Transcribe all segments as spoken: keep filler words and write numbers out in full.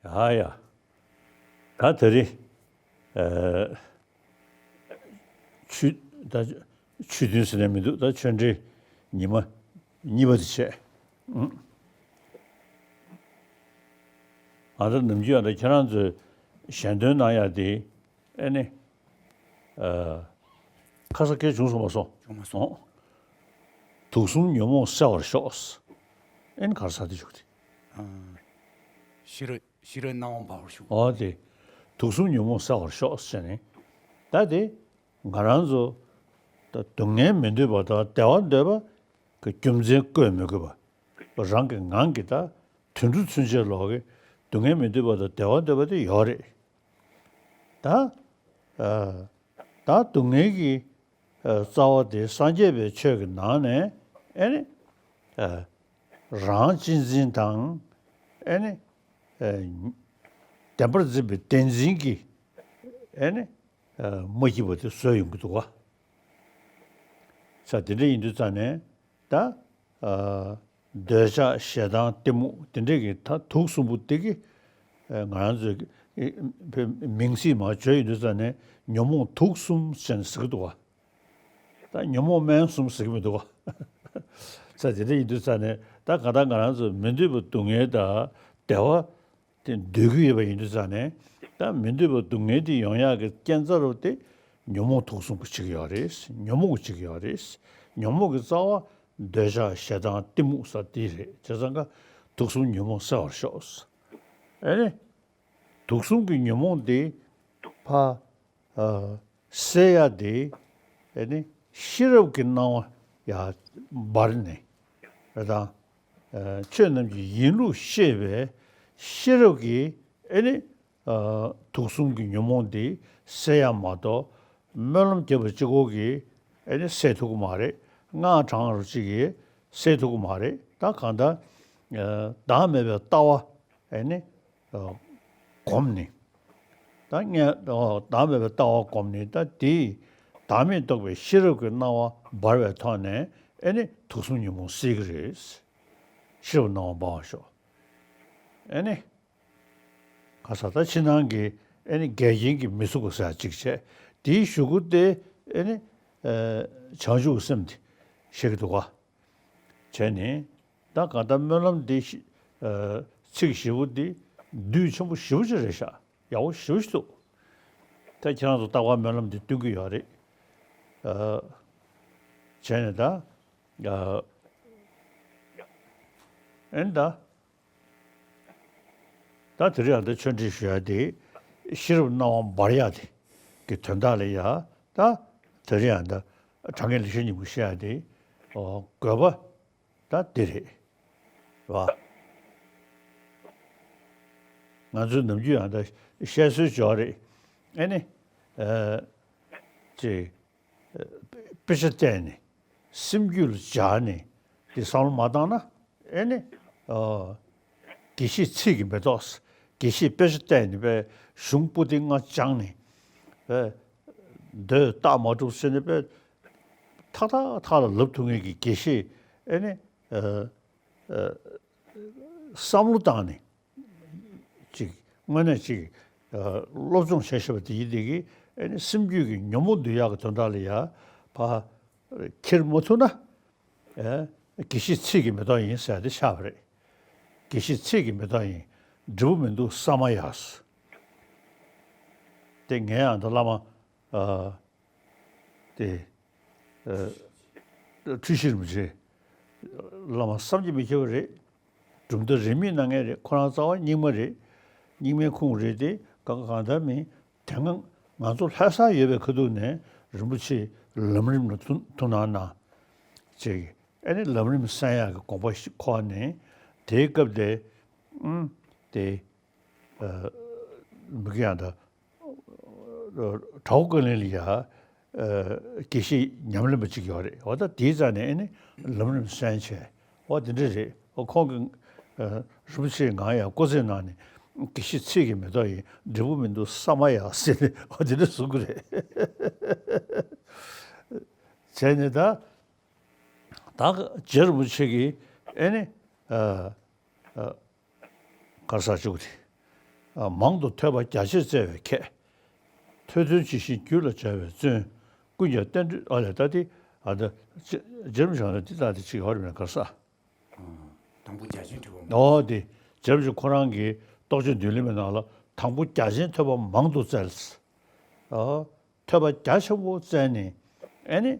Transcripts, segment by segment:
ཡ་ཡ། ད་དེ་རིང་ཨ་ཆོས་ད་ཆོས་ཐུན་ཟེར་ནས་མི་འདུག་ད་ཆོས་འབྲེལ་ཉི་མ་གཉིས་པ་དེ་བྱས། ཨ་ད་ནམ་རྒྱུན་ཡང་ད་ཁྱེད་རང་ཚོས་ཞལ་འདོན་གནང་ཡ་དེ་ཨེ་ནི། ཨ། ཁ་ས་སྐད་བྱུང་སོང་མ་སོང་། བྱུང་མ་སོང་། ཨོ། དུག་གསུམ་ཉོན་མོངས་སེལ་བར་ཤོག་ཨེ་ནི་ག་རེ་ཟེར་དེ་བྱུང་དེ། ཨ། ཤེས་རབ་ཤེས་རབ་སྣང་བ་འབར་བར་ཤོག་ཨོ་དེ། དུག་གསུམ་ཉོན་མོངས་སེལ་བར་ཤོག་ཟེར་ནས། ད་དེ་ང་རང་ཚོ་ད་སྡུག་བསྔལ་མི་འདོད་པ་དང་བདེ་བ་འདོད་པ་གི་རྒྱུ་མཚན་བཀོད་མི་དགོས་པ། རང་གི་ངང་གིས་ད་དུད་འགྲོ་ཚུན་ཆད་ལོག་གི་སྡུག་བསྔལ་མི་འདོད་པ་དང་བདེ་བ་འདོད་པ་དེ་ཡོད་རེད། ད། ཨ། ད་སྡུག་བསྔལ་གྱི་ཨ་རྩ་བ་དེ་སངས་རྒྱས་པའི་ཆོས་ཀྱི་ནང་ནས་ཨེ་ནི། ཨ། རང་གཅེས་འཛིན་དང་། ཨེ་ནི། ཨ། བདེན་པར་འཛིན་པའི་བདེན་འཛིན་གྱི་ཨེ་ནི། ཨ། མ་སྐྱིད་པ་དེ་བཟོས་ཡོང་གི་འདུག་ག་ས་དེ་འདྲ་ཡིན་དུས་ཙང་ནས་ད། ཨ། འདོད་ཆགས་ཞེ་སྡང་གཏི་མུག་དེ་འདྲས་ཀྱི་ད་དུག་གསུམ་པོ་དེ་གི་ཨ་ང་རང་ཚོའི་ཨ་མིང་ཚིག་མར་བརྗོད་ཡོང་དུས་ཙང་ནས་ཉོན་མོངས་དུག་གསུམ་ཟེར་ནས་ཟེར་གི་འདུག་ག་ད་ཉོན་མོངས་སྨན་གསུམ་ཟེར་གི་མི་འདུག་ག་ས་དེ་འདྲ་ཡིན་དུས་ཙང་ནས་ད་གང་ལྟར་ང་རང་ཚོ་མི་འདོད་པའི་སྡུག་བསྔལ་དང་བདེ་བ་དེ་འདོད་ཀྱི་ཡོད་པ་ཡིན་དུས་ཙང་ནས། ད་མི་འདོད་པའི་སྡུག་བསྔལ་དེ་ཡོང་ཡག་གི་རྐྱེན་རྩ་རུ་དེ་ཉོན་མོངས་དུག་གསུམ་གྱིས་བྱེད་ཀྱི་ཡོད་རེད། ཉོན་མོངས་ཀྱིས་བྱེད་ཀྱི་ཡོད་རེད། ཉོན་མོངས་ཀྱི་རྩ་བ་འདོད་ཆགས་ཞེ་སྡང་གཏི་མུག་ཟེར་དེ་རེད། བྱས་ཙང་ཀ་དུག་གསུམ་ཉོན་མོངས་སེལ་བར་ཤོག་ཨེ་ནི། དུག་གསུམ་གྱི་ཉོན་མོངས་དེ་ཕར་ཨ་སེལ་ཡ་དེ་ཨེ་ནི་ཤེས་རབ་ཀྱི་སྣང་བ་ཡར་འབར་ནས་རེད་དང་། ཨ་ཆོས་རྣམས་ཀྱི་ཡིན་ལུགས་ཤེས་པའི་ཤེས་རབ་ཀྱིས་ཨེ་ནི་ཨ་དུག་གསུམ་གྱི་ཉོན་མོངས་འདི་སེལ་ཡ་མ་གཏོགས་སྨོན་ལམ་བརྒྱབ་པ་གཅིག་པོ་གིས་ཨེ་ནི་སེལ་ཐུབ་ཀྱི་མ་རེད། སྔགས་བགྲང་བ་གཅིག་གིས་སེལ་ཐུབ་ཀྱི་མ་རེད། ད་གང་ལྟར་ཨ་བདག་མེད་པའི་ལྟ་བ་ཨེ་ནི་ཨ་བསྒོམས་ནས། ད་ངས་ཨ་བདག་མེད་པའི་ལྟ་བ་བསྒོམས་ནས། ད་དེས་བདག་མེད་རྟོགས་པའི་ཤེས་རབ་ཀྱི་སྣང་བ་འབར་བའི་ཐོག་ནས་ཨེ་ནི་དུག་གསུམ་ཉོན་མོངས་སེལ་གྱི་རེད། ཤེས་རབ་སྣང་བ་འབར་བར་ཤོག་ཨེ་ནི། ག་ས་ད་ཕྱི་ནང་གི་ཨེ་ནི་འགལ་རྐྱེན་གྱིས་མི་ཚུགས་པ་ཟེར་ཡ་གཅིག་བྱས། དེའི་གཞུག་གུ་དེ་ཨེ་ནི་ཨ་བྱང་ཆུབ་སེམས་དེ་བཤད་ཀྱི་འདུག་ག་བྱས་ནས། ད་གང་ལྟར་སྨོན་ལམ་འདི་ཤི་ཨ་ཚིག་ཞེ་པོ་འདི་བསྡུས་ཆེན་པོ་ཞེ་པོ་ཅིག་རེད་ཤག་ཡག་པོ་ཞེ་པོ་ཞིག་འདུག་ད་ཁྱེད་རང་ཚོ་རྟག་པར་སྨོན་ལམ་འདི་འདོན་གྱི་ཡོད་རེད། ཨ་བྱས་ནས་ད་ཨ་ཨེ་ནི་ད། ད་དེ་རིང་ཡང་ད་ཆོས་འབྲེལ་ཞུ་ཡ་དེ་ཤེས་རབ་སྣང་བ་འབར་ཡ་དེ་གི་དོན་དག་ལ་ཡ། ད་དེ་རིང་ཡང་ད་དྲང་ངེས་ལེགས་བཤད་སྙིང་པོ་བཤད་ཡ་དེ་ཨོ་དགོས་པ་ད་དེ་རེད་བ། ང་ཚོས་ནམ་རྒྱུན་ཡང་ད་བཤད་སྲོལ་ཅིག་ཡོད་རེད། ཨེ་ནི་ཨ་ཅེ། དཔེ་ཆ་བལྟས་ནས་སེམས་རྒྱུད་ལ་སྦྱར་ནས་དེ་བསམ་བློ་མ་བཏང་ན། ཨེ་ནི་ཨ་དགེ་བཤེས་ཚིག་གི་མེ་ཏོག་དགེ་བཤེས་དཔེ་ཆ་བལྟས་ནས་དཔེ་གཞུང་པོ་ཏི་ལྔ་སྦྱངས་ནས་དཔེ་མདོས་རྟགས་མ་གྲུབ་ཟེར་ནས་དཔེ་ཐག་ཐག་ཐག་ལ་ལབ་ཐུབ་མཁན་གྱི་དགེ་བཤེས་ཨེ་ནི་ཨ་ཨ་བསམ་བློ་བཏང་ནས། ཅིག་དངོས་གནས་ཅིག་ཨ་སློབ་སྦྱོང་བྱས་བཞག་པ་དེ་ཡིན་དེ་གིས་ཨེ་ནི་སེམས་རྒྱུད་ཀྱི་ཉོན་མོངས་འདུལ་ཡག་གི་དོན་དག་ལ་ཡ་ཕར་ཁྱེར་མ་ཐུབ་ན། ཨེ་དགེ་བཤེས་ཚིག་གི་མེ་ཏོག་ཡིན་ཟེར་ཡ་དེ་ཆགས་པ་རེད། དགེ་བཤེས་ཚིག་གི་མེ་ཏོག་ཡིན། འབྲས་བུ་མི་འདུག་ས་མ་ཡ། དེ་ངས་ཨ་ད་བླ་མ་ཨ་དེ་ཨ་འཁྲུལ་ཞིག་རིན་པོ་ཆེ་བླ་མ་བསམ་གྱིས་མི་ཁྱབ་པ་རེད། གྲུབ་མཐའ་རིས་མེད་གནང་མཁན་རེད། ཁོ་རང་རྩ་བ་རྙིང་མ་རེད། རྙིང་མའི་ཁུངས་རེད་དེ། གང་གང་ལྟར་མིན་དེ་སྔ་ང་ཚོ་ལྷ་ས་ཡོད་པའི་ཁ་ཐུག་ནས་རིན་པོ་ཆེ་ལམ་རིམ་ལ་ཐུགས་ཐུགས་སྣང་གནང་། ཅེས་ཨེ་ནི་ལམ་རིམ་གསན་ཡག་གི་དགོངས་པ་ཞིག་འཁོར་ནས་དེའི་སྐབས་དེ་ཨུམ་དེ་ཨ་མི་དགེ་ཡང་ད། གྲྭ་པ་བཀའ་བློན་ལ་ཡ་ཨ་དགེ་བཤེས་ཉམས་ལེན་པ་གཅིག་ཡོད་རེད། འོ་ད་དེའི་རྩ་ནས་ཨེ་ནི་ལམ་རིམ་གསན་བྱས། འོ་དེ་འདྲ་རེད། འོ་ཁོང་གི་ཨ་རིན་པོ་ཆེའི་ངག་ཡང་སྐུ་ཚེ་ནང་ནས་དགེ་བཤེས་ཚིག་གི་མེ་ཏོག་ཡིན། འབྲས་བུ་མི་འདུག་ས་མ་ཡ་ཟེར་ནས་འོ་དེ་འདྲ་གསུང་གི་རེད། བྱས་ནས་ད་ད་རྗེ་རིན་པོ་ཆེ་གིས་ཨེ་ནི་ཨ་ཨ་གར་ས་བཅུག་སྟེ། ཨ། མང་དུ་ཐོས་པ་རྒྱ་ཆེར་བཙལ་བའི་ཁྱད། ཐོས་དོན་ཇི་བཞིན་རྒྱུད་ལ་སྦྱར་བའི་བརྩོན། ཀུན་ཀྱང་རྟེན་འབྲེལ། ཨ་ལས་ད་དེ། ཨ་ད་རྗེ་རྗེ་རིན་པོ་ཆེ་ལ་འདི་ལྟ་དེ་ཅིག་ཡོད་རེད་མེད་ག་ས། དང་པོ་རྒྱ་ཆེན་ཐོས་པ་མང་། ཨོ་དེ་རྗེ་རིན་པོ་ཆེ་ཁོ་རང་གི་རྟོགས་བརྗོད་མདུན་ལམ་གྱི་ནང་ལ་དང་པོ་རྒྱ་ཆེན་ཐོས་པ་མང་དུ་བཙལ། ཨོ། ཐོས་པ་རྒྱ་ཆེན་པོ་བཙལ་ནས་ཨེ་ནི་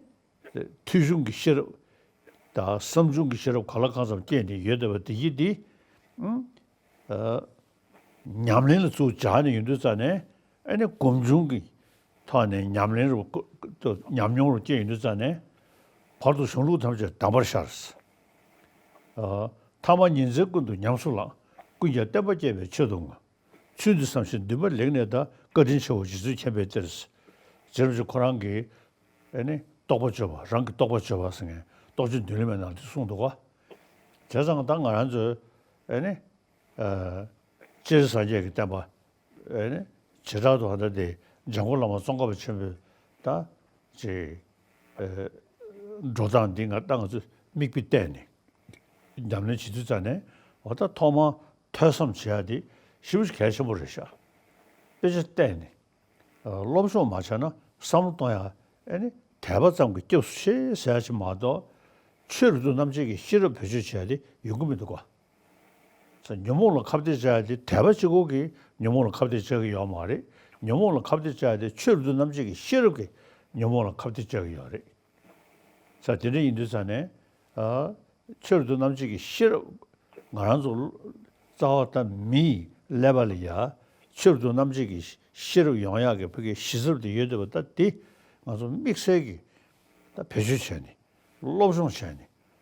ཐོས་བྱུང་གི་ཤེས་རབ་དང་བསམ་བྱུང་གི་ཤེས་རབ་གང་ལ་གང་འཚམ་སྐྱེས་ནས་ཡོད་བསྡད་པ་དེ་ཡིན་ཏེ། ཨ། ཉམས་ལེན་ལ་ཚུར་སྦྱར་ནས་ཡོང་དུས་ཙ་ནས་ཨེ་ནི་སྒོམ་བྱུང་གི་ཐོག་ནས་ཉམས་ལེན་རུ་ཉམས་མྱོང་རུ་སྐྱེས་ཡོང་དུས་ཙ་ནས་བར་དུ་གཞུང་ལུགས་ཐམས་ཅད་གདམས་པར་ཤར། ཨ། ཐ་མ་ཉིན་མཚན་ཀུན་ཏུ་ཉམས་སུ་བླངས། ཀུན་ཀྱང་བསྟན་པ་རྒྱས་པའི་ཆེད་དུ་བསྔོ། ཚུལ་འདི་བསམ་ཞིང་འདུན་པ་ལེགས་གནས་དང་། བཀའ་དྲིན་ཆེའོ་རྗེ་བཙུན་མཁྱེན་པའི་གཏེར། རྗེ་རིན་པོ་ཆེ་ཁོ་རང་གི་ཨེ་ནི་རྟོགས་པ་བརྗོད་པ། རང་གི་རྟོགས་པ་བརྗོད་པ་ཟེར་མཁན་རྟོགས་བརྗོད་མདུན་ལམ་པའི་ནང་དུ་གསུངས་འདུག་ག། བྱས་ཙང་ད་ང་རང་ཚོས་ཨེ་ནི། ཨ། སྤྱན་རས་གཟིགས་སངས་རྒྱས་ཀྱི་བསྟན་པ། ཨེ་ནི། བྱེ་བྲག་ཏུ་ཨ་ད་དེ་འཇམ་མགོན་བླ་མ་ཙོང་ཁ་པ་ཆེན་པོའི་ད་ཅིག་ཨེ། འགྲོ་སྟངས་འདི་ང་ད་ང་ཚོས་མིག་དཔེ་བལྟས་ནས་ཉམས་ལེན་བྱེད་དུས་ཙ་ནས། འོ་ད་ཐོག་མར་ཐོས་བསམ་བྱེད་ཡ་དེ་ཞེ་པོ་ཅིག་གལ་ཆེན་པོ་རེད་ཤག། དཔེ་ཆ་བལྟས་ནས། ཨ། སློབ་སྦྱོང་མ་བྱས་ན་བསམ་བློ་གཏོང་ཡ་ཨེ་ནི་དད་པ་ཙམ་གྱིས་སྐྱབས་སུ་མཆི་ཟེར་ཡ་ཅིག་མ་གཏོགས། ཆོས་རབ་ཏུ་རྣམ་འབྱེད་ཀྱི་ཤེས་རབ་བེད་སྤྱོད་བྱས་ཏེ་ཡོང་གི་མི་འདུག་ག། ཉོན་མོངས་ལ་ཁ་གཏད་བཅག་ཡ་དེ་དད་པ་གཅིག་པོ་གིས་ཉོན་མོངས་ལ་ཁ་གཏད་བཅག་གི་ཡོད་མ་རེད། ཉོན་མོངས་ལ་ཁ་གཏད་བཅག་ཡ་དེ་ཆོས་རབ་ཏུ་རྣམ་འབྱེད་ཀྱི་ཤེས་རབ་ཀྱིས་ཉོན་མོངས་ལ་ཁ་གཏད་བཅག་གི་ཡོད་རེད། ས་དེ་འདྲ་ཡིན་དུས་ཙ་ནས། ཨ། ཆོས་རབ་ཏུ་རྣམ་འབྱེད་ཀྱི་ཤེས་རབ། ང་རང་ཚོ་རྩ་བ་ད་མིའི་ཀླད་པ་ལ་ཡ་ཆོས་རབ་ཏུ་རྣམ་འབྱེད་ཀྱི་ཤེས་རབ་ཡོང་ཡག་གི་ཕ་གིའི་གཞི་རྩ་དེ་ཡོད་བསྡད་པ་ད་དེ་ང་ཚོ་དམིགས་བསལ་གྱི་ད་བེད་སྤྱོད་བྱས་ནས་སློབ་སྦྱོང་བྱས་ནས་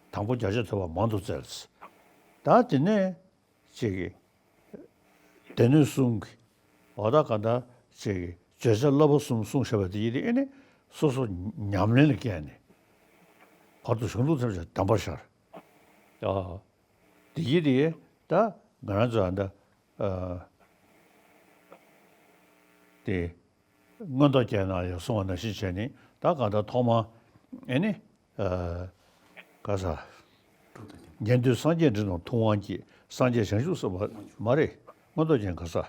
དང་པོ་རྒྱ་ཆེར་ཐོས་པ་མང་དུ་བཙལ། ད་དེ་ནས་ཅིག་གི་སྡེ་སྣོད་གསུམ་གྱི་འོ་ད་ག་ད་ཅིག་གི་བརྗོད་བྱ་བསླབ་པ་གསུམ་གསུངས་བཞག་པ་དེ་ཡིན་ཏེ། ཨེ་ནི་སོ་སོ་ཉམས་ལེན་ལ་བསྐྱལ་ནས་བར་དུ་གཞུང་ལུགས་ཐམས་ཅད་གདམས་པར་ཤར། ཨ། དེ་ཡིན་ཏེ་ད་ང་རང་ཚོ་ཨ་ད། ཨ། དེ། མངོན་རྟོགས་རྒྱན་ནང་ཡང་གསུངས་པ་ནང་བཞིན་བྱས་ནས། ད་གང་ལྟར་ཐོག་མ་ཨེ་ནི། ཨ། ག་ས། ཉན་ཐོས་སངས་རྒྱས་འདྲེན་དང་ཐུབ་དབང་སྐྱེས། སངས་རྒྱས་བྱང་ཆུབ་སེམས་དཔའ་མ་རེད། མངོན་རྟོགས་རྒྱན་ག་ས།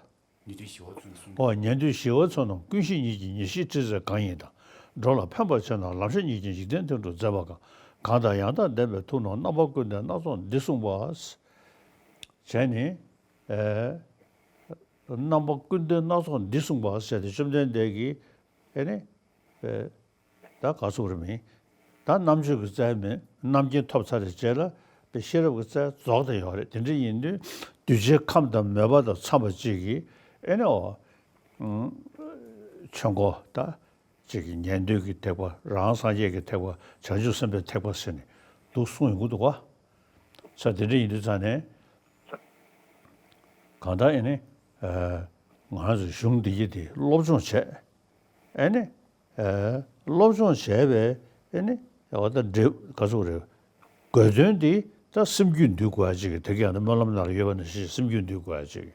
ཉན་ཐོས་ཞི་བ་འཚོལ་གསུངས། ཨོ། ཉན་ཐོས་ཞི་བ་འཚོལ་རྣམས་ཀུན་ཤེས་ཉིད་ཀྱིས་ཉེར་ཞིའི་ཁྲིད་རྩལ་གང་ཡིན་དང་། འགྲོ་ལ་ཕན་པར་བྱེད་རྣམས་ལམ་ཤེས་ཉིད་ཀྱིས་འཇིག་རྟེན་དོན་གྲུབ་མཛད་པ་གང་། གང་དང་ཡང་དག་ལྡན་པའི་ཐུགས་རྣམས་རྣམ་པ་ཀུན་ལྡན་སྣ་ཚོགས་འདི་གསུངས་པ། བྱས་ནས། ཨེ། རྣམ་པ་ཀུན་ལྡན་སྣ་ཚོགས་འདི་གསུངས་པ་ཟེར་ཏེ་བཅོམ་ལྡན་འདས་ཀྱིས་ཨེ་ནི། ཨེ། ད་ག་ཚོད་རེད་མིན། ད་རྣམ་དཔྱོད་ཀྱི་རྩལ་མིན། རྣམ་མཁྱེན་ཐོབ་ཚར་བའི་རྗེས་ལ་དཔེ་ཤེས་རབ་ཀྱི་རྩལ་རྫོགས་བསྡད་ཡོད་རེད། དེ་འདྲ་ཡིན་དུས་གདུལ་བྱའི་ཁམས་དང་མོས་པ་དང་འཚམས་པ་ཅིག་གིས་ཨེ་ནི། ཨོ། ཨུམ། ཆོས་འཁོར་ད་ཅིག་གི་ཉན་ཐོས་ཀྱི་ཐེག་པ། རང་སངས་རྒྱས་ཀྱི་ཐེག་པ། བྱང་ཆུབ་སེམས་དཔའི་ཐེག་པ་ཟེར་ནས་འདུག་གསུངས་ཡོང་གི་འདུག་ག། ས་དེ་འདྲ་ཡིན་དུས་ཙང་ནས། གང་ལྟར་ཨེ་ནི། ཨ། ང་རང་ཚོ་གཞུང་འདི་གི་དེ་སློབ་སྦྱོང་བྱས། ཨེ་ནི། ཨ། སློབ་སྦྱོང་བྱས་པའི་ཨེ་ནི། འོ་ད་འབྲས་ག་ཚོད་རེད། དགོས་དོན་འདི་ད་སེམས་རྒྱུད་འདུལ་དགོས་ཡ་ཅིག་གི། དེ་ག་ཡང་ད་སྨོན་ལམ་ནང་ལ་ཡོད་པ་ནང་བཞིན་སེམས་རྒྱུད་འདུལ་དགོས་ཡ་ཅིག་གི།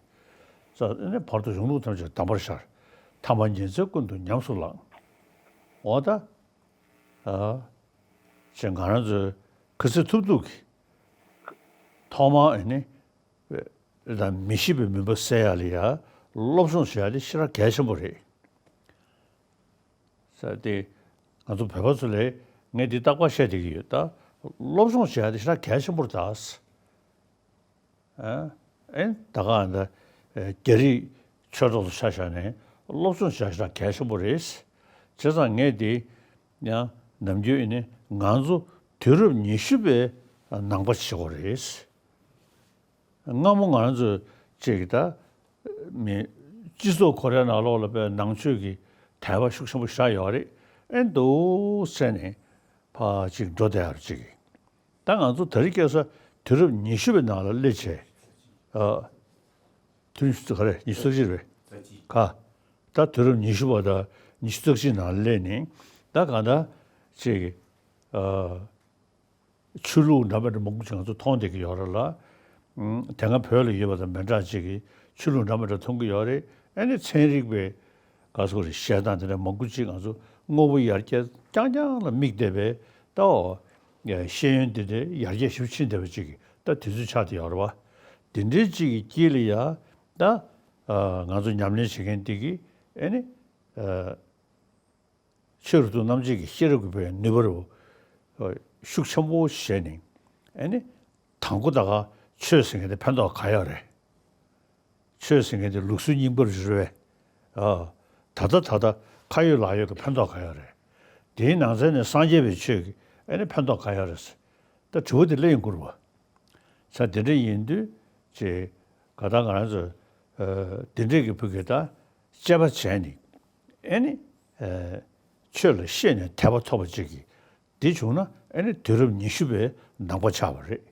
ས་ཨེ་ནི་བར་དུ་གཞུང་ལུགས་ཐམས་ཅད་གདམས་པར་ཤར། ཐ་མ་ཉིན་མཚན་ཀུན་ཏུ་ཉམས་སུ་བླངས། འོ་ད། ཨ། ཅེས་ང་རང་ཚོའི་ག་ཚོད་ཐུབ་ཐུབ་ཀྱིས་ཐོག་མར་ཨེ་ནི། ད་མི་ཤེས་པའི་མུན་པ་སེལ་ཡ་ལ་ཡ་སློབ་སྦྱོང་བྱེད་ཡ་དེ་ཞེ་དྲག་གལ་ཆེན་པོ་རེད། ས་དེ་ང་ཚོ་བོད་པ་ཚོ་ལ་ངས་འདི་རྟག་པར་བཤད་བསྡད་ཀྱི་ཡོད། ད་སློབ་སྦྱོང་བྱེད་ཡ་དེ་ཞེ་དྲག་གལ་ཆེན་པོ་རེད་ད། ཨ། ཨེ། ད་ག་ད་རྒྱ་རིགས་ཆོས་གྲོགས་ཚོ་ཆ་བཞག་ནས་སློབ་སྦྱོང་བྱ་ཞེ་དྲག་གལ་ཆེན་པོ་རེད། བྱས་ཙང་ངས་དེ་ཡང་ནམ་རྒྱུན་ཨེ་ནི་ང་ཚོ་དུས་རབས་ཉི་ཤུ་པའི་ནང་པ་བྱེད་དགོས་རེད། སྔ་མོ་ང་ཚོ་ཅིག་ད་མི་སྤྱི་ཚོགས་ཁོ་རའི་ནང་ལོགས་ལ་དཔེ་ནང་ཆོས་ཀྱི་དད་པ་ཤུགས་ཆེན་པོ་ཞེ་དྲག་ཡོད་རེད། ཨེ་འདུག་ཟེར་ནས་ཕར་ཅིག་འགྲོ་བསྡད་ཡ་རེད་ཅིག། ད་ང་ཚོ་དེ་རིང་ཁ་སང་དུས་རབས་ཉི་ཤུ་པའི་ནང་ལ་སླེབས་བྱས། ཨ། དུས་ཉི་ཤུ་ག་རེ། ཉི་ཤུ་རྩ་གཅིག་རེད། ག། ད་དུས་རབས་ཉི་ཤུ་པ་དང་ཉི་ཤུ་རྩ་གཅིག་ནང་སླེབས་ནས་ད་གང་ལྟར་ཅིག། ཨ། ཆོས་ལུགས་འདྲ་མི་འདྲ་མང་པོ་ཅིག་ང་ཚོ་མཐོང་བསྡད་ཀྱི་ཡོད་རེད་ལ། ཨུམ། དེ་སྔ་བོད་ལ་ཡོད་པ་དང་མི་འདྲ་ཅིག་གི་ཆོས་ལུགས་འདྲ་མི་འདྲ་མཐོང་གི་ཡོད་རེད། ཨ་ནི་ཚན་རིག་པའི་ག་ཚོད་རེད། བཤད་སྟངས་དེ་འདྲ་མང་པོ་ཅིག་ང་ཚོ་དངོས་པོ་ཡར་རྒྱས་རྐྱང་རྐྱང་ལ་དམིགས་བསྡད་པའི་ད་འོ་ཤེས་ཡོན་དེ་འདྲའི་ཡར་རྒྱས་ཞེ་པོ་ཕྱིན་བསྡད་པ་ཅིག་གི་ད་དུས་ཚོད་ཆགས་བསྡད་ཡོད་རེད་བ། དེ་འདྲའི་ཅིག་གི་དཀྱིལ་ལ་ཡ་ད་ ཨ་ང་ཚོ་ཉམས་ལེན་བྱེད་མཁན་འདི་གིས་ཨེ་ནི་ཨ་ཆོས་རབ་ཏུ་རྣམ་འབྱེད་ཀྱི་ཤེས་རབ་ཀྱི་བའི་ནུས་པ་རུ་ཤུགས་ཆེན་པོ་བྱས་ནས་ཨེ་ནི་དང་པོ་ད་ག་ཆོས་ཟེར་མཁན་དེ་ཕན་ཐོགས་ག་ཡོད་རེད། ཆོས་ཟེར་མཁན་དེ་ལུགས་སྲོལ་རྙིང་པ་རེད་པས། ཨ་ད་ལྟ་ད་ལྟ་ཁ་ཡོད་ལག་ཡོད་ཀྱི་ཕན་ཐོགས་ག་ཡོད་རེད། དེའི་ནང་ཚན་ནས་སངས་རྒྱས་པའི་ཆོས་ཀྱི་ཨེ་ནི་ཕན་ཐོགས་ག་ཡོད་རེད། ད་དྲི་བ་དེ་སླེབས་ཡོང་གི་རེད་པ། ས་དེ་འདྲ་ཡིན་དུས་ཅེ་ག་ད་ང་རང་ཚོ་ཨ་དེ་འདྲས་ཀྱི་བུ་གི་ད་དཔྱད་པ་བྱས་ནས་ཨེ་ནི་ཨ་ཆོས་ལ་ཤེས་ནས་དད་པ་ཐོབ་པ་ཅིག་གིས་འདི་བྱུང་ན་ཨེ་ནི་དུས་རབས་ཉི་ཤུ་པའི་ནང་པ་ཆགས་པ་རེད།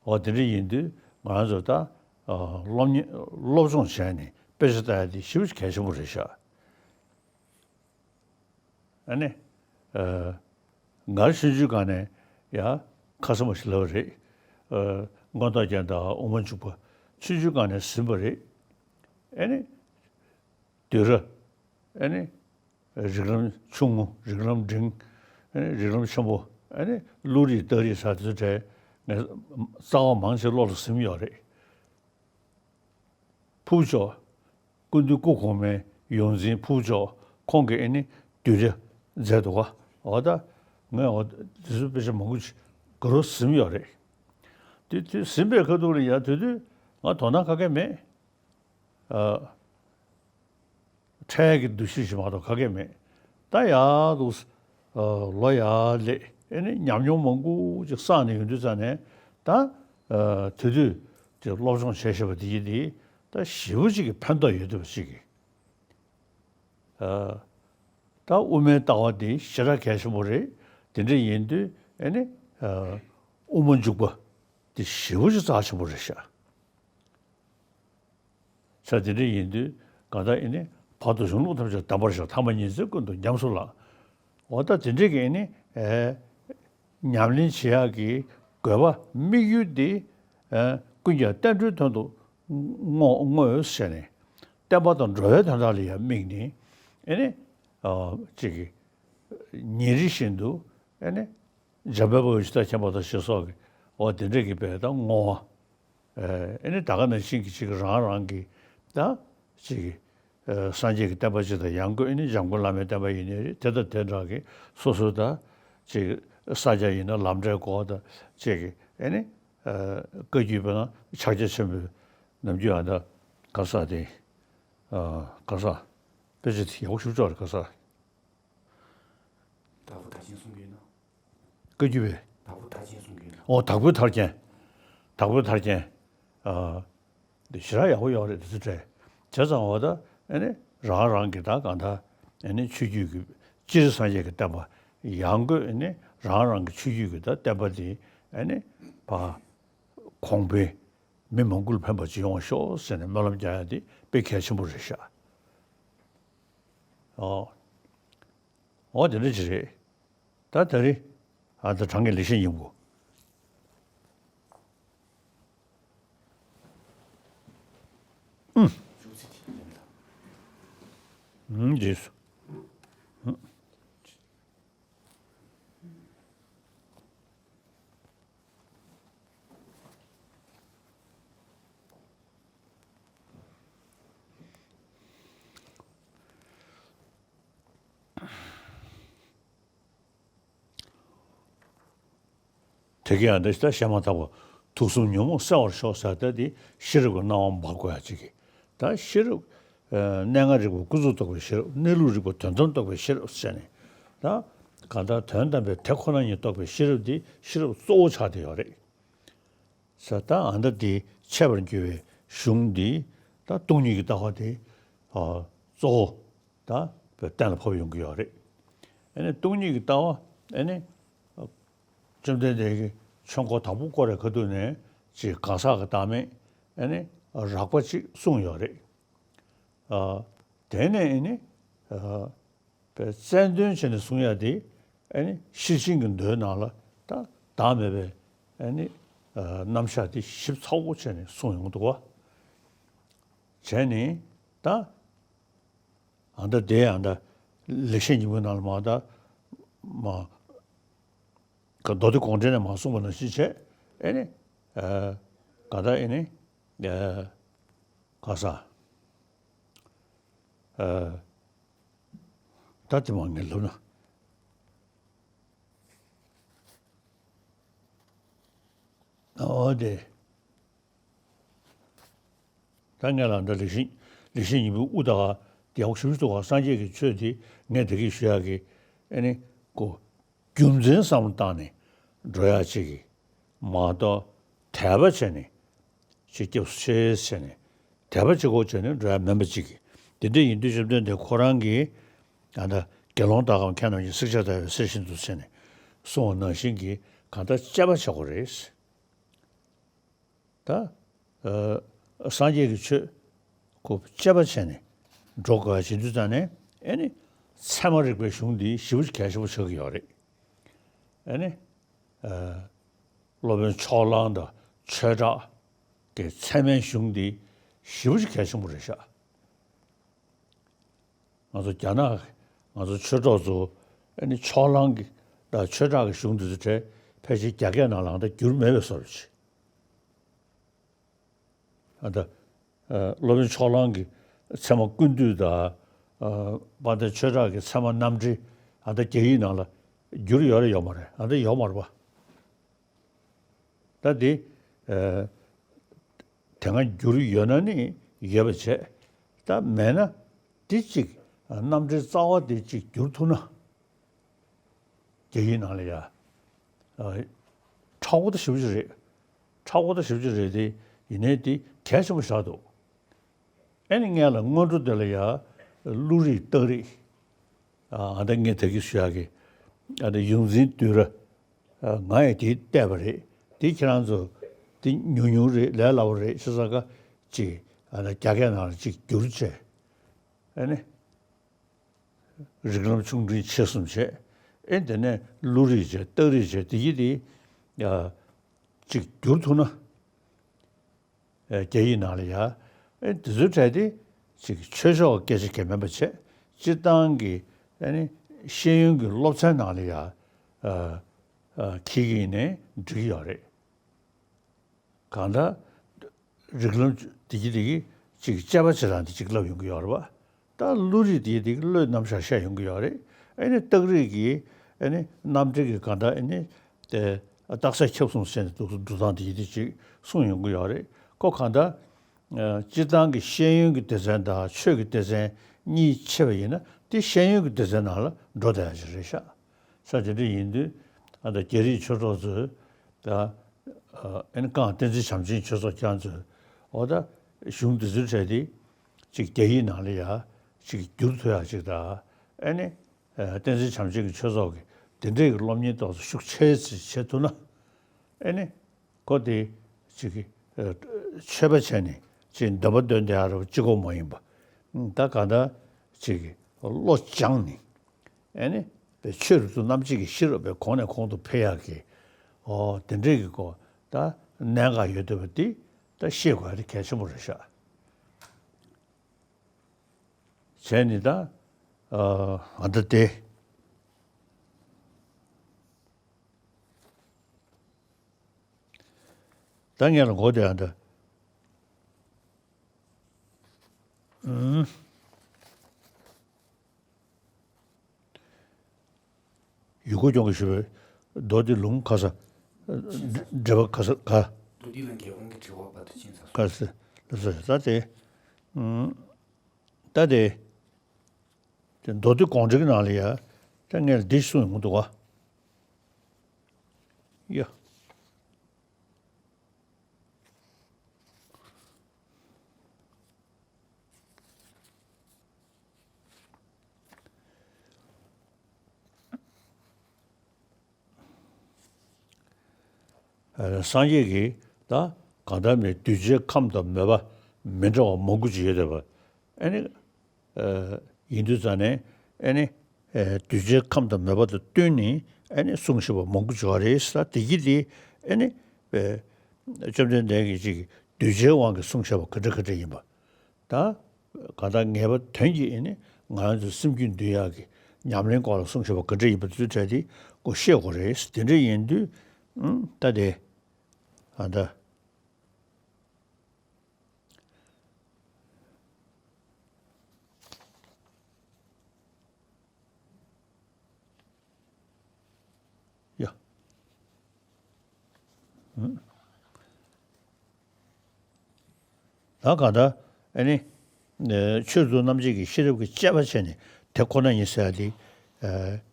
འོ་དེ་འདྲ་ཡིན་དུས་ང་རང་ཚོ་ད་ཨ་སློབ་གཉེར་སློབ་སྦྱོང་བྱས་ནས་དཔེ་ཆ་ལྟ་ཡ་དེ་ཞེ་པོ་གལ་ཆེན་པོ་རེད་ཤག་ཨ་ནི། ཨ་ང་ཆུང་ཆུང་སྒང་ནས་ཡ་ཁ་ས་མ་ཞིག་ལབ་པ་རེད། ཨ་མངོན་རྟོགས་རྒྱན་དང་དབུ་མ་འཇུག་པ་ཆུང་ཆུང་སྒང་ནས་ཟིན་པ་རེད། ཨ་ནི། དུས་རབས། ཨ་ནི། རིགས་ལམ་ཆུང་ངུ་རིགས་ལམ་འབྲིང་། ཨ་ནི་རིགས་ལམ་ཆེན་པོ། ཨ་ནི་བློ་རིག་རྟགས་རིག་ས་དེ་ཚོ་གྲས་ངས་རྩ་བ་མང་ཆེ་བློ་ལ་ཟིན་ཡོད་རེད། ཕུ་བོ་མཆོག་སྐུ་མདུན་སྐུ་གོང་མའི་ཡོངས་འཛིན་ཕུ་བོ་མཆོག་ཁོང་གིས་ཨེ་ནི་བསྡུས་གྲྭ་མཛད་འདུག་ག་འོ་ད་ངས་འོ་དེ་ཚོ་དཔེ་ཆ་མང་པོ་ཅིག་ག་རོ་ཟིན་ཡོད་རེད། དེ་དུས་ཟིན་པའི་ཁ་ཐུག་ལ་ཡ་དེ་དུས་ང་དོ་སྣང་ག་གེ་མེད། ཨ་འཕྲད་ཀྱི་འདུ་ཤེས་ཤིག་མ་གཏོགས་ག་གེ་མེད། ད་ཡག་འདུག་ཨ་ལོ་ཡག་སླེབས། ཨེ་ནི་ཉམས་མྱོང་མང་པོ་ཅིག་བསགས་ནས་ཡོང་དུས་ཙ་ནས་ད་ཨ་དེ་དུས་ཀྱི་སློབ་སྦྱོང་བྱས་བཞག་པ་དེ་ཡིན་དེ་ད་ཞེ་པོ་ཅིག་གི་ཕན་ཐོགས་ཡོད་འདུག་པ་ཅིག་གི་ཨ་ད་དབུ་མའི་ལྟ་བ་དེ་ཞེ་དྲག་གལ་ཆེན་པོ་རེད། དེ་འདྲ་ཡིན་དུས་ཨེ་ནི་ཨ་དབུ་མ་འཇུག་པ་དེ་ཞེ་པོ་ཅིག་རྩ་ཆེན་པོ་རེད་ཤག་ས་དེ་འདྲ་ཡིན་དུས་གང་ལྟར་ཨེ་ནི་བར་དུ་གཞུང་ལུགས་ཐམས་ཅད་གདམས་པར་ཤོག །ཐ་མ་ཉིན་མཚན་ཀུན་ཏུ་ཉམས་སུ་བླང་། འོ་ད་དེ་འདྲ་གི་ཨེ་ནི་ཨེ་ཉམས་ལེན་བྱེད་ཡག་གི་དགོས་པ་དམིགས་ཡུལ་དེ་ཨེ་ཀུན་ཀྱང་བསྟན་འགྲོའི་དོན་དུ་བསྔོ་བསྔོ་ཟེར་ནས་བསྟན་པ་དང་འགྲོ་བའི་དོན་དག་ལ་ཡང་དམིགས་ནས་ཨེ་ནི་ཨ་ཅིག་གི་ཉིན་རེ་བཞིན་དུ་ཨེ་ནི་འཇམ་དཔལ་དཔའ་བོས་ཇི་ལྟར་མཁྱེན་པ་དང་ཞེས་སོགས་ཀྱི་འོ་དེ་འདྲ་གི་དཔེ་དང་བསྔོ་བ། ཨེ་ནི་ད་ག་ནང་བཞིན་གྱི་ཅིག་རང་རང་གི་ད་ཅིག་ཨེ་སངས་རྒྱས་ཀྱི་བསྟན་པ་ཅིག་དང་ཡང་སྒོས་ཨེ་ནི་འཇམ་མགོན་བླ་མའི་བསྟན་པ་ཡིན་ནའི་རེད། དེ་དང་དེ་འདྲ་གི་སོ་སོའི་ད་ཅིག་ས་སྐྱ་ཡིན་ན་ལམ་འབྲས་སྐོར་དང་ཅིག་གི་ཨེ་ནི་ཨེ་བཀའ་བརྒྱུད་པ་ན་ཕྱག་རྒྱ་ཆེན་པོའི་ནམ་རྒྱུན་ཨ་ད་ག་ས་དེ་ཨ་ག་ས་དཔེ་ཆ་དེ་ཡག་པོ་ཞིག་ཅོག་རེད་ག་ས། དྭགས་པོ་དར་ཆེན་གསུང་གི་ཡོད་ན། བཀའ་བརྒྱུད་པའི། དྭགས་པོ་དར་ཆེན་གསུང་གི་ཡོད་ན། ཨོ་དྭགས་པོའི་དར་ཆེན། དྭགས་པོའི་དར་ཆེན། ཨ། འདི་ཞེ་དྲག་ཡག་པོ་ཡོད་རེད་དེ་ཚོ་དྲན། བྱས་ཙང་འོ་ད་ཨེ་ནི་རང་རང་གི་ད་གང་ད་ཨེ་ནི་ཆོས་བརྒྱུད་ཀྱི་སྤྱིར་སངས་རྒྱས་ཀྱི་བསྟན་པ་ཡང་སྒོས་ཨེ་ནི་རང་རང་གི་ཆོས་བརྒྱུད་ཀྱི་ད་བསྟན་པ་འདི་ཨེ་ནི་ཕ་གོང་འཕེལ་མི་མང་པོ་ལ་ཕན་པ་ཅིག་ཡོང་བ་ཤོག་ཟེར་ནས་སྨོན་ལམ་རྒྱག་ཡ་དེ་དཔེ་གལ་ཆེན་པོ་རེད་ཤག་ཨོ། འོ་དེ་འདྲ་ཅིག་རེད། ད་ད་རེས་ཨ་ད་དྲང་གི་ལེགས་བཤད་སྙིང་པོ། ཨུམ། ཨུམ་རྗེས་སུ། ཨུམ། དེ་གའི་ཨ་འདྲ་ཞིག་ད་བཤད་མ་ཐག་པ་དུག་གསུམ་ཉོན་མོངས་སེལ་བར་ཤོག་ཟེར་ད་དེ་ཤེས་རབ་ཀྱི་སྣང་བ་འབར་དགོས་ཡ་ཅིག་གི་ད་ཤེས་རབ་ཨ་གནས་ལྔ་རིག་པ་ཀུན་རྫོབ་རྟོགས་པའི་ཤེས་རབ། གནས་ལུགས་རིག་པ་དོན་དམ་རྟོགས་པའི་ཤེས་རབ་ཟེར་ནས་ད་གང་ལྟར་དོན་དམ་པའི་དེ་ཁོ་ན་ཉིད་རྟོགས་པའི་ཤེས་རབ་འདི་ཤེས་རབ་གཙོ་བོ་ཆགས་བསྡད་ཡོད་རེད། ས་ད་ཨ་འདྲ་དེ་འཆད་པར་འགྱུར་བའི་གཞུང་འདི་ད་སྟོང་ཉིད་ཀྱི་ལྟ་བ་དེ་ཨ་གཙོ་བོ་ད་བོད་གཏན་ལ་ཕབ་ཡོང་གི་ཡོད་རེད། ཨ་ནི་སྟོང་ཉིད་ཀྱི་ལྟ་བ་ཨ་ནི་བཅོམ་ལྡན་འདས་ཀྱིས་ཆོས་འཁོར་དང་པོ་བསྐོར་བའི་ཁ་ཐུག་ནས་ཅིག་གང་ཟག་གི་བདག་མེད་ཨ་ནི་རགས་པ་ཅིག་གསུངས་ཡོད་རེད། ཨ་དེ་ནས་ཨ་ནི་ཨ་པའི་རྩལ་འདོན་བྱས་ནས་གསུང་ཡ་དེ་ཨ་ནི་ཤེར་ཕྱིན་གྱི་མདོའི་ནང་ལ་ད་བདག་མེད་པའི་ཨ་ནི་ཨ་རྣམ་གཞག་དེ་ཞིབ་ཚགས་པོ་བྱས་ནས་གསུངས་ཡོང་འདུག་བ། བྱས་ནས་ད་ཨ་ད་དེ་ཨ་ད་ལེགས་བཤད་སྙིང་པོའི་ནང་ལ་མ་ད་མ་ག་མདོ་སྡེ་དགོངས་འགྲེལ་ནས་མ་གསུངས་པ་ནང་བཞིན་བྱས་ཨ་ནི་ཨ་ག་ད་ཨ་ནི་ཨ། ག་ས། ཨ། ད་དེ་མ་ངས་ལབ་ན། ཨོ་དེ། ད་ངས་ལ་འདི་ལེགས་བཤད་ལེགས་བཤད་སྙིང་པོའི་དབུ་ད་ག་དེ་ཡག་པོ་ཞུ་ཞུ་འདུག་ག་སངས་རྒྱས་ཀྱི་ཆོས་དེ་ངས་དེ་གི་ཞུ་ཡག་གི་ཨ་ནི་ཀོ། རྒྱུ་མཚན་བསམ་བློ་བཏང་ནས་འགྲོ་ཡག་ཅིག་གི་མ་གཏོགས་དད་པ་བྱས་ནས་ཅིག་སྐྱབས་སུ་མཆི་བྱས་ནས་དད་པ་གཅིག་པོ་བྱས་ནས་འགྲོ་ཡག་མིན་པ་ཅིག་གི། དེ་འདྲ་ཡིན་དུས་བཅོམ་ལྡན་འདས་ཁོ་རང་གིས་ད་ལྟ་དགེ་སློང་དག་གམ་ཁྱེད་རྣམས་ཀྱིས་བསྲེག་བཅད་བརྡར་བའི་གསེར་བཞིན་དུ་བྱས་ནས་གསུངས་པ་ནང་བཞིན་གྱི་གང་ལྟར་དཔྱད་པ་བྱེད་དགོས་རེད། ད། ཨ། སངས་རྒྱས་ཀྱི་ཆོས་ཁོ་དཔྱད་པ་བྱས་ནས་འགྲོ་དགོས་པ་བྱེད་དུས་ཙང་ནས་ཨེ་ནི་ཚད་མ་རིག་པའི་གཞུང་འདི་ཞེ་པོ་ཅིག་གལ་ཆེན་པོ་ཆགས་ཀྱི་ཡོད་རེད། ཨེ་ནི། ཨ། སློབ་དཔོན་ཕྱོགས་གླང་དང་ཆོས་གྲགས་ཀྱི་ཚད་མའི་གཞུང་འདི་ཞེ་པོ་ཅིག་གལ་ཆེན་པོ་རེད་ཤག་ང་ཚོ་རྒྱ་ནག་ང་ཚོ་ཆོས་གྲོགས་ཚོ་ཨ་ནི་ཕྱོགས་གླང་གི་དང་ཆོས་གྲགས་ཀྱི་གཞུང་འདི་ཚོ་གྲས་ཕལ་ཆེར་རྒྱ་སྐད་ནང་ལའང་ད་བསྒྱུར་མེད་པའི་བཟོ་འདྲ་ཅིག་ཨ་ད། ཨ། སློབ་དཔོན་ཕྱོགས་གླང་གི་ཚད་མ་ཀུན་བཏུས་དང་། ཨ། དཔལ་ལྡན་ཆོས་གྲགས་ཀྱི་ཚད་མ་རྣམ་འགྲེལ་ཨ་ད་རྒྱ་ཡིག་ནང་ལ་བསྒྱུར་ཡོད་རེད་ཡོད་མ་རེད། ཨ་ད་ཡོད་མ་རེད་པ། ད་དེ། ཨ། དེ་སྔ་བསྒྱུར་ཡོད་ན་ནི་ཡོད་པ་བྱས། ད་མེད་ན་དེ་གཅིག་རྣམ་འགྲེལ་རྩ་བ་དེ་གཅིག་བསྒྱུར་ཐུབ་ན། རྒྱ་ཡིག་ནང་ལ་ཡ། ཨ། མཁྲེགས་པོ་ད་ཞེ་པོ་ཅིག་རེད། མཁྲེགས་པོ་ད་ཞེ་པོ་ཅིག་རེད་དེ། ཡིན་ནའི་དེ་གལ་ཆེན་པོ་ཆགས་འདུག་ཨེ་ནི་སྔོན་ལ་སྔོན་འགྲོ་དེ་ལ་ཡ། བློ་རིག་རྟགས་རིགས། ཨ། ད་ངས་ད་གིན་ཞུ་ཡག་གི། ཨ། ད་ཡོངས་འཛིན་བསྡུས་ར། ཨ། ང་ཡི་དེ་བལྟས་པ་རེད། དེ་ཁྱེད་རང་ཚོ་དེ་ཉུང་ཉུང་རེད། ལས་སླ་པོ་རེད་ཤག་ཟེར་ཀ་ཅིག་ཨ། ད་རྒྱ་སྐད་ནང་ལ་ཅིག་བསྒྱུར་བྱས། ཨེ་ནི། རིགས་ལམ་ཆུང་འབྲིང་ཆེ་གསུམ་བྱས། ཨེ་དེ་ནས་བློ་རིག་བྱས། རྟགས་རིགས་བྱས། དེ་གི་དེ། ཨ། ཅིག་བསྒྱུར་ཐུབ་ན། ཨ། རྒྱ་ཡིག་ནང་ལ་ཡ། ཨེ་དེ་ཚོའི་གྲས་དེ་ཅིག་ཆོས་ཕྱོགས་སྐད་ཆ་གང་ཡང་མིན་པ་བྱས། སྤྱིར་བཏང་གི་ཨ་ནི་ཤེས་ཡོན་གྱི་སློབ་ཚན་ནང་ལ་ཡ། ཨ། ཨ། འཁྱེར་གྱི་ཡིན་ནའི་འགྲིག་གི་ཡོད་རེད། གང་ལྟར་རིགས་ལམ་དེ་གི་དེ་གི་ཅིག་དཔྱད་པ་བྱེད་སྟངས་དེ་ཅིག་ལབ་ཡོང་གི་ཡོད་རེད་པ། ད་བློ་རིག་དེ་གི་དེ་གི་བློའི་རྣམ་གཞག་བཤད་ཡོང་གི་ཡོད་རེད། ཨེ་ནི་རྟགས་རིགས་ཀྱི་ཨེ་ནི་རྣམ་འགྲེལ་གྱི་གང་ལྟར་ཨེ་ནི་དེ་རྟགས་གསལ་ཁྱབ་གསུམ་ཟེར་ནས་འདུག་སེ་འགྲོ་སྟངས་དེ་གི་དེ་ཅིག་གསུངས་ཡོང་གི་ཡོད་རེད། ཁོ་གང་ལྟར། ཨ། སྤྱིར་བཏང་གི་ཤེས་ཡོན་གྱི་སྡེ་ཚན་དང་ཆོས་ཀྱི་སྡེ་ཚན་གཉིས་ཕྱེ་བ་ཡིན་ན། དེ་ཤེས་ཡོན་གྱི་སྡེ་ཚན་ནང་ལ་འགྲོ་བསྡད་ཡག་ཅིག་རེད་ཤག་ས་དེ་འདྲ་ཡིན་དུས། ཨ། ད་རྒྱ་རིགས་ཆོས་གྲོགས་ཚོས་ད། ཨ། ཨེ་ནི་གངས་བསྟན་འཛིན་བྱམས་ཆེན་ཆོས་ཚོགས་ཀྱང་ཚོས། འོ་ད་གཞུང་འདི་ཚོའི་གྲས་དེ་ཅིག་རྒྱ་ཡིག་ནང་ལ་ཡ་ཅིག་བསྒྱུར་ཐུབ་ཡག་ཅིག་དང་། ཨེ་ནི། ཨ། བསྟན་འཛིན་བྱམས་ཆེན་གྱི་ཆོས་ཚོགས་ཀྱི་དེ་འདྲའི་གི་སློབ་གཉེར་ཏོག་ཙམ་ཤུགས་ཆེ་ཙམ་བྱེད་ཐུབ་ན། ཨེ་ནི། ཁོ་དེ་ཅིག་གི། ཨ། ཆོས་པ་བྱས་ནས་ཅིག་འདོན་པ་འདོན་བསྡད་ཡག་རེད་པ། གཅིག་པོ་མ་ཡིན་པ། ད་གང་ལྟར་ཅིག་གི་བློ་སྦྱངས་ནས། ཨེ་ནི་པའི་ཆོས་རབ་ཏུ་རྣམ་འབྱེད་ཀྱི་ཤེས་རབ་པའི་གོང་ནས་གོང་དུ་འཕེལ་ཡག་གི། ཨོ་དེ་འདྲའི་གི་གོ་ད་གནད་འགག་ཡོད་བསྡད་པ་འདི་ད་ཤེས་དགོས་ཡག་དེ་གལ་ཆེན་པོ་རེད་ཤག་བྱས་ནས་ད། ཨ། ཨ། ད་དེ། ད་ངས་ལ་གོ་དེ་ཨ་ད། ཨུམ། ཡུལ་སྐོར་སྐྱོང་གི་ཞུ་བའི་མདོ་སྡེ་ལུང་ཁ་ས། འགྲེལ་པ་ཁ་ས་ག་མདོ་སྡེ་ལུང་རྒྱལ་དབང་གི་དྲི་བ་བར་དུ་ཕྱིན་ཚར་སོང་། ཁ་ས་ལ་ས་ས་དེ། ཨུམ། ད་དེ། དེ་མདོ་སྡེ་དགོངས་འགྲེལ་གྱི་ནང་ལ་ཡ། ད་ངས་འདི་གསུངས་ཡོང་གི་འདུག་ག་ཡ། ཨ། སངས་རྒྱས་ཀྱིས་ད་གང་ལྟར་མི་འདུས་བྱས་ཁམས་དང་མོས་པ་མི་འདྲ་བ་མང་པོ་ཅིག་ཡོད་བསྡད་པ། ཨ་ནི། ཨ། ཡིན་དུས་ཙང་ནས་ཨ་ནི། ཨ། འདུས་བྱས་ཁམས་དང་མོས་པ་དང་བསྟུན་ནས་ཨ་ནི་གསུངས་བཞག་པ་མང་པོ་ཅིག་ཡོད་རེད་ཟེར། དེ་གི་དེ་ཨ་ནི། ཨ། བཅོམ་ལྡན་འདས་ཀྱིས་ཅིག་འདུས་བྱས་དབང་གིས་གསུངས་བཞག་པ་ག་འདྲ་ག་འདྲ་ཡིན་པ། ད་གང་ལྟར་ངེས་པ་དོན་གྱིས་ཨེ་ནི་ང་རང་ཚོའི་སེམས་རྒྱུད་འདུལ་ཡག་གི་ཉམས་ལེན་སྐོར་ལ་གསུངས་བཞག་པ་ག་འདྲ་ཡིན་པ་དེ་ཚོའི་གྲས་དེ་ཀོ་ཤེས་དགོས་རེད། དེ་འདྲ་ཡིན་དུས། ཨུམ། ད་དེ། ཨ། ད། ད་གང་ལྟར་ཨ་ནི། ཆོས་མཛོད་རྣམ་འབྱེད་ཀྱི་ཤེས་རབ་ཀྱི་དཔྱད་པ་བྱས་ནས་དེ་ཁོ་ན་ཉིད་ཟེར་ཡ་དེ་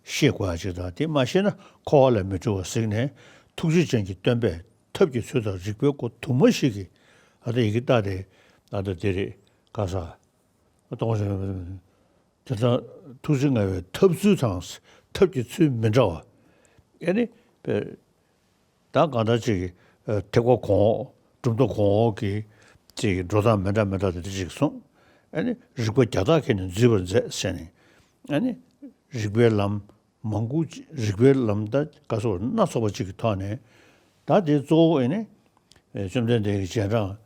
ཤེས་དགོས་ཡ་ཅིག་དང་། དེ་མ་ཤེས་ན་འཁོར་བ་ལས་མི་གྲོལ་བར་གཟིགས་ནས་ཐུགས་རྗེ་ཅན་གྱི་སྟོན་པས་ཐབས་ཀྱི་ཚུལ་དང་རིགས་པའི་སྒོ་དུ་མ་ཞིག་གིས། ཨ་ད་ཡི་གེ་ལྟ་སྟེ། ཨ་ད་དེ་རེད་ག་ས། གཏོང་བྱ་དེ་དག་ཐུགས་རྗེ་མངའ་བའི་ཐབས་ཚུལ་དང་། ཐབས་ཀྱི་ཚུལ་མི་འདྲ་བ། ཨ་ནི་པའི་ད་གང་ལྟར་ཅིག་ཐེག་པ་གོང་འོག་གྲུབ་མཐའ་གོང་འོག་གི་ཅིག་འགྲོ་སྟངས་མི་འདྲ་མི་འདྲ་དེ་འདྲ་ཅིག་གསུངས། ཨ་ནི་རིགས་པ་བརྒྱ་ཕྲག་ཁྱེར་ནས་འཛུད་པར་མཛད་ཟེར་ནས། ཨ་ནི་རིགས་པའི་ལམ་མང་པོ་ཅིག་རིགས་པའི་ལམ་ད་ག་སོགས་སྣ་ཚོགས་པ་ཅིག་གི་ཐོག་ནས། ད་དེ་གཙོ་བོ་ཨ་ནི་བཅོམ་ལྡན་འདས་ཀྱི་རྗེས་འབྲང་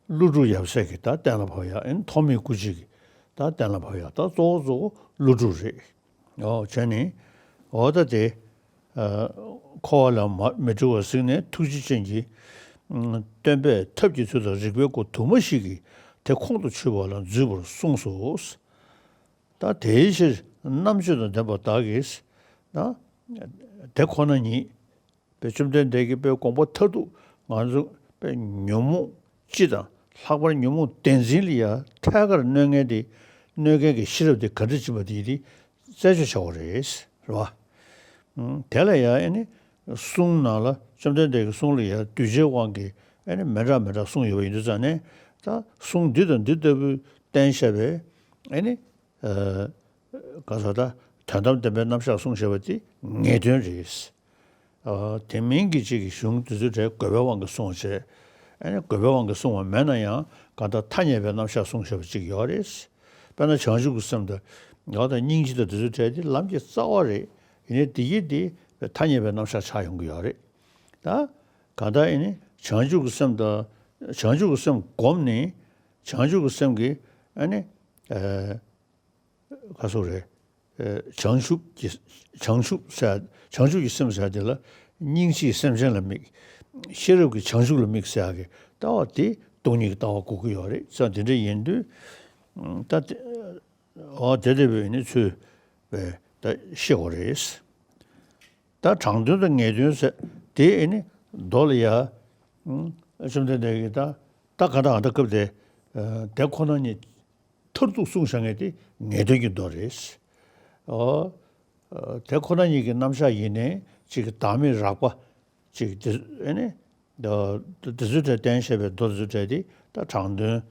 ཀླུ་སྒྲུབ་ཡབ་སྲས་ཀྱིས་ད་གཏན་ལ་ཕབ་ཡ། ཨ་ནི་ཐོགས་མེད་སྐུ་མཆེད་ཀྱིས་ད་གཏན་ལ་ཕབ་ཡ། ད་གཙོ་བོ་གཙོ་བོ་ཀླུ་སྒྲུབ་རེད། ཨོ་བྱས་ནས། འོ་ད་དེ། ཨ། འཁོར་བ་ལས་མ་མི་གྲོལ་བར་གཟིགས་ནས་ཐུགས་རྗེ་ཅན་གྱི་སྟོན་པས་ཐབས་ཀྱི་ཚུལ་དང་རིགས་པའི་སྒོ་དུ་མ་ཞིག་གིས་དེ་ཁོང་དུ་ཆུད་པ་ལ་འཛུད་པར་གསུངས་སོ། ད་དེའི་ཕྱིར་རྣམ་དཔྱོད་དང་ལྡན་པ་བདག་གིས་ན། དེ་ཁོ་ན་ཉིད། པའི་བཅོམ་ལྡན་འདས་ཀྱི་པའི་དགོངས་པ་མཐར་ཐུག་ང་ཚོ་པའི་ཉོན་མོངས་སྤྱི་དང་ལྷག་པར་ཉོན་མོངས་བདེན་འཛིན་ལ་ཡ་ཐད་ཀར་གནོད་མཁན་དེ། གནོད་མཁན་གྱི་ཤེས་རབ་དེ་ག་འདྲ་ཕྱིན་པ་དེ་དེ་རྩད་གཅོད་བྱ་དགོས་རེད། རེད་བ། ཨང་། དེ་ལ་ཡ་ཨ་ནི་གསུང་ནང་ལ་བཅོམ་ལྡན་འདས་ཀྱི་གསུང་ལ་ཡ་གདུལ་བྱའི་དབང་གིས་ཨ་ནི་མི་འདྲ་མི་འདྲ་གསུངས་ཡོད་པ་ཡིན་དུས་ཙང་ནས། ད་གསུང་འདི་དང་འདི་ལྟ་བུའི་བསྟན་བཤད་པའི་ཨ་ནི། ཨ། ག་ས་ད་དོན་དམ་བདེན་པའི་རྣམ་གཞག་གསུངས་བཞག་པ་དེ་ངེས་དོན་རེད། ཨ། དེ་མིན་གྱི་ཅིག་གི་གཞུང་དེ་ཚོའི་གྲས་དགོས་པའི་དབང་གིས་གསུངས་བྱས། ཨ་ནི་དགོས་པའི་དབང་གིས་གསུངས་པ་མེད་ན་ཡང་གང་ལྟར་ཐ་སྙད་པའི་རྣམ་གཞག་གསུངས་བཞག་པ་ཅིག་ཡོད་རེད། དཔེར་ན་བྱང་ཆུབ་ཀྱི་སེམས་དང་། ཡང་ད་སྙིང་རྗེ་དང་དེ་ཚོའི་གྲས་དེ་ལམ་གྱི་རྩ་བ་རེད། ཡིན་ནའི་དེ་ཡིས་དེ་ཐ་སྙད་པའི་རྣམ་གཞག་ཆགས་ཡོང་གི་ཡོད་རེད། ད་གང་ལྟར་ཨ་ནི་བྱང་ཆུབ་ཀྱི་སེམས་དང་། བྱང་ཆུབ་ཀྱི་སེམས་བསྒོམས་ནས། བྱང་ཆུབ་ཀྱི་སེམས་ཀྱི་ཨ་ནི། ཨ། ག་སོགས་རེད། ཨ། བྱང་ཆུབ་ཀྱི། བྱང་ཆུབ་ཟེར། བྱང་ཆུབ་ཀྱི་སེམས་ཟེར་དེ་ལ་སྙིང་རྗེའི་སེམས་ཅན་ལ་དམིགས། ཤེས་རབ་ཀྱི་བྱང་ཆུབ་ལ་དམིགས་ཟེར་ཡག་གི་ལྟ་བ་དེ་སྟོང་ཉིད་ཀྱི་ལྟ་བ་གོ་གི་ཡོད་རེད་ཙང་། དེ་འདྲ་ཡིན་དུས། ད་དེ། འོ་དེ་འདྲ་བའི་ནི་ཚུལ་བས་ད་ཤེས་དགོས་རེད། ད་དྲང་དོན་དང་ངེས་དོན་ཟེར་དེ་ཨེ་ནི་མདོ་ལ་ཡ། ཨུམ། བཅོམ་ལྡན་འདས་ཀྱིས་ད་ད་ག་ད་ཨ་ད་སྐབས་དེ། ཨ། དེ་ཁོ་ན་ཉིད་མཐར་ཐུག་གསུངས་བཞག་མཁན་དེ་ངེས་དོན་གྱི་མདོ་རེད། ཨོ། ཨ། དེ་ཁོ་ན་ཉིད་ཀྱི་རྣམ་གཞག་ཡིན་ནའི་ཅིག་བདག་མེད་རགས་པ་ཅིག་དེ་ཨེ་ནི། ད་དེ་ཚོའི་གྲས་བསྟན་བཤད་པའི་མདོ་དེ་ཚོའི་གྲས་དེ་ད་དྲང་དོན།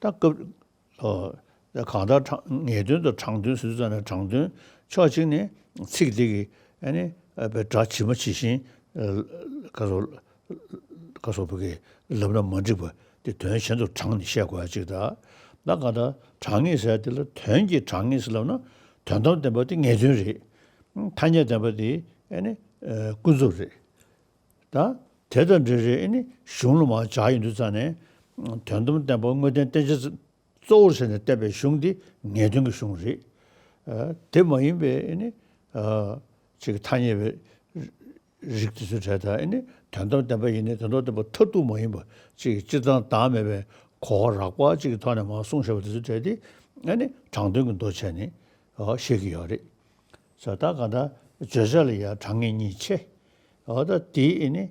ད་སྐབས། ཨོ། ད་གང་ལྟར་དྲང་། ངེས་དོན་དང་དྲང་དོན་ཟེར་དུས་ཙམ་ནས། དྲང་དོན་ཕྱོགས་གཅིག་ནས་ཚིག་འདི་གི་ཨ་ནི་ཨ་པའི་སྒྲ་ཇི་མ་ཇི་བཞིན། ཨ། ག་སོགས། ག་སོགས་པ་གི་ལབ་ན་མ་འགྲིག་པ་དེ་དོན་གཞན་དུ་དྲངས་ནས་བཤད་དགོས་ཡ་གཅིག་དང་། ད་གང་ལྟར་དྲང་ངེས་ཟེར་ཡ་དེ་ལ་དོན་གྱིས་དྲང་ངེས་ཟེར་ལབ་ན། དོན་དམ་བདེན་པ་དེ་ངེས་དོན་རེད། ཐ་སྙད་བདེན་པ་དེ་ཨ་ནི་ཨ་ཀུན་རྫོབ་རེད། ད་དེ་དང་འབྲེལ་བའི་ཨ་ནི་གཞུང་ལ་མར་སྦྱར་ཡོང་དུས་ཙམ་ནས། དོན་དམ་བདེན་པ་དངོས་བསྟན་བསྟན་བྱ་གཙོ་བོར་བྱས་ནས་བསྟན་པའི་གཞུང་འདི་ངེས་དོན་གྱི་གཞུང་རེད། ཨ། དེ་མ་ཡིན་པའི་ཨ་ནི། ཨ། ཅིག་ཐ་སྙད་པའི་རིགས་དེ་ཚོའི་གྲས་དང་། ཨ་ནི་དོན་དམ་བདེན་པ་ཡིན་ནའི་དོན་དམ་བདེན་པ་མཐར་ཐུག་མ་ཡིན་པ་ཅིག། སྤྱིར་བཏང་བདག་མེད་པའི་གོ་བ་རགས་པ་ཅིག་གི་ཐོག་ནས་མར་གསུངས་བཞག་པ་དེ་ཚོའི་གྲས་དེ་ཨ་ནི་དྲང་དོན་གྱི་མདོ་བྱས་ནས། ཨ། བཤད་ཀྱི་ཡོད་རེད། ས་ད་ག་ད་བརྗོད་བྱ་ལ་ཡང་དྲང་ངེས་གཉིས་ཕྱེ། འོ་ད་དེ་ཨེ་ནི་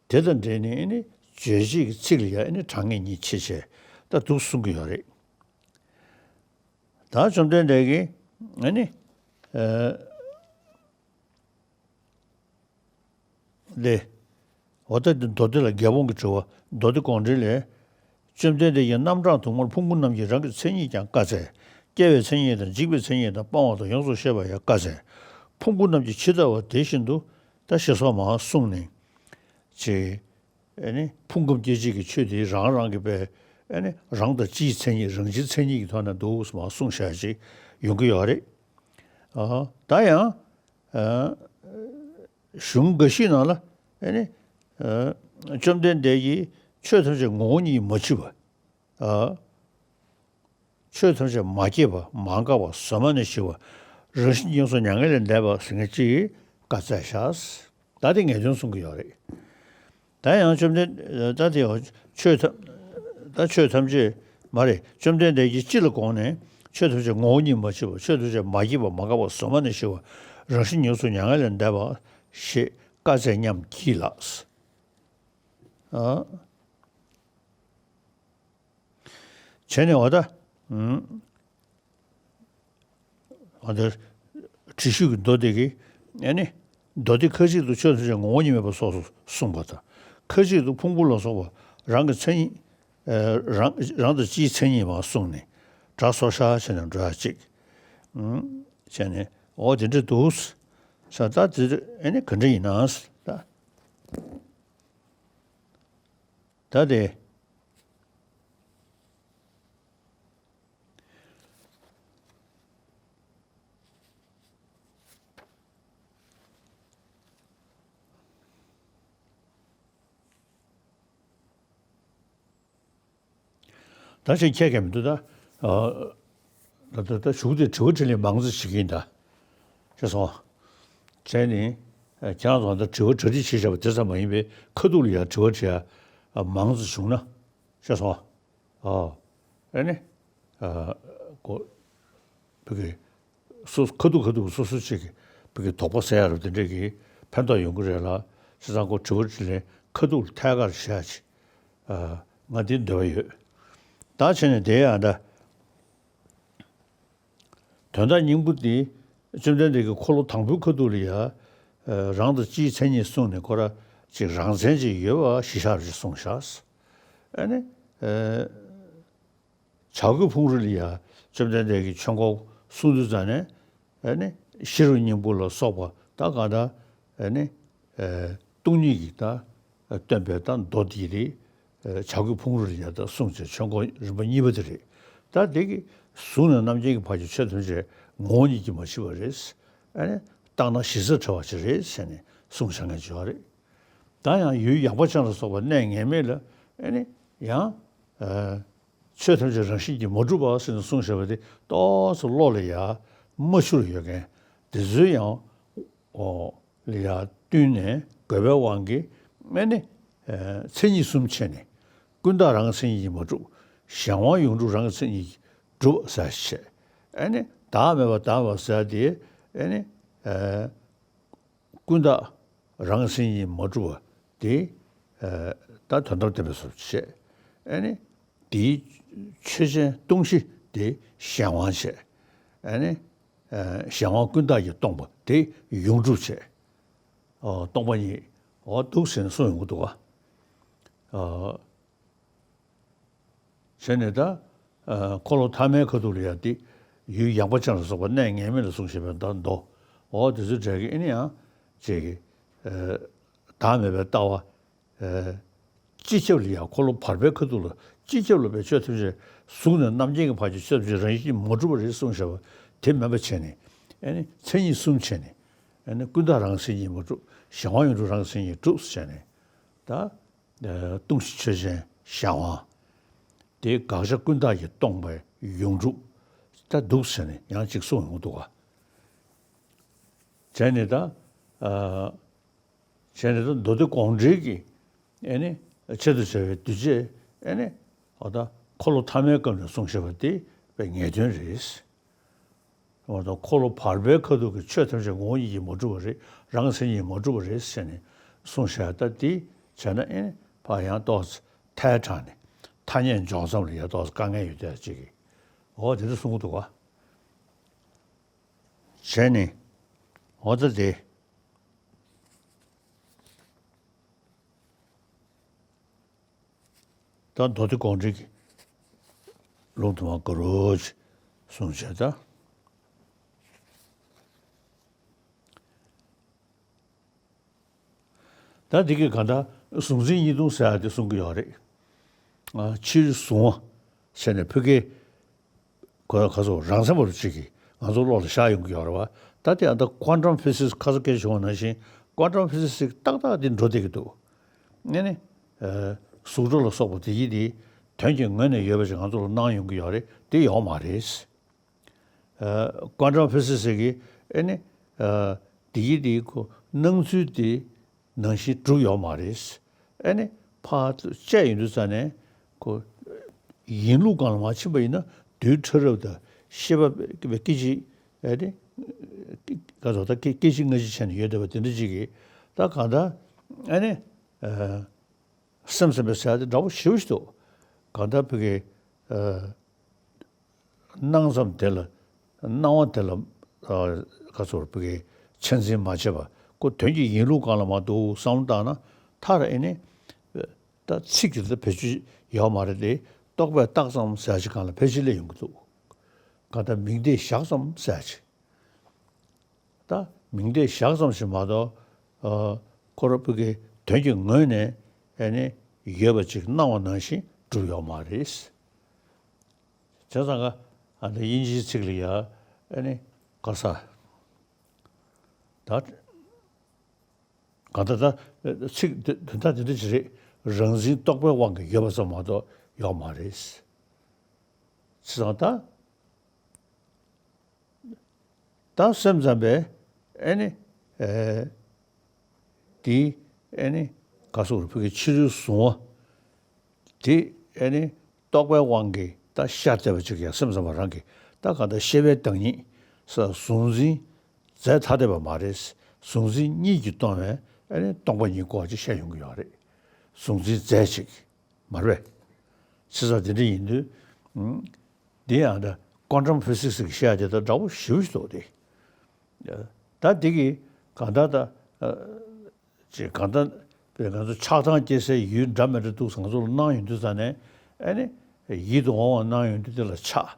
དེ་དང་འབྲེལ་ནས་ཨེ་ནི་རྗོད་བྱེད་ཀྱི་ཚིག་ལ་ཡང་ཨེ་ནི་དྲང་ངེས་གཉིས་ཕྱེ་བྱས་ད་འདུག་གསུང་གི་ཡོད་རེད། ད་བཅོམ་ལྡན་འདས་ཀྱིས་ཨེ་ནི། ཨ། ལས། འོ་ད་འདི་མདོ་སྡེ་ལ། རྒྱལ་འབངས་ཀྱི་དྲི་བ། མདོ་སྡེ་དགོངས་འགྲེལ་ལས། བཅོམ་ལྡན་འདས་ཀྱིས་རྣམ་གྲངས་དུ་མར་ཕུང་པོ་རྣམས་ཀྱི་རང་གི་མཚན་ཉིད་ཀྱང་བཀའ་སྩལ། སྐྱེ་བའི་མཚན་ཉིད་དང་། འཇིག་པའི་མཚན་ཉིད་དང་། སྤང་བ་དང་། ཡོངས་སུ་ཤེས་པ་ཡང་བཀའ་སྩལ། ཕུང་པོ་རྣམས་ཀྱི་ཇི་ལྟ་བ་དེ་བཞིན་དུ། ད་ཞེས་སོགས་མར་གསུངས་ནས། ཅེས། ཨེ་ནི་ཕུང་ཁམས་སྐྱེ་མཆེད་ཀྱི་ཆོས་དེ་རང་རང་གི་པའི། ཨེ་ནི་རང་དང་སྤྱིའི་མཚན་ཉིད། རང་སྤྱིའི་མཚན་ཉིད་ཀྱི་ཐོག་ནས་འདུག་སེ་མར་གསུངས་བཞག་ཅིག་ཡོང་གི་ཡོད་རེད། ཨ། ད་ཡང་། ཨ། གཞུང་འགའ་ཞིག་ནང་ལ་ཨེ་ནི། ཨ། བཅོམ་ལྡན་འདས་ཀྱིས་ཆོས་ཐམས་ཅད་ངོ་བོ་ཉིད་མ་མཆིས་པ། ཨ། ཆོས་ཐམས་ཅད་མ་སྐྱེས་པ། མ་འགགས་པ། གཟོད་མ་ནས་ཞི་བ། རང་བཞིན་ཡོངས་སུ་མྱ་ངན་ལས་འདས་པ་ཟེར་མཁན་ཅིག་བཀའ་སྩལ་བཞག་ད་དེ་ངེས་དོན་གསུང་གི་ཡོད་རེད། ད་ཡང་བཅོམ་ལྡན། ད་དེ་ཡང་ཆོས་ཐམས། ད་ཆོས་ཐམས་ཅད་མ་རེད། བཅོམ་ལྡན་འདས་ཀྱིས་སྤྱི་ལ་དགོངས་ནས། ཆོས་ཐམས་ཅད་ངོ་བོ་ཉིད་མ་མཆིས་པ། ཆོས་ཐམས་ཅད་མ་སྐྱེས་པ། མ་འགགས་པ། གཟོད་མ་ནས་ཞི་བ། རང་བཞིན་ཡོངས་སུ་མྱ་ངན་ལས་འདས་པ་ཞེས་བཀའ་སྩལ་སྙམ་བགྱིད་ལགས། ཨ། བྱས་ནས་འོ་ད། ཨུམ། འོ་ད། དྲི་ཞིམ་གྱི་མདོ་དེ་གིས། ཨ་ནི། མདོ་སྡེ་ཁ་ཅིག་ཏུ་ཆོས་ཐམས་ཅད་ངོ་བོ་ཉིད་མེད་པ་སོགས་སུ་གསུངས་པ་དང་། ཁ་ཅིག་ཏུ་ཕུང་པོ་ལ་སོགས་པ་རང་གི་མཚན་ཉིད། ཨ། རང་རང་དང་སྤྱིའི་མཚན་ཉིད་མར་གསུངས་ནས་སྒྲ་སོར་བཞག་བྱས་ནས་འགྲོ་ཡ་གཅིག་ཨུམ། བྱས་ནས་འོ་དེ་འདྲ་འདུག་ས་ད་དེ་ཨ་ནི་ག་འདྲ་ཡིན་ན་ད། ད་དེ། ད་ཅིག་ཁྱད་ཀྱང་མི་འདུག་ད། ཨ། ད་ད་ད་གཞུག་དེ་དྲི་བ་དྲིས་ལན་མང་ཙམ་བྱེད་ཀྱི་ཡིན་ད། ཤེས་སོང་། བྱས་ནས། ཨ། ཁྱེད་རང་ཚོ་ད་དྲི་བ་གྲ་སྒྲིག་བྱས་བཞག་པ་དེ་ཙམ་མ་ཡིན་པའི་ཁ་ཐུག་ལ་ཡང་དྲི་བ་དྲི་ཡ་མང་ཙམ་བྱུང་ན། ཤེས་སོང་། ཨ། ཨ་ནི། ཨ། ཁོ། བོད་ཀྱི། སོ་ཁ་ཐུག་ཁ་ཐུག་སོ་སོ་ཅིག་གི་བོད་ཀྱི་དོགས་པ་སེལ་ཡ་རུ་དེ་འདྲ་གི་ཕན་ཐོགས་ཡོང་གི་རེད་ལ། བྱས་ཙང་ཁོ་དྲི་བ་དྲིས་ལན་ཁ་ཐུག་ལ་ཐད་ཀར་བྱེད་ཡ་ཅིག་ཨ། ང་འདི་འདོད་པ་ཡོད། ད་བྱས་ནས་དེ་ཡང་ད། དོན་དག་སྙིང་པོ་འདི་བཅོམ་ལྡན་འདས་ཀྱིས་འཁོར་ལོ་དང་པོའི་ཁ་ཐུག་ལ་ཡ། ཨ། རང་དང་སྤྱིའི་མཚན་ཉིད་གསུངས་ནས་ཁོ་ར་ཅིག་རང་མཚན་ཅིག་ཡོད་པ་གཞི་བཞག་ཅིག་གསུངས་བཞག་ཨ་ནི། ཨ། བྱ་རྒོད་ཕུང་རི་ལ་ཡ་བཅོམ་ལྡན་འདས་ཀྱིས་ཆོས་འཁོར་གསུངས་དུས་ཙམ་ནས། ཨ་ནི་ཤེས་རབ་སྙིང་པོ་ལ་སོགས་པ་ད་གང་ལྟར། ཨ་ནི། ཨ། སྟོང་ཉིད་ཀྱི་ད་སྟོན་པའི་ད་མདོ་འདི་རེད། ཨ། བྱ་རྒོད་ཕུང་རི་ལ་ཡ་ད་གསུངས་བྱས་ཆོས་འཁོར་རིམ་པ་གཉིས་པ་དེ་རེད། ད་དེ་གི་གཟུགས་ནས་རྣམ་མཁྱེན་གྱི་བར་གྱི་ཆོས་ཐམས་ཅད་ངོ་བོ་ཉིད་ཀྱིས་མ་ཕྱེ་བ་རེད། ཨ་ནི་བརྟགས་ན་གཞི་རྩ་བྲལ་བ་ཅིག་རེད་ཟེར་ནས་གསུངས་བཞག་མཁན་ཅིག་ཡོད་རེད། ད་ཡང་ཡུལ་ཡངས་པ་ཅན་ལ་སོགས་པ་གནས་ངེས་མེད་ལ། ཨ་ནི་ཡང་། ཨ། ཆོས་ཐམས་ཅད་རང་བཞིན་གྱིས་མ་གྲུབ་པ་ཟེར་ནས་གསུངས་བཞག་པ་དེ་ཏོག་ཙམ་བློ་ལ་ཡ་མ་ཆུད་ཡོད་མཁན་དེ་ཚོའི་ཡང་། འོ། ལ་ཡ་བསྟུན་ནས་དགོས་པའི་དབང་གིས། ཨ་ནི། ཨ། མཚན་ཉིད་གསུམ་ཕྱེ་ནས། ཀུན་བརྟགས་རང་གི་མཚན་ཉིད་ཀྱིས་མ་གྲུབ། གཞན་དབང་ཡོངས་གྲུབ་རང་གི་མཚན་ཉིད་ཀྱིས་གྲུབ་ཟེར་བྱས། ཨ་ནི་བདག་མེད་པ་བདག་མེད་པ་ཟེར་དེ། ཨ་ནི། ཨ། ཀུན་བརྟགས་རང་གི་མཚན་ཉིད་མ་གྲུབ་པ་དེ། ཨ། ད་དོན་དམ་བདེན་པའི་གཟུགས་བྱས། ཨ་ནི་དེའི་ཆོས་ཅན་སྟོང་གཞི་དེ་གཞན་དབང་བྱས། ཨ་ནི། ཨ། གཞན་དབང་ཀུན་བརྟགས་ཀྱིས་སྟོང་པ་དེ་ཡོངས་གྲུབ་བྱས། ཨ། སྟོང་པ་ཉིད། འོ་འདུག་ཟེར་ནས་གསུངས་ཡོང་གི་འདུག་ག་ཨ། བྱས་ནས་ད། ཨ། འཁོར་ལོ་ཐ་མའི་ཁ་ཐུག་ལ་ཡང་དེ། ཡུལ་ཡངས་པ་ཅན་ལ་སོགས་པ་གནས་ངེས་མེད་ལ་གསུངས་བཞག་པའི་ད་མདོ། འོ་དེ་ཚོའི་གྲས་ཀྱི་ཨ་ནི་ཡང་། ཅིག་ཨ། བདག་མེད་པའི་ལྟ་བ། ཨ། སྤྱི་ཁྱབ་ལ་ཡང་འཁོར་ལོ་བར་པའི་ཁ་ཐུག་ལ་སྤྱི་ཁྱབ་ལ་བའི་ཆོས་ཐམས་ཅད་གཟུགས་ནས་རྣམ་མཁྱེན་གྱི་བར་གྱི་ཆོས་ཐམས་ཅད་རང་བཞིན་གྱིས་མ་གྲུབ་པ་རེད་གསུངས་བཞག་པ་དེ་མིན་པ་བྱས་ནས། ཨ་ནི་མཚན་ཉིད་གསུམ་བྱས་ནས། ཨ་ནི་ཀུན་བརྟགས་རང་གི་མཚན་ཉིད་མ་གྲུབ། གཞན་དབང་ཡོངས་གྲུབ་རང་གི་མཚན་ཉིད་གྲུབ་ཟེར་བྱས་ནས། ད། ཨ། སྟོང་གཞི་ཆོས་ཅན་གཞན་དབང་། དེ་དགག་བྱ་ཀུན་བརྟགས་ཀྱིས་སྟོང་པའི་ཡོངས་གྲུབ། ད་འདུག་ཟེར་ནས་ཡང་ཅིག་གསུངས་ཡོང་གི་འདུག་ག་བྱས་ནས་ད། ཨ། བྱས་ནས་ད་མདོ་སྡེ་དགོངས་འགྲེལ་གྱི། ཨ་ནི་ཆེད་དུ་བྱ་བའི་གདུལ་བྱ། ཨ་ནི། འོ་ད་འཁོར་ལོ་ཐ་མའི་སྐབས་ནས་གསུངས་བཞག་པ་དེ་དཔེ་ངེས་དོན་རེད། འོ་ད་འཁོར་ལོ་བར་པའི་ཁ་ཐུག་གི་ཆོས་ཐམས་ཅད་ངོ་བོ་ཉིད་ཀྱིས་མ་གྲུབ་པ་རེད། རང་གི་མཚན་ཉིད་མ་གྲུབ་པ་རེད་ཟེར་ནས་གསུངས་བཞག་ད་དེ་བྱས་ན། ཨེ། ཕར་ཡང་ཏོག་ཙམ་ཐལ་དྲགས་ནས་ཐ་སྙད་འཇོག་མཚམས་ལ་ཡང་ཏོག་ཙམ་དཀའ་ངལ་ཡོད་བསྡད་ཅིག་གི། འོ་དེ་འདྲ་གསུང་གི་འདུག་ག་བྱས་ནས། འོ་ད་དེ། ད་མདོ་སྡེ་དགོངས་འགྲེལ་གྱི་ལུང་དུ་མ་དགོད་རོགས་གསུངས་བྱས་ད། ད་འདི་གི་ག་ད་གཟུང་འཛིན་གཉིས་སྟོང་ཟེར་ཡ་དེ་གསུང་གི་ཡོད་རེད། ཨ། ཕྱིར་གཟུང་བ་བྱས་ནས་ཕ་གི། གོ་ཡ་ག་ཚོད་རང་མཚན་པ་རུ་གཅིག་གིས་ང་ཚོ་བློ་ལ་ཤར་ཡོང་གི་ཡོད་རེད་བ། ད་དེ་ཨ་ད་ཀོན་ཊམ་ཕི་སིག་སི་ཁ་སང་སྐད་ཆ་བྱུང་བ་ནང་བཞིན་ཀོན་ཊམ་ཕི་སིག་སི་ཏག་ཏག་དེ་འགྲོ་བསྡད་ཀྱི་འདུག་ཨ་ནི། ཨ། གཟུགས་སྒྲ་ལ་སོགས་པ་དེ་ཡི་དེ་དོན་གྱི་ངོས་ནས་ཡོད་པ་ཞིག་ང་ཚོ་ལ་སྣང་ཡོང་གི་ཡོད་རེད། དེ་ཡོད་མ་རེད། ཨ། ཀོན་ཊམ་ཕི་སིག་སི་གིས་ཨ་ནི། ཨ། དེ་ཡི་དེ་ཁོ་སྣང་ཚུལ་དེ། ནང་བཞིན་གྲུབ་ཡོད་མ་རེད། ཨ་ནི་ཕར་དཔྱད་ཡོང་དུས་ཙ་ནས་ཁོ་ཡིན་ལུགས་སྒང་ལ་མ་ཕྱིན་པ་ཡིན་ན་རྡུལ་ཕྲ་རབ་དང་ཤེས་པ་སྐད་ཅིག་ཨ་ནི་ག་ཚོད་ད་སྐད་ཅིག་སྔ་ཕྱི་བྱས་ནས་ཡོད་བསྡད་པ་དེ་འདྲ་ཅིག་གིས་ད་གང་ལྟར་ཨ་ནི་ཨ་ སེམས་ཙམ་པའི་ཟེར་ཡ་དེ་འདྲ་པོ་ཞེ་པོ་ཞིག་འདུག་གང་ལྟར་བོད་ཀྱི་ཨ་སྣང་ཙམ་དེ་ལ་སྣང་བ་དེ་ལ་ཨ་ག་ཚོད་བོད་ཀྱི་ཆ་འཛིན་མ་བྱས་པ་ཁོ་དོན་གྱི་ཡིན་ལུགས་སྒང་ལ་མ་འདུག་བསམ་བློ་བཏང་ན་མཐར་ཨེ་ནི་ད་ཚིག་དེ་ད་བེད་སྤྱོད་ཡོད་མ་རེད་དེ། རྟོག་པས་བཏགས་ཙམ་ཟེར་ཡ་ཅིག་སྒང་ལ་ཕལ་ཆེར་སླེབས་ཡོང་གི་འདུག་གང་ལྟར་མིང་བརྡས་བཞག་ཙམ་ཟེར་ཡ་ཅིག་ད་མིང་བརྡས་བཞག་ཙམ་ཞིག་མ་གཏོགས། ཨ་ཁོ་རང་བོད་ཀྱི་དོན་གྱི་ངོས་ནས་ཨེ་ནི་ཡོད་པ་ཅིག་སྣང་བ་ནང་བཞིན་གྲུབ་ཡོད་མ་རེད། བྱས་ཙང་ཀ་ཨ་ནི་དབྱིན་ཇིའི་ཚིག་ལ་ཡ་ཨེ་ནི་ག་ས་ད་ག་ད་ད་ཚིག་དེ་དོན་དག་དེ་འདྲ་ཅིག་རེད། རང་འཛིན་རྟོག་པའི་དབང་གིས་ཡོད་པ་ཙམ་མ་གཏོགས་ཡོད་མ་རེད། བྱས་ཙང་ད། ད་སེམས་ཙམ་པས་ཨེ་ནི་ཨེ་དེ་ཨེ་ནི་ག་སོགས་རུ་ཕུ་གི་ཕྱི་རོལ་གཟུང་བ་དེ་ཨེ་ནི་རྟོག་པའི་དབང་གིས་ད་ཤར་བསྡད་པ་ཅིག་ཡང་སེམས་ཙམ་པ་རང་གིས་ད་གང་ལྟར་ཤེས་པའི་བདག་ཉིད་ས་གཟུང་འཛིན་རྫས་ཐ་དད་པ་མ་རེད། གཟུང་འཛིན་གཉིས་ཀྱིས་སྟོང་བའི་ཨེ་ནི་སྟོང་པ་ཉིད་སྐོར་ཅིག་བཤད་ཡོང་གི་ཡོད་རེད། གཟུང་འཛིན་རྫས་ཅིག་མ་རེད་པས། ཕྱི་ས་དེ་འདྲ་ཡིན་དུས། ཨུམ། འདི་ཡང་ད་ཀོན་ཊམ་ཕི་སིག་སི་གི་བཤད་ཡ་དེ་དང་འདྲ་པོ་ཞེ་པོ་ཞིག་འདུག་སྟེ། ད་འདི་གི་གང་ལྟར་ད་ཅེས་གང་ལྟར་པའི་ང་ཚོ་ཆགས་སྡང་སྐྱེ་སའི་ཡུལ་འདྲ་མི་འདྲ་འདུག་ང་ཚོ་ལ་སྣང་ཡོང་དུས་ཙ་ནས་ཨ་ནི་ཡིད་དུ་འོང་བ་སྣང་ཡོང་དུས་དེ་ལ་ཆགས།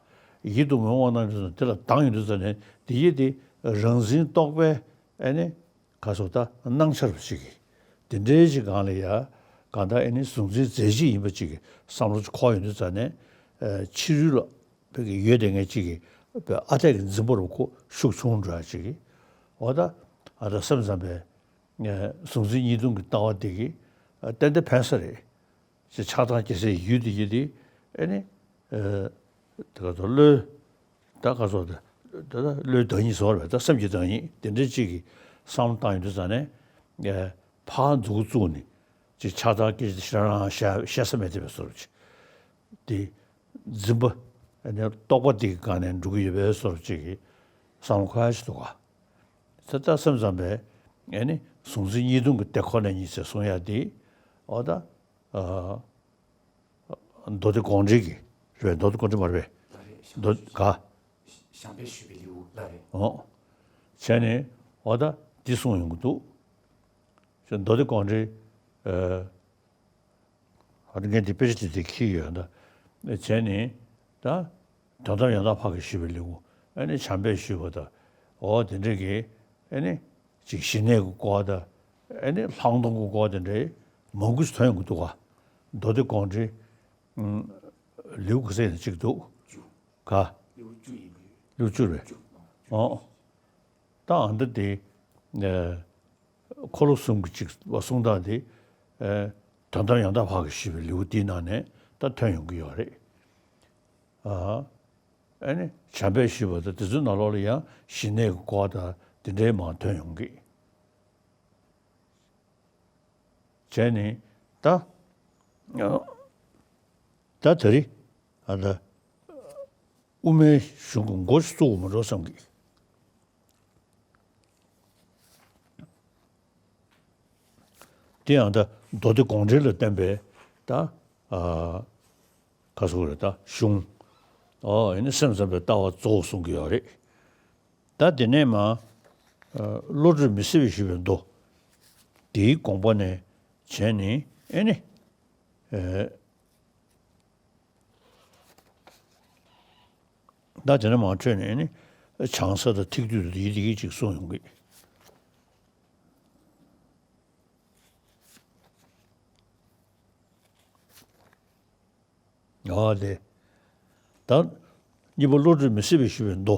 ཡིད་དུ་མི་འོང་བ་སྣང་ཡོང་དུས་དེ་ལ་སྡང་ཡོང་དུས་ཙ་ནས་འདི་ཡིད་དེ་རང་འཛིན་རྟོག་པས་ཨ་ནི། ག་སོགས་ད་སྣང་འཆར་བ་ཞིག་གིས་དེ་འདྲའི་ཞིག་སྒང་ལ་ཡ་གང་ལྟར་ཨེ་ནི་གཟུང་འཛིན་རྫས་གཅིག་ཡིན་པ་ཅིག་གི་བསམ་བློ་ཅིག་འཁོར་ཡོང་དུས་ཙ་ནས་ཕྱི་རོལ་ལ་བོད་ཀྱི་ཡོད་དེ་ངས་ཅིག་གི་ཨ་འཐས་ཀྱི་འཛིན་པ་རུ་ཁོ་ཤུགས་ཆུང་འགྲོ་ཡ་ཅིག་གི་འོ་ད་ཨ་ད་སེམས་ཙམ་པའི་གཟུང་འཛིན་གཉིས་སྟོང་གི་ལྟ་བ་དེ་གི་ཏན་ཏན་ཕན་ས་རེད། ཅེས་ཆགས་སྡང་སྐྱེ་སའི་ཡུལ་དེ་ཡིན་ཏེ། ཨེ་ནི། ཨེ། དེ་ག་ཚོད་བློའི། ད་ག་ཚོད་དེ། ད་ད་བློའི་བདག་ཉིད་ཟེར་བ་རེད་པས། ད་སེམས་ཀྱི་བདག་ཉིད་དེ་འདྲའི་གཅིག་གི་བསམ་བློ་བཏང་ཡོང་དུས་ཙ་ནས། ཨེ། ཕར་མཛུབ་གུ་བཙུགས་ནས། ཅིག་ཆགས་སྡང་སྐྱེ་ཞེ་རང་བཤད་བཤད་ས་མེད་དེ་བས་སོར་ཅིག་དེ། འཛིན་པ། ཨེ་ནི་རྟོག་པ་དེ་གི་སྒང་ནས་འགྲོ་གི་ཡོད་པའི་སོར་ཅིག་གི་བསམ་བློ་འཁོར་ཡ་ཞིག་འདུག་ག་ད་ལྟ་སེམས་ཙམ་པས། ཨེ་ནི་གཟུང་འཛིན་གཉིས་སྟོང་གི་དེ་ཁོ་ན་ཉིད་ཟེར་གསུང་ཡ་དེ། འོ་ད། ཨ། མདོ་སྡེ་དགོངས་འགྲེལ་གྱི་རེད་པས། མདོ་སྡེ་དགོངས་འགྲེལ་མ་རེད་པས། ལ་རེད། མདོ་ག་ཞང་པས་ཞུས་པའི་ལེའུ་ལ་རེད། འོ། བྱས་ནས་འོ་ད་འདི་གསུངས་ཡོང་གི་འདུག་མདོ་སྡེ་དགོངས་འགྲེལ། ཨ། ཨ་ནི་ངས་འདི་དཔེ་ཆ་དེ་དེ་ཁྱེར་ཡོད་ད། བྱས་ནས་ད། དོན་དམ་ཡང་དག་ཕ་གིར་ཞུས་པའི་ལེའུ། ཨ་ནི་བྱམས་པས་ཞུས་པ་དང་། འོ་དེ་འདྲ་གི། ཨ་ནི། ཅིག་ཞི་གནས་ཀྱི་སྐོར་དང་། ཨ་ནི་ལྷག་མཐོང་གི་སྐོར་དེ་འདྲའི་མང་པོ་ཞིག་ཐོན་ཡོང་གི་འདུག་ག་མདོ་སྡེ་དགོངས་འགྲེལ། ཨུམ། ལེའུ་ག་ཚད་ཡིན་ན་གཅིག་འདུག་ག་ལེའུ་བཅུ་ཡིན་པས། ལེའུ་བཅུ་རེད། བཅུ། ཨོ། ད་ཨ་འདི་དེ། ཨ། འཁོར་ལོ་གསུམ་གྱི་ཅིག་བ་གསུང་སྟངས་དེ། ཨ། དོན་དམ་ཡང་དག་ཕ་གིར་ཞུས་པའི་ལེའུ་དེའི་ནང་ནས་ད་ཐོན་ཡོང་གི་ཡོད་རེད། ཨ། ཨ་ནི་བྱམས་པས་ཞུས་པ་དང་དེ་ཚོའི་ནང་ལོགས་ལ་ཡང་ཞི་གནས་ཀྱི་སྐོར་དང་དེ་འདྲའི་མང་ཐོན་ཡོང་གི། བྱས་ནས་ད། ཨ། ད་དེ་རིང་ཨ་ད་དབུ་མའི་གཞུང་གི་མགོ་ཞིག་བཙུགས་དགོས་མ་འགྲོ་བསམ་གི། དེ་ཡང་ད་མདོ་སྡེ་དགོངས་འགྲེལ་ལ་བརྟེན་པའི་ད། ཨ། ག་སོགས་རེད་ད་གཞུང་། ཨོ་ཡིན་ན་སེམས་ཙམ་པའི་ལྟ་བ་གཙོ་བོ་གསུང་གི་ཡོད་རེད། ད་དེ་ནས་མ། ཨ། བློ་གྲོས་མི་སྲིད་པའི་ཞུས་པའི་མདོ། དེའི་དགོངས་པ་ནས་བྱས་ནས་ཨེ་ནི། ཨེ། ད་དེ་ནས་མར་འཕྲོས་ནས་ནི་བྱང་ས་དང་ཐིག་སྡུད་དང་ཡི་དེ་གི་ཅིག་གསུངས་ཡོང་གི། ཨ་ལས། ད་གཉིས་པ་བློ་གྲོས་མི་སྲིད་པའི་ཞུ་བའི་མདོ།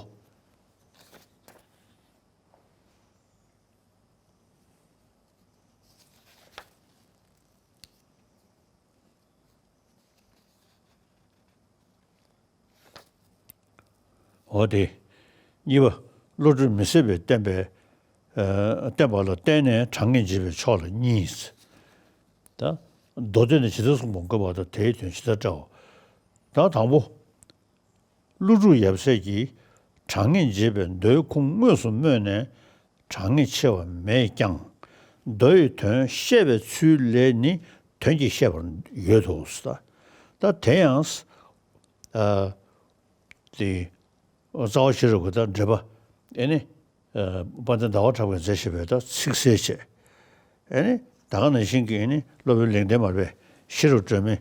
འོ་དེ། གཉིས་པ། བློ་གྲོས་མི་སྲིད་པའི་བསྟན་པའི། ཨ། བསྟན་པ་ལ་བརྟེན་ནས་གྲངས་ངེས་འབྱེད་པའི་ཕྱོགས་ལ་གཉིས། ད། མདོ་སྡེ་ནི་ཇི་ལྟར་གསུངས་པ་བཀོད་པ་དང་དེའི་དོན་ཇི་ལྟར་བཀྲལ་བ། ད་དང་པོ། ཀླུ་སྒྲུབ་ཡབ་སྲས་ཀྱིས་གྲངས་ངེས་འབྱེད་པའི་མདོའི་ཁུངས་དངོས་སུ་སྨོས་ནས་གྲངས་ངེས་ཕྱེ་བ་མེད་ཀྱང་། མདོ་ཡི་དོན་བཤད་པའི་ཚུལ་ལས་ནི་ དོན་གྱིས་བཤད་པར་ཡོད་དོ། ད་ད་དེ་ཡང་ཨ་དེ་རྩ་བ་ཤེས་རབ་ཀྱི་ད་འགྲེལ་པ་ཨེ་ནི་ཨ་དཔལ་ལྡན་ཟླ་བ་གྲགས་པས་མཛད་བཞག་པའི་ད་ཚིག་གསལ་བྱས། ཨེ་ནི་ད་ག་ནང་བཞིན་གྱི་ཨེ་ནི་སློབ་དཔོན་ལེགས་ལྡན་མར་པས་ཤེས་རབ་སྒྲོན་མེ་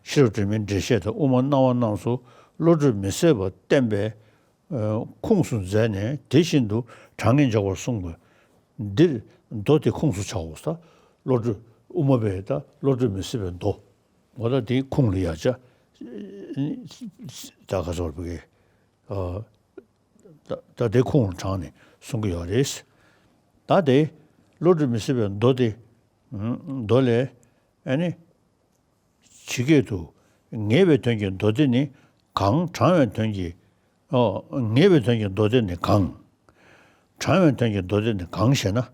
ཤེས་རབ་སྒྲོན་མེའི་འགྲེལ་བཤད་དང་དབུ་མ་སྣང་བ་རྣམས་སུ་བློ་གྲོས་མི་ཟད་པ་བསྟན་པའི་ཨ་ཁུངས་སུ་མཛད་ནས་དེ་བཞིན་དུ་དྲང་ངེས་འཇོག་པར་གསུངས་པ། འདིར་མདོ་དེ་ཁུངས་སུ་བྱའོ། ད་བློ་གྲོས་དབུ་མ་པས་ད་བློ་གྲོས་མི་ཟད་པའི་མདོ། འོ་ད་དེའི་ཁུངས་ལ་ཡ་ཆ་ད་ག་ཚོར་བ་གི་ཨ་ད་ད་དེ་ཁུངས་ལ་དྲངས་ནས་གསུང་གི་ཡོད་རེད། ད་དེ་བློ་གྲོས་མི་ཟད་པའི་མདོ་དེ་མདོ་ལས་ཨ་ནི་ཇི་སྐད་དུ། ངེས་པའི་དོན་གྱི་མདོ་སྡེ་ནི་གང་། དྲང་བའི་དོན་གྱི། ཨོ། ངེས་པའི་དོན་གྱི་མདོ་སྡེ་ནི་གང་། དྲང་བའི་དོན་གྱི་མདོ་སྡེ་ནི་གང་ཞེ་ན།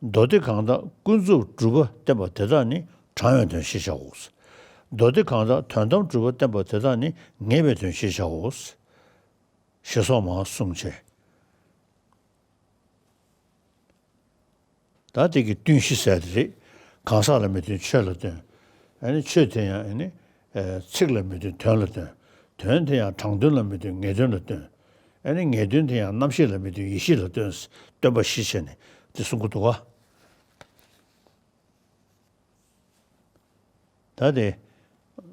མདོ་སྡེ་གང་དག་ཀུན་རྫོབ་གྲུབ་པ་བསྟན་པ་དེ་དག་ནི་དྲང་བའི་དོན་ཞེས་བྱའོ། མདོ་སྡེ་གང་དག་དོན་དམ་གྲུབ་པ་བསྟན་པ་དེ་དག་ནི་ངེས་པའི་དོན་ཞེས་བྱའོ། ཞེས་སོགས་མར་གསུངས་བྱས། ད་དེ་གི་བསྟུན་གཞི་ཟེར་དེ་རེད། གང་ཟག་ལ་མི་བསྟུན་ཆོས་ལ་བསྟུན། ཨ་ནི་ཆོས་དེ་ཡང་ཨ་ནི་ཨེ་ཚིག་ལ་མི་བསྟུན་དོན་ལ་བསྟུན། དོན་དེ་ཡང་དྲང་དོན་ལ་མི་བསྟུན་ངེས་དོན་ལ་བསྟུན། ཨ་ནི་ངེས་དོན་དེ་ཡང་རྣམ་ཤེས་ལ་མི་བསྟུན་ཡེ་ཤེས་ལ་བསྟུན། བསྟུན་པ་བཞི་བྱས་ནས་དེ་གསུང་གི་འདུག་ག། ད་དེ།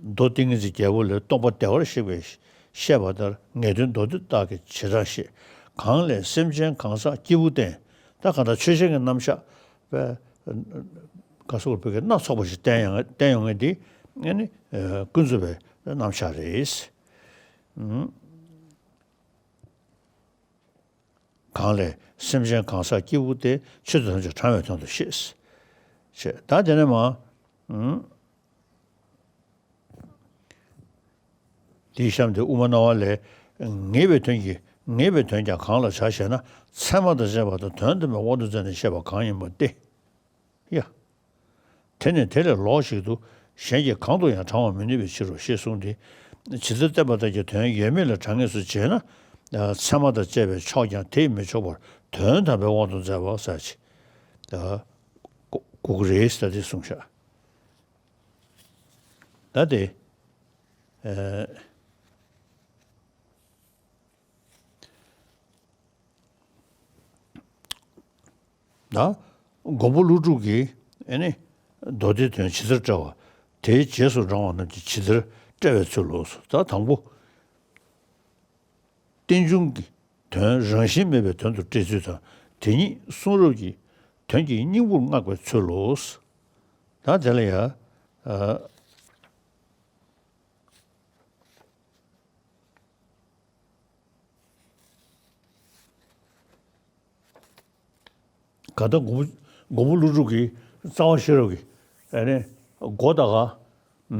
མདོ་ཏིང་ངེ་འཛིན་རྒྱལ་པོ་ལས་སྟོང་པ་བདེ་བར་གཤེགས་པས་བཤད་པ་ལྟར་ངེས་དོན་མདོ་སྡེ་དག་གི་བྱེ་བྲག་བཤད། གང་ལས་སེམས་ཅན་གང་ཟག་སྐྱེས་བུ་བསྟན། ད་གང་ལྟར་ཆོས་ཅན་གྱི་རྣམ་གཞག་པའི་ག་སོགས་པའི་སྣ་ཚོགས་པ་ཞིག་བསྟན་ཡོང་བསྟན་ཡོང་མཁན་འདི་ཨ་ནི་ཀུན་རྫོབ་པའི་རྣམ་གཞག་རེད། གང་ལས་སེམས་ཅན་གང་ཟག་སྐྱེས་བུ་སྟེ། ཆོས་དང་དོན་བྱེད་དྲང་བའི་དོན་དུ་ཤེས། ཞེས་ད་དེ་ནས་མ། དེའི་གཤམ་དེ་དབུ་མ་སྣང་བ་ལས། ངེས་པའི་དོན་གྱི་ངེས་པའི་དོན་ཀྱང་གང་ལ་བྱ་ཞེ་ན། ཚད་མ་དང་བཅས་པ་དང་དོན་དམ་པའི་དབང་དུ་མཛད་ནས་བཤད་པ་གང་ཡིན་པ་སྟེ། ཡ། དེ་ནི་དེ་ལས་ལོགས་ཤིག་ཏུ་གཞན་གྱིས་གང་དུ་ཡང་དྲང་བར་མི་ནུས་པའི་ཕྱིར་རོ་ཞེས་གསུངས་ཏེ། ཇི་ལྟར་བསྟན་པ་ལྟར་གྱི་དོན་ཡོད་མེད་ལ་དྲང་ངེས་སུ་བྱས་ན། ཚད་མ་དང་བཅས་པས་ཆོག་ཀྱང་དེས་མི་ཆོག་པར་དོན་དམ་པའི་དབང་དུ་མཛད་པ་ཟེར་ཅིག་གོ་གི་རེད་ཟེར་ཏེ་གསུངས་ཤག། ད་དེ། ད་མགོན་པོ་ཀླུ་སྒྲུབ་ཀྱིས་ཨེ་ནི་མདོ་སྡེའི་དོན་ཇི་ལྟར་བཀྲལ་བ། དེའི་རྗེས་སུ་འབྲང་བ་རྣམས་ཀྱིས་ཇི་ལྟར་བཀྲལ་བའི་ཚུལ་ལོ། ད་དང་པོ། རྟེན་འབྱུང་གི་དོན་རང་བཞིན་མེད་པའི་དོན་དུ་བཀྲལ་ཚུལ་དང་། དེ་ཉིད་གསུང་རབ་ཀྱི་དོན་གྱི་སྙིང་པོར་བསྔགས་པའི་ཚུལ་ལོ། ད་དེ་ལ་ཡ། ཨ། གང་ལྟར་མགོན་པོ་མགོན་པོ་ཀླུ་སྒྲུབ་ཀྱི་རྩ་བ་ཤེས་རབ་ཀྱི་ཨ་ནི་སྒོ་དང་ག་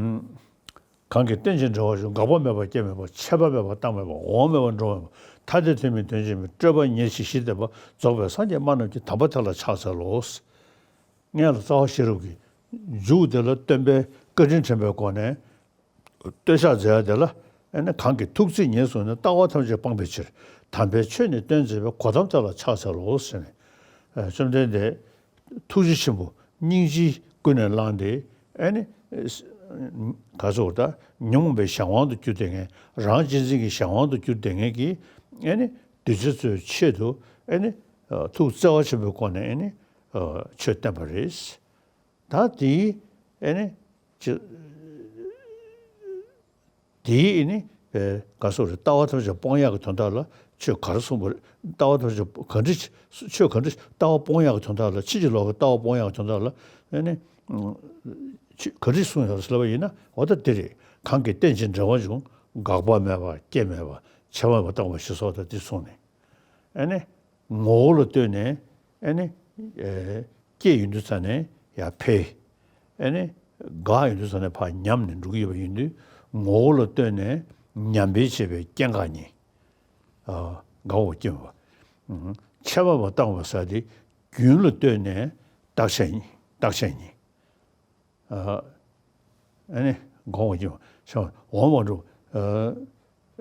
གང་གིས་རྟེན་ཅིང་འབྲེལ་བར་འབྱུང་། འགག་པ་མེད་པར་སྐྱེ་མེད་པར། ཆད་པ་མེད་པར་རྟག་མེད་པར། འོང་མེད་པར་འགྲོ་མེད་པར། ཐ་དད་དོན་མིན་དོན་གཅིག་མིན། སྤྲོས་པ་ཉེར་ཞི་ཞི་བསྟན་པ། རྫོགས་པའི་སངས་རྒྱས་སྨྲ་རྣམས་ཀྱི། དམ་པ་དེ་ལ་ཕྱག་འཚལ་ལོ། སྔོན་ལ་རྩ་བ་ཤེས་རབ་ཀྱི་མཇུག་དེ་ལ་སྟོན་པའི་བཀའ་དྲིན་དྲན་པའི་སྒོ་ནས། བསྟོད་བཤགས་མཛད་ཡ་དེ་ལ་ཨ་ནི་གང་གིས་ཐུགས་བརྩེ་ཉེར་བཟུང་ནས། ལྟ་བ་ཐམས་ཅད་སྤང་བའི་ཕྱིར། དམ་པའི་ཆོས་ནི་སྟོན་མཛད་པའི། གོ་ཏམ་དེ་ལ་ཕྱག་འཚལ་ལོ་ཟེར་ནས། བཅོམ་ལྡན་འདས་ཐུགས་རྗེ་ཆེན་པོ་སྙིང་རྗེ་ཀུན་ནས་བསླངས་ཏེ་ཨ་ནི་ག་ཚོད་ད་ཉོན་མོངས་པའི་གཞན་དབང་དུ་གྱུར་བསྡད་མཁན། རང་གཅེས་འཛིན་གྱི་གཞན་དབང་དུ་གྱུར་བསྡད་མཁན་གྱི་ཨ་ནི་གདུལ་བྱ་ཚོའི་ཆེད་དུ་ཨ་ནི་ཐུགས་བརྩེ་བ་ཆེན་པོའི་སྒོ་ནས་ཨ་ནི་ཆོས་བསྟན་པ་རེད། ད་དེའི་ཨེ་ནི་ཅི། དེའི་ཨེ་ནི་ག་སོགས་རེད། ལྟ་བ་ཐམས་ཅད་སྤོང་ཡག་གི་དོན་དག་ལ་ཆོས་ག་རེ་གསུངས་པ་རེད། ལྟ་བ་ཐམས་ཅད་ག་འདྲ་ཆོས་ག་འདྲ་ལྟ་བ་སྤོང་ཡག་གི་དོན་དག་ལ། ཕྱིན་ཅི་ལོག་གི་ལྟ་བ་སྤོང་ཡག་གི་དོན་དག་ལ་ཨེ་ནི་ཆོས་ག་འདྲ་གསུངས་ཡོད་ཟེར་ལབ་པ་ཡིན་ན། འོ་ད་དེ་རེད། གང་གིས་རྟེན་ཅིང་འབྲེལ་བར་འབྱུང་། འགག་པ་མེད་པར་སྐྱེ་མེད་པར། ཆད་པ་མེད་པར་རྟག་མེད་པར་ཞེས་སོགས་དང་དེ་གསུངས་ནས། ཨེ་ནི་ངོ་བོ་ལ་ལྟོས་ནས་ཨེ་ནི་ཨེ་སྐྱེས་ཡོང་དུས་ཙ་ནས་ཡར་འཕེལ། ཨེ་ནི་འགག་ཡོང་དུས་ཙ་ནས་ཕར་ཉམས་ནས་འགྲོ་གི་ཡོད་པ་ཡིན་དུས། ངོ་བོ་ལ་ལྟོས་ནས་ཉམས་འཕེལ་བྱེད་པའི་སྐྱེ་འགག་གཉིས། ཨ་འགག་པ་སྐྱེ་མེད་པ། ཨུམ། ཆད་པ་མེད་པར་རྟག་མེད་པར་ཟེར་དེ། རྒྱུན་ལ་ལྟོས་ནས་རྟག་ཆད་གཉིས། རྟག་ཆད་གཉིས། ཨ་ནི་འགག་པ་སྐྱེ་མེད་པ། འོང་མ་འགྲོ།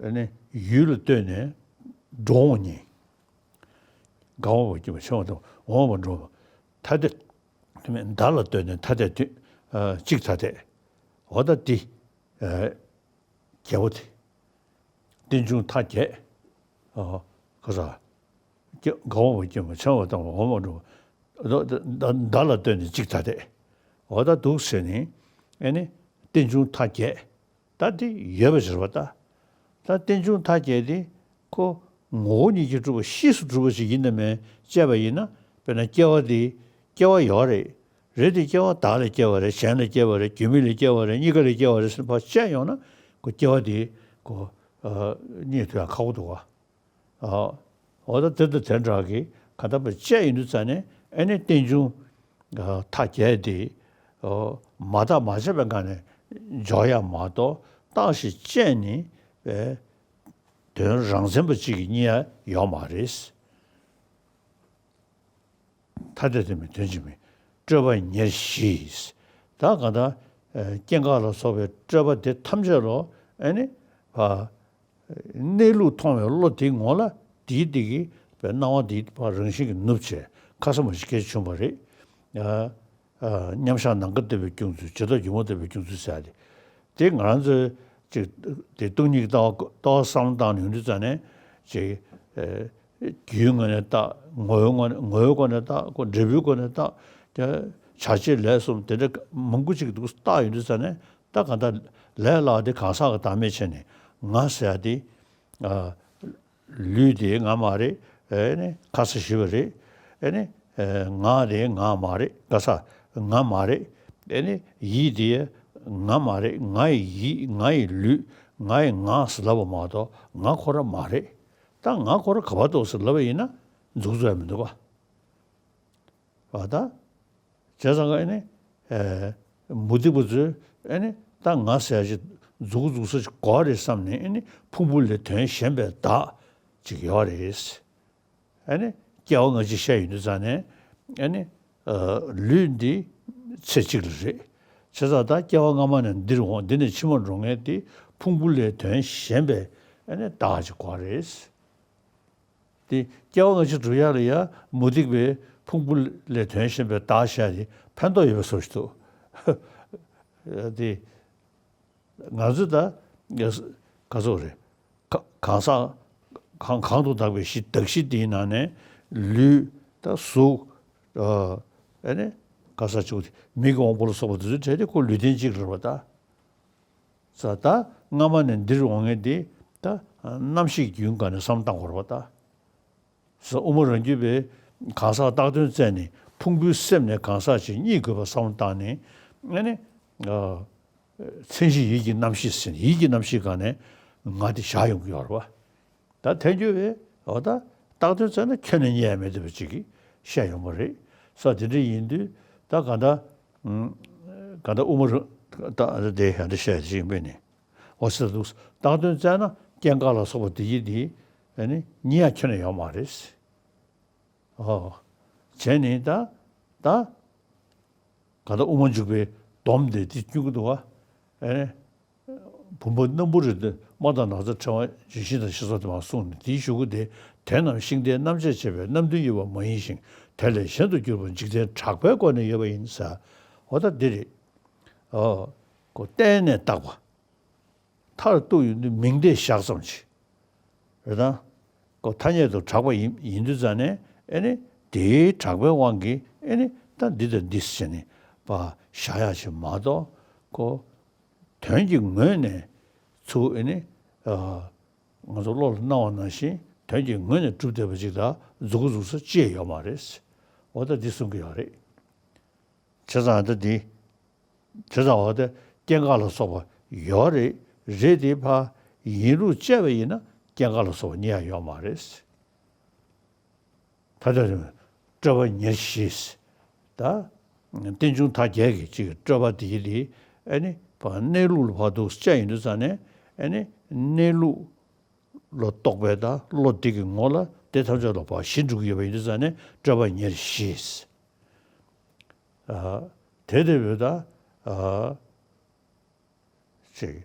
ཨ་ནི་ཡུལ་ལ་ལྟོས་ནས་འགྲོ་འོང་གཉིས། འགག་པ་སྐྱེ་མེད་པ། འོང་མ་འགྲོ། ཐ་དད་དོན་མེད། བརྡ་ལ་ལྟོས་ནས་ཐ་དད་དོན། ཨ་གཅིག་ཐ་དད། འོ་ད་འདི་ཨ་རྒྱལ་པོ་དེ། རྟེན་འབྱུང་མཐའ་རྒྱས། ཨ་ག་ས་སྐྱེ་འགག་འོང་བ་སྐྱེ་མ་འཆང་བ་དང་འོང་མ་འགྲོ། ད་ལ་ལྟོས་ནས་གཅིག་ཐ་དད། འོ་ད་འདུག་ཟེར་ནས་ཨེ་ནི་རྟེན་འབྱུང་མཐའ་རྒྱས། ད་དེ་ཡོད་པ་ཟེར་བ་ད། ད་རྟེན་འབྱུང་མཐའ་རྒྱས་དེ་ཁོ་ངོ་བོ་ཉིད་ཀྱིས་གྲུབ་པ་གཤིས་སུ་གྲུབ་པ་ཞིག་ཡིན་ནམ་མིན་དཔྱད་པ་ཡིན་ན། དཔེར་ན་སྐྱེ་བ་དེ་སྐྱེ་བ་ཡོད་རེད། རེད་དེ་སྐྱེ་བ་བདག་ལས་སྐྱེ་བ་རེད། གཞན་ལས་སྐྱེ་བ་རེད། རྒྱུ་མེད་ལས་སྐྱེ་བ་རེད། གཉིས་ཀ་ལས་སྐྱེ་བ་རེད་ཟེར་ཕར་དཔྱད་ཡོང་ན་ཁོ་སྐྱེ་བ་དེ་ཁོ་རྙེད་ཐུབ་ཡག་ཁག་པོ་འདུག་ག་ཨ། འོ་ད་དེ་དང་དེ་འདྲ་གི་ག་ད་པ་བཅས་ཡིན་དུས་ཙ་ནས་ཨེ་ནི་རྟེན་འབྱུང་ཨ་མཐའ་རྒྱས་དེ་ཨོ་མ་བརྟགས་མ་དཔྱད་པའི་སྒང་ནས་འཇོག་ཡ་མ་གཏོགས། བརྟགས་ཤིང་དཔྱད་ནས་པའི་དོན་རང་མཚན་པ་གཅིག་གིས་རྙེད་ཡ་ཡོད་མ་རེད། ཐ་དད་དོན་མིན་དོན་གཅིག་མིན། སྤྲོས་པ་ཉེར་བཞི། ད་གང་ལྟར་སྐྱེ་འགག་ལ་སོགས་པའི་སྤྲོས་པ་དེ་ཐམས་ཅད་ལོ་ཨེ་ནི་ཕ་གནས་ལུགས་མཐོང་བའི་བློ་དེའི་ངོ་ལ་དེའི་དེ་གི་པའི་སྣང་བ་དེའི་ཕ་རང་བཞིན་གྱིས་ནུབ་བྱས་ཁ་ས་མ་ཞིག་སྐད་བྱུང་བ་རེད། ཨ་ཨ་མཉམ་བཞག་ནམ་མཁའ་ལྟ་བུའི་སྐྱོང་ཚུལ། ཇི་ལྟར་སྒྱུ་མ་ལྟ་བུའི་སྐྱོང་ཚུལ་ཟེར་ཡ་དེ། དེ་ང་རང་ཚོའི་ཅིག་དེ་སྟོང་ཉིད་ཀྱི་ལྟ་བ་ལྟ་བ་བསམ་བློ་བཏང་ནས་ཡོང་དུས་ཙ་ནས་ཅིག་ཨེ་རྒྱུའི་ངོས་ནས་བརྟག་ངོ་བོའི་ངོས་ནས་ངོ་བོའི་སྒོ་ནས་བརྟག་ཁོ་འབྲས་བུའི་སྒོ་ནས་བརྟག་དེ་བྱ་བྱེད་ལས་གསུམ་དེ་འདྲ་མང་པོ་ཅིག་འདུག་བརྟག་ཡོང་དུས་ཙ་ནས། ད་གང་ལྟར་ལས་སླ་བ་དེ་གང་ཟག་གི་བདག་མེད་བྱས་ནས་ང་ཟེར་ཡ་དེ་ཨ། ལུས་དེ་ང་མ་རེད། ཨེ་ནི་ཁ་ས་ཞི་བ་རེད། ཨེ་ནི་ཨེ་ངག་དེ་ང་མ་རེད། ཁ་ས་ང་མ་རེད། ཨེ་ནི་ཡིད་དེ་ང་མ་རེད། ང་ཡི་ཡིད། ང་ཡི་ལུས། ང་ཡི་ངག་ཟེར་ལབ་པ་མ་གཏོགས་ང་ཁོ་རང་མ་རེད། ད་ང་ཁོ་རང་ག་པར་འདུག་ཟེར་ལབ་པ་ཡིན་ན་མཇུག་རྫོགས་ཡ་མི་འདུག་ག་བ་ད། བྱས་ཙང་ཨེ་ནི་ཨེ་མུ་སྟེགས་པ་ཚོས་ཨེ་ནི་ད་ང་ཟེར་ཡ་ཅིག་མཛུག་གུ་འཛུགས་ས་ཅིག་དགོས་རེད་བསམ་ནས། ཨེ་ནི་ཕུང་པོ་ལས་དོན་གཞན་པའི་བདག་ཅིག་ཡོད་རེད། ཨེ་ནི་སྐྱེ་བ་སྔ་ཕྱི་བཤད་ཡོང་དུས་ཙ་ནས་ཨེ་ནི་ཨ་ལུས་འདི་ཚེ་གཅིག་ལ་རེད། བྱས་ཙང་ད་སྐྱེ་བ་སྔ་མ་ནས་འདིར་འོང་། འདི་ནས་ཕྱི་མར་འགྲོ་མཁན་དེ་ཕུང་པོ་ལས་དོན་གཞན་པའི་ཨེ་ནི་བདག་ཅིག་དགོས་རེད། དེ་སྐྱེ་བ་སྔ་ཕྱི་སྒྲུབ་ཡག་ལ་ཡ་མུ་སྟེགས་པའི་ཕུང་པོ་ལས་དོན་གཞན་པའི་བདག་བཞག་དེ་ཕན་ཐོགས་ཡོད་པའི་བཟོ་ཞིག་འདུག་དེ་ང་ཚོས་ད་ག་ཚོད་རེད། ག་གང་ཟག་གང་གང་དུ་བདག་པའི་གཞི། གདགས་གཞི་དེའི་ནང་ནས་ལུས་དང་གཟུགས་ཨ་ཨེ་ནི་ག་ས་བཅུག་སྟེ་མིག་གི་དབང་པོ་ལ་སོགས་པ་དེ་ཚོའི་གྲས་དེ་ཁོ་ལུས་རྟེན་གཅིག་རེད་པ་ད། ས་ད་སྔ་མ་ནས་འདིར་འོང་མཁན་དེ་ད་རྣམ་ཤེས་ཀྱི་རྒྱུན་སྒང་ནས་བསམ་བློ་བཏང་དགོས་རེད་པ་ད། ས་དབུ་མ་རང་རྒྱུད་པས་གང་ཟག་བཏགས་དོན་བཙལ་ནས་ཕུང་པོའི་སེམས་ནས་གང་ཟག་ཅིག་རྙེད་དགོས་པ་བསམ་བློ་བཏང་ནས། ཨ་ནི་ཨ་མཚན་གཞི་ཡིད་ཀྱི་རྣམ་ཤེས་ཟེར་ནས་ཡིད་ཀྱི་རྣམ་ཤེས་སྒང་ནས་ང་དེ་བཞག་ཡོང་གི་ཡོད་རེད་པ། ད་ཐལ་འགྱུར་བས་འོ་ད་བཏགས་དོན་བཙལ་ན་ཁྱོན་ནས་རྙེད་ཡ་མེད་བསྡད་པ་ཅིག་གིས་བཤད་ཡོང་བ་རེད། ས་དེ་འདྲ་ཡིན་དུས་ད་ག་འདྲ་ཨུམ་ག་འདྲ་དབུ་མ་རུ་ད་དེ་ཡང་འདྲ་བཤད་ཅིག་ཡིན་པས་ནི། འོ་ཟེར་འདུག་བཏགས་དོན་བཙལ་ན་སྐྱེ་འགག་ལ་སོགས་པ་དེ་ཡི་དེ་ཨ་ནི་རྙེད་ཡ་ཁྱོན་ནས་ཡོད་མ་རེད། ཨོ། བྱས་ནི་ད་ད་ག་འདྲ་དབུ་མ་འཇུག་པའི་སྡོམ་དེ་དེ་བསྐྱོན་གྱི་འདུག་བ། ཨ་ནི། བུམ་པ་སྣམ་བུ་རེ་དེ་སྨྲ་དང་ན་ཚ་ཕྲེང་བ་ལྗོན་ཤིང་དང་ཞེས་སོགས་དེ་མར་གསུངས་ནས། དེའི་གཞུག་གུ་དེ་དེ་རྣམས་ཤིང་རྟའི་རྣམ་བཅད་བྱས་པའི་རྣམ་བདུན་ཡོད་པ་མ་ཡིན་ཞིང་། དེ་ལས་གཞན་དུ་གྱུར་པ་འཇིག་རྟེན་གྲགས་པའི་སྒོ་ནས་ཡོད་པ་ཡིན་ཟེར། འོ་ད་འདི་རེད། ཨོ། ཁོ་བརྟེན་ནས་བཏགས་པ། མཐར་གཏུགས་ཡོང་དུས་མིང་བརྡས་བཞག་ཙམ་ཅིག་རེད་ད། ཁོ་ཐ་སྙད་དུ་གྲགས་པ་ཡིན་ཡིན་དུས་ཙ་ནས་ཨེ་ནི་དེའི་གྲགས་པའི་དབང་གིས་ཨེ་ནི་ད་འདི་དང་འདི་ཟེར་ནས་པ་བཞག་ཡ་ཅིག་མ་གཏོགས། ཁོ་དོན་གྱི་ངོས་ནས་ཚུར་ཨེ་ནི་ཨ་ང་ཚོ་བློ་ལ་སྣང་བ་ནང་བཞིན་དོན་གྱི་ངོས་ནས་གྲུབ་བསྡད་པ་ཅིག་དང་མཛུབ་གུ་འཛུགས་ས་ཅི་ཡང་ཡོད་མ་རེད། འོ་ད་འདི་གསུང་གི་ཡོད་རེད། བྱས་ཙང་ད་འདི། བྱས་ཙང་འོ་དེ་སྐྱེ་འགག་ལ་སོགས་པ་ཡོད་རེད། རེད་དེ་ཕ་ཡིན་ལུགས་དཔྱད་པ་ཡིན་ན་སྐྱེ་འགག་ལ་སོགས་པ་རྙེད་ཡ་ཡོད་མ་རེད། ད་ལྟ་རེད། སྤྲོས་པ་ཉེར་བཞི། ད་རྟེན་འབྱུང་མཐའ་རྒྱས་ཀྱི་གཅིག་གི་སྤྲོས་པ་དེ་གི་དེ་ཨེ་ནི་ཕ་གནས་ལུགས་ལ་ཕར་འདུག་དཔྱད་ཡིན་དུས་ཙ་ནས་ཨེ་ནི་གནས་ལུགས་ལ་རྟོག་པས་ད་བློ་དེ་གི་ངོ་ལ་དེ་ཐམས་ཅད་ལ་ཕར་ཞི་འགྲོ་གི་ཡོད་པ་ཡིན་དུས་ཙ་ནས་སྤྲོས་པ་ཉེར་བཞི། ཨ། དེ་དེ་བོད་ད། ཨ། ཅིག་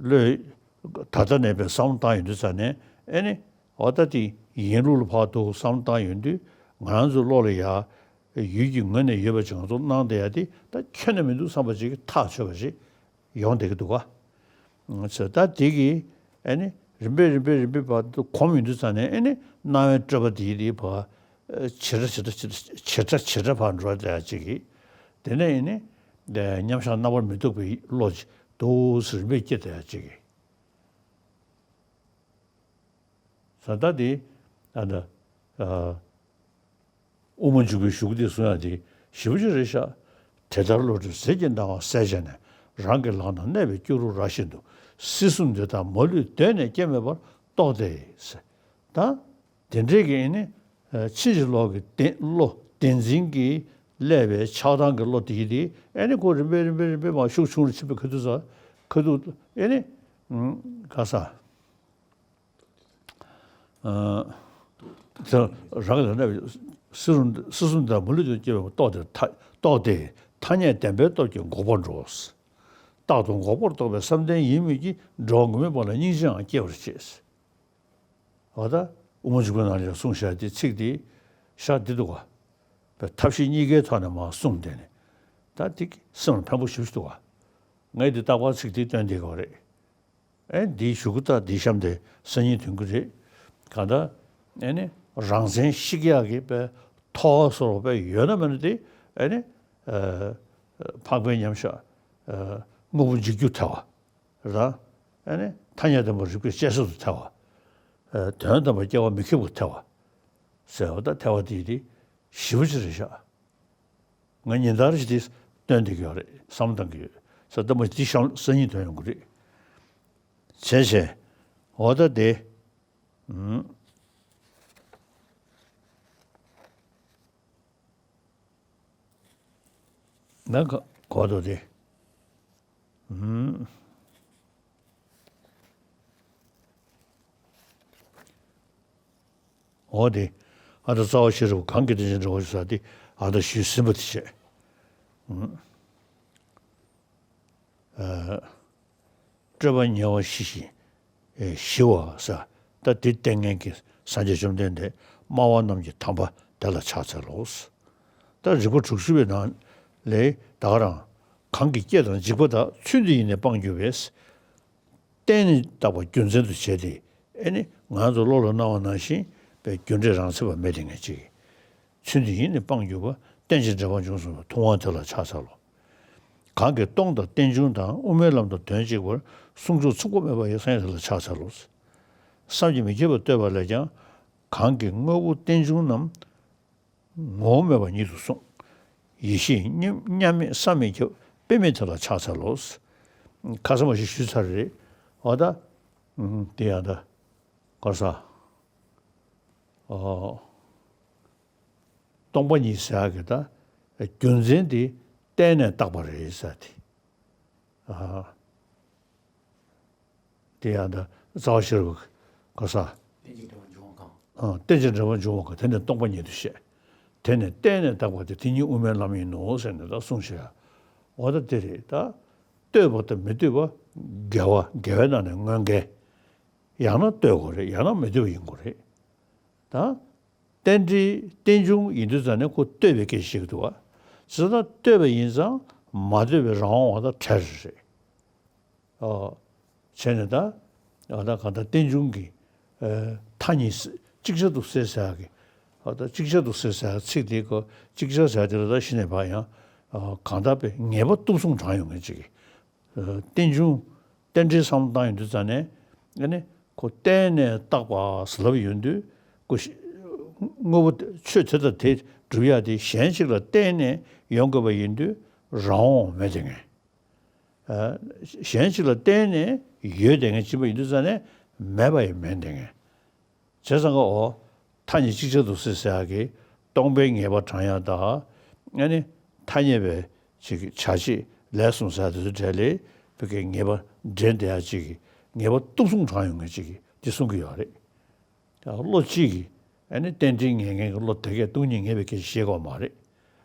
བློས་ད་ལྟ་ནས་པའི་བསམ་བློ་བཏང་ཡོང་དུས་ཙ་ནས་ཨེ་ནི་འོ་ད་དེ་ཡིན་ལུགས་ལ་ཕར་འདུག་བསམ་བློ་བཏང་ཡོང་དུས་ང་རང་ཚོའི་བློ་ལ་ཡ། ཡུལ་གྱི་ངོས་ནས་ཡོད་པ་ཅིག་ང་ཚོ་སྣང་བསྡད་ཡ་དེ་ད་ཁྱོན་ནས་མི་འདུག་བསམ་པ་ཅིག་ཐག་ཆོད་པ་ཞིག་ཡོང་བསྡད་ཀྱི་འདུག་ག། ཚོད་ལྟ་དེ་གིས་ཨ་ནི་རིམ་པས་རིམ་པས་རིམ་པས་བར་དུ་གོམས་ཡོང་དུས་ཙང་ནས་ཨ་ནི་སྣང་བའི་སྤྲོས་པ་དེ་ཡི་དེ་བ་ཇེ་ཕྲ་ཇེ་ཕྲ་ཇེ་ཕྲ་ཇེ་ཕྲ་བར་འགྲོ་བསྡད་ཡ་ཅིག་གིས། དེ་ནས་ཨ་ནི་མཉམ་བཞག་རྣམ་པར་མི་རྟོག་པའི་བློ་ཅིག་འདུག་སེ་རིམ་པས་སྐྱེ་བསྡད་ཡ་ཅིག་གིས། ས་མཐའ་དེ་ཨ་ད་ཨ་དབུ་མ་འཇུག་པའི་གཞུག་གུ་དེ་གསུང་ཡ་དེ་ཞེ་པོ་ཅིག་རེད་ཤག། དེ་ལྟར་བློ་གྲོས་ཟིལ་གྱིས་གནང་བ་གསལ་བྱས་ནས། རང་གི་ལག་ན་གནས་པའི་སྐྱུ་རུ་ར་བཞིན་དུ། སྲིད་གསུམ་འདི་དག་མ་ལུས་གདོད་ནས་སྐྱེ་མེད་པར་རྟོགས་ཏེ་ཟེར། ད་དེ་འདྲའི་གི་ཨ་ནི་ཕྱིན་ཅི་ལོག་གི་བདེན་བློ་བདེན་འཛིན་གྱིས་བསླད་པའི་ཆགས་སྡང་གི་བློ་དེ་ཡི་དེ་ཨ་ནི་ཁོ་རིམ་པས་རིམ་པས་རིམ་པས་མར་ཤུགས་ཆུང་རུ་ཕྱིན་པའི་ཁ་ཐུག་ས་ཁ་ཐུག་ཨ་ནི་ག་ས། ཨ། ད་རང་ལ་ན་སྲིད་གསུམ་སྲིད་གསུམ་དང་མ་ལུས་དུ་སྐྱེ་བའི་རྟོགས་ཏེ་ཐ་རྟོགས་ཏེ་ཐ་སྙད་བདེན་པའི་སྟོབས་ཀྱིས་འགུགས་པར་འགྲོ། རྟག་ཏུ་འགོག་པར་རྟོགས་པའི་བསམ་གཏན་ཡིན་མོད་ཀྱི། འགྲོ་བ་ངུར་སྨྲིག་པ་ལ་སྙིང་རྗེའང་སྐྱེ་བར་བྱེད། འོ་ད་དབུ་མ་འཇུག་པའི་ནང་ལ་གསུངས་བཞག་དེ་ཚིག་དེ་ཤག་འདི་འདུག་ག། པའི་ཐབས་ཤེས་གཉིས་ཀའི་ཐོག་ནས་མར་གསུངས་བསྡད་ནས་ད་དེ་སེམས་ལ་ཕན་པོ་ཞེ་པོ་ཞིག་འདུག་ག། ངས་འདི་རྟག་པར་ཚིག་འདི་བཏོན་བསྡད་ཀྱི་ཡོད་རེད། ཨེ་འདིའི་གཞུག་གུ་ད་འདི་གཤམ་དེ་སང་ཉིན་ཐོན་གྱི་རེད། གང་ལྟར་ཨེ་ནི་རང་མཚན་བཤིག་ཡག་གི་དཔེ་ཐོག་སོར་དཔེ་ཡོད་ན་མེད་ན་དེ་ཨེ་ནི་ཨ་འཕགས་པའི་མཉམ་བཞག་ཨ་དངོས་པོ་འཇིག་རྒྱུར་ཐལ་བ་རེད་ད། ཨེ་ནི་ཐ་སྙད་བདེན་པ་རིགས་པས་དཔྱད་བཟོད་དུ་ཐལ་བ། ཨ་དོན་དམ་པར་སྐྱེ་བ་མི་ཁེགས་པར་ཐལ་བ་ཟེར་བ་ད་ཐལ་བ་དེ་དེ་ཞེ་པོ་ཅིག་རེད་ཤག། ང་ཉིན་ལྟར་ཞིག་དེ་སྟོན་བསྡད་ཀྱི་ཡོད་རེད་བསམ་བློ་བཏང་གི་ཡོད་ས། ལྟད་མོ་དེ་གཤམ་སང་ཉིན་ཐོན་ཡོང་གི་རེད། བྱས་བྱས་འོ་ད་དེ་ཨུམ་ན་ག་གོ་ཐོག་དེ་ཨུམ། འོ་དེ། ཨ་ད་རྩ་བ་ཤེས་རབ་གང་གི་རྟེན་ཅིང་འབྲེལ་བར་འབྱུང་ཟེར་དེ་ཨ་ད་ཞུས་ཟིན་པ་དེ་བྱས། ཨ་སྤྲོས་པ་ཉེ་བར་ཞི་ཞིང་ཞི་བ་ཟེར་ད་དེ་བསྟན་མཁན་གྱི་སངས་རྒྱས་བཅོམ་ལྡན་འདས་སྨྲ་བ་རྣམས་ཀྱི་དམ་པ་དེ་ལ་ཕྱག་འཚལ་ལོ། ད་རིགས་པ་དྲུག་ཅུ་པའི་ནང་ལས་ད་ག་རང་གང་གིས་སྐྱེ་དང་འཇིག་པ་དག་ཚུལ་འདི་ཡིས་ནི་སྤང་གྱུར་པས། བརྟན་ནས་བརྟག་པ་རྒྱུ་མཚན་དུ་བྱས་ཏེ། ཨེ་ནི་ང་ཚོ་བློ་ལ་སྣང་བ་ནང་བཞིན་པའི་རྒྱུ་འབྲས་རང་མཚན་པ་མེད་དེ་ངེས་ཅིག། ཚུལ་འདི་ཡིས་ནི་སྤང་གྱུར་པ། རྟེན་ཅིང་འབྲེལ་བར་འབྱུང་གསུངས་པའི་ཐུབ་དབང་དེ་ལ་ཕྱག་འཚལ་ལོ། གང་གིས་སྟོང་དང་རྟེན་འབྱུང་དང་། དབུ་མའི་ལམ་དང་དོན་གཅིག་པར། གསུང་མཆོག་མཚུངས་པ་མེད་པ་ཡི། སངས་རྒྱས་དེ་ལ་ཕྱག་འཚལ་ལོ། བསམ་གྱིས་མི་ཁྱབ་པར་བསྟོད་པ་ལས་ཀྱང་། གང་གིས་དངོས་པོ་རྟེན་འབྱུང་རྣམས། ངོ་བོ་མེད་པ་ཉིད་དུ་གསུངས། ཡེ་ཤེས་མཉམ་མཉམ་མེད་བསམ་མི་ཁྱབ། དཔེ་མེད་དེ་ལ་ཕྱག་འཚལ་ལོ། ཁ་སང་མ་ཞིག་ཞུས་ཚར་རེད། འོ་ད། ཨུམ་དེ་ཡང་ད། ག་ས། ཨོ། སྟོང་པ་ཉིད་ཟེར་ཡག་གི་ད། རྒྱུ་མཚན་དེ་བརྟེན་ནས་བཏགས་པ་རེད་ཟེར་དེ། ཨ། དེ་ཡང་ད་རྩ་བ་ཤེས་རབ་ག་ས། རྟེན་ཅིང་འབྲེལ་བར་འབྱུང་བ་གང་། ཨ། རྟེན་ཅིང་འབྲེལ་བར་འབྱུང་བ་གང་། དེ་ནི་སྟོང་པ་ཉིད་དུ་བཤད། དེ་ནི་བརྟེན་ནས་བཏགས་པ་སྟེ། དེ་ཉིད་དབུ་མའི་ལམ་ཡིན་ནོ་ཟེར་ནས་ད་གསུངས་བཞག། འོ་ད་དེ་རེད་ད། ལྟོས་པ་དང་མི་ལྟོས་པ། འགལ་བ་འགལ་བའི་ནང་ནས་དངོས་འགལ། ཡང་ན་ལྟོས་དགོས་རེད། ཡང་ན་མི་ལྟོས་པ་ཡིན་དགོས་རེད་ད། རྟེན་འབྲེལ་རྟེན་འབྱུང་ཡིན་དུས་ཙང་ནས་ཁོ་ལྟོས་པའི་སྐད་ཆ་བཤད་ཀྱི་འདུག་བ། ཇི་ལྟར་ལྟོས་པ་ཡིན་ཙང་མ་ལྟོས་པའི་རང་དབང་བ་དང་བྲལ་རེད། ཨོ། བྱས་ནས་ད། ཨ་ད་གང་ལྟར་རྟེན་འབྱུང་གི་ཨ་མཐའ་གཉིས་ཅིག་ཅར་དུ་བསྲེ་ཟེར་ཡག་གི། ཨ་ད་ཅིག་ཅར་དུ་བསྲེ་ཟེར་ཡག་ཚིག་དེ་གོ། ཅིག་ཅར་ཟེར་ཡག་དེ་ལ་ད་གཞི་ནས་ཕར་ཡང་ཨ་གང་ལྟར་པའི་ངེས་པ་སྟོབས་གསུམ་དྲངས་ཡོང་མཁན་ཅིག་གི། རྟེན་འབྱུང་། རྟེན་འབྲེལ་བསམ་བློ་བཏང་ཡོང་དུས་ཙང་ནས། ཨ་ནི་ཁོ་བརྟེན་ནས་བཏགས་པ་ཟེར་ལབ་ཡོང་དུས། ཁོ་དངོས་པོ་ཆོས་དེ་དང་དེ་སྒྲུབ་ཡག་དེ་གཞན་ཞིག་ལ་བརྟེན་ནས་ཡོང་དགོས་པ་ཡིན་དུས་རང་དབང་མེད་དེ་ངེས། ཨ། གཞན་ཞིག་ལ་བརྟེན་ནས་ཡོད་དེ་ངེས་ཅིག་པ་ཡིན་དུས་ཙང་ནས་མེད་པ་ཡང་མེད་དེ་ངེས། བྱས་ཙང་ཀ་འོ། མཐའ་གཉིས་ཅིག་ཅར་དུ་བསྲེ་ཟེར་ཡག་གི་སྟོང་པའི་ངེས་པ་དྲངས་ཡག་དང་། ཨ་ནི་ཐ་སྙད་པའི་ཅིག་གི་བྱ་བྱེད་ལས་གསུམ་ཟེར་ཡག་དེ་ཚོའི་གྲས་ལ་བོད་ཀྱི་ངེས་པ་འདྲེན་བསྡད་ཡག་ཅིག་གི་ངེས་པ་སྟོབས་གསུམ་དྲངས་ཡོང་མཁན་ཅིག་གི་འདི་གསུང་གི་ཡོད་རེད། བློ་གཅིག་གིས་ཨ་ནི་རྟེན་འབྲེལ་ངེས་མཁན་གྱི་བློ་དེ་གས་སྟོང་ཉིད་ངེས་པའི་སྐད་ཆ་བཤད་ཀྱི་ཡོད་མ་རེད།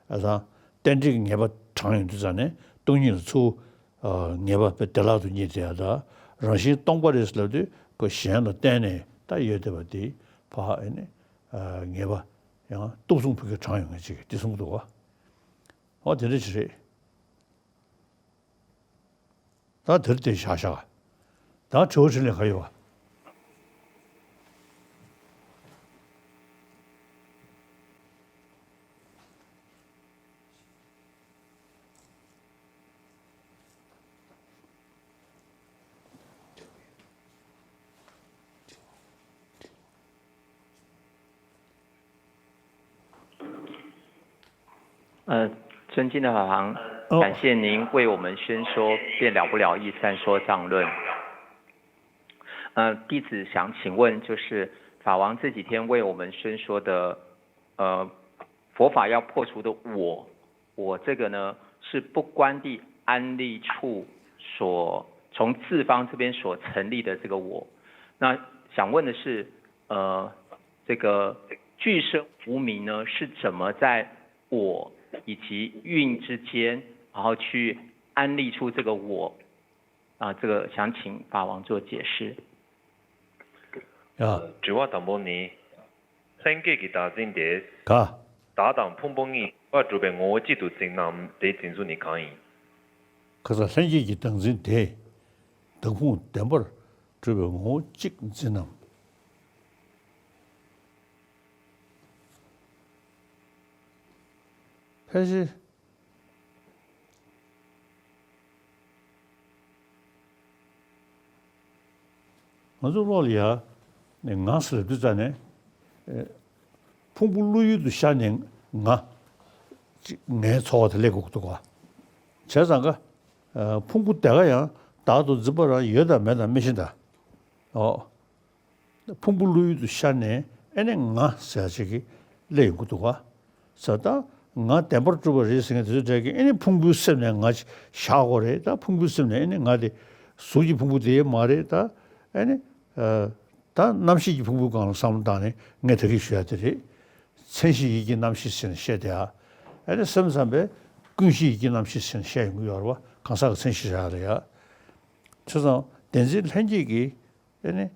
ཨ་ཙང་། རྟེན་འབྲེལ་གྱི་ངེས་པ་དྲངས་ཡོང་དུས་ཙང་ནས་སྟོང་ཉིད་ལ་ཚུར། ཨ། ངེས་པ་དཔེ་བདེ་བླག་ཏུ་རྙེད་བསྡད་ཡག་དང་། རང་བཞིན་སྟོང་པ་རེད་ཟེར་ལབ་དུས་ཁོ་གཞན་ལ་བརྟེན་ནས་ད་ཡོད་བསྡད་པ་དེ་ཕར་ཨ་ནི། ཨ། ངེས་པ་ ཡང་སྟོབས་མཚུངས་ཕ་གིར་བགྲང་ཡོང་ངེས་ཅིག་འདི་གསུང་གི་འདུག་བ། འོ་དེ་འདྲ་ཅིག་རེད། ད་དེར་བལྟས་བཞག་བཞག་ད་དྲི་བ་དྲིས་ལན་ག་ཡོད་བ། 呃，尊敬的法王，哦。感谢您为我们宣说《辩了不了义三说藏论》。呃，弟子想请问，就是法王这几天为我们宣说的，呃，佛法要破除的我，我这个呢，是不观地安立处所从自方这边所成立的这个我。那想问的是，呃，这个俱生无明呢，是怎么在我以及运之间，然后去安立出这个我？啊，这个想请法王做解释。ཡ། དྲི་བ་དང་པོ་ནི། ལྷན་སྐྱེས་ཀྱི་བདག་འཛིན་དེ། ག་བདག་དང་ཕུང་པོ་གཉིས་བདེན་པར་གྲུབ་པའི་ངོ་བོ་གཅིག་ཏུ་འཛིན་ནམ། དེའི་འཛིན་ཚུལ་ནི་གང་ཡིན། ཁ་སང་ལྷན་སྐྱེས་ཀྱི་བདག་འཛིན་དེ། བདག་ཕུང་བདེན་པར་གྲུབ་པའི་ངོ་བོ་གཅིག་འཛིན་ནམ། ཕལ་ཆེར། ང་ཚོ་བློ་ལ་ཡ། ནས་ང་ཟེར་ལབ་དུས་ཙ་ནས། ཨེ། ཕུང་པོ་བློ་ཡུལ་དུ་ཤར་ནས་ང་། ཅིག་ངའི་ཚོར་བ་དེ་སླེབས་དགོས་འདུག་ག་བྱས་ཙང་ཀ་ཨ། ཕུང་པོ་དེ་ག་ཡང་བདག་ཏུ་འཛིན་པ་རང་ཡོད་དང་མེད་དང་མི་ཤེས་ད། ཨོ། ཕུང་པོ་བློ་ཡུལ་དུ་ཤར་ནས་ཨེ་ནས་ང་ཟེར་ཡ་ཅིག་གི་སླེབས་ཡོང་གི་འདུག་ག་ས་ད་ང་བདེན་པར་གྲུབ་པ་རེད་ཟེར་མཁན་དེ་ཚོ་གྲས་ཀྱིས་ཨེ་ནི་ཕུང་པོའི་སེམས་ནས་ང་བཞག་དགོས་རེད། ད་ཕུང་པོའི་སེམས་ནས་ཨེ་ནི་ང་དེ་གཟུགས་ཀྱི་ཕུང་པོ་དེ་མ་རེད། ད་ཨེ་ནི་ཨ། ད་རྣམ་ཤེས་ཀྱི་ཕུང་པོའི་སྒང་ལ་བསམ་བློ་བཏང་ནས་ངས་ད་གིན་ཞུ་ཡ་དེ་རེད། མཚན་གཞི་ཡིད་ཀྱི་རྣམ་ཤེས་ཟེར་ནས་བཤད་དེ་ཨ། ཨེ་ནི་སེམས་ཙམ་པས་ཀུན་གཞི་ཡིད་ཀྱི་རྣམ་ཤེས་ཟེར་ནས་བཤད་ཡོང་གི་ཡོད་རེད་བ། གང་ཟག་གི་མཚན་གཞི་བཞག་ཡ་རེད་ཡ། བྱས་ཙང་བདེན་འཛིན་ལྷན་སྐྱེས་ཀྱིས་ཨེ་ནི།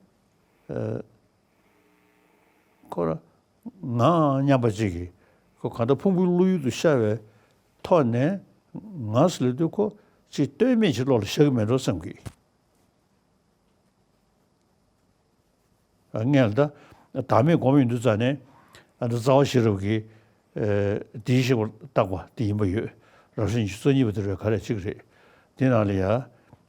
ཨ། ཁོ་རང་ང་སྙམ་པ་ཅིག་གིས་ཁོ་གང་ལྟར་ཕུང་པོའི་བློ་ཡུལ་དུ་ཤར་བའི་ཐོག་ནས་ང་ཟེར་ལབ་དུས་ཁོ་ཅིག་ལྟོས་མེད་ཅིག་བློ་ལ་ཤར་གི་མེད་འགྲོ་བསམ་གི། ཨ། ངས་ལ་ད་བདག་མེད་སྒོམ་ཡོང་དུས་ཙ་ནས་ཨ་ད་རྩ་བ་ཤེས་རབ་ཀྱི། ཨེ། དེའི་ཤེས་པར་བརྟག་པ་དེ་ཡིན་པ་ཡོད། རབ་བྱུང་ཉི་ཤུ་རྩ་གཉིས་པ་དེ་རེད་ག་རེ་གཅིག་རེད། དེ་ནང་ལ་ཡ། ཨ་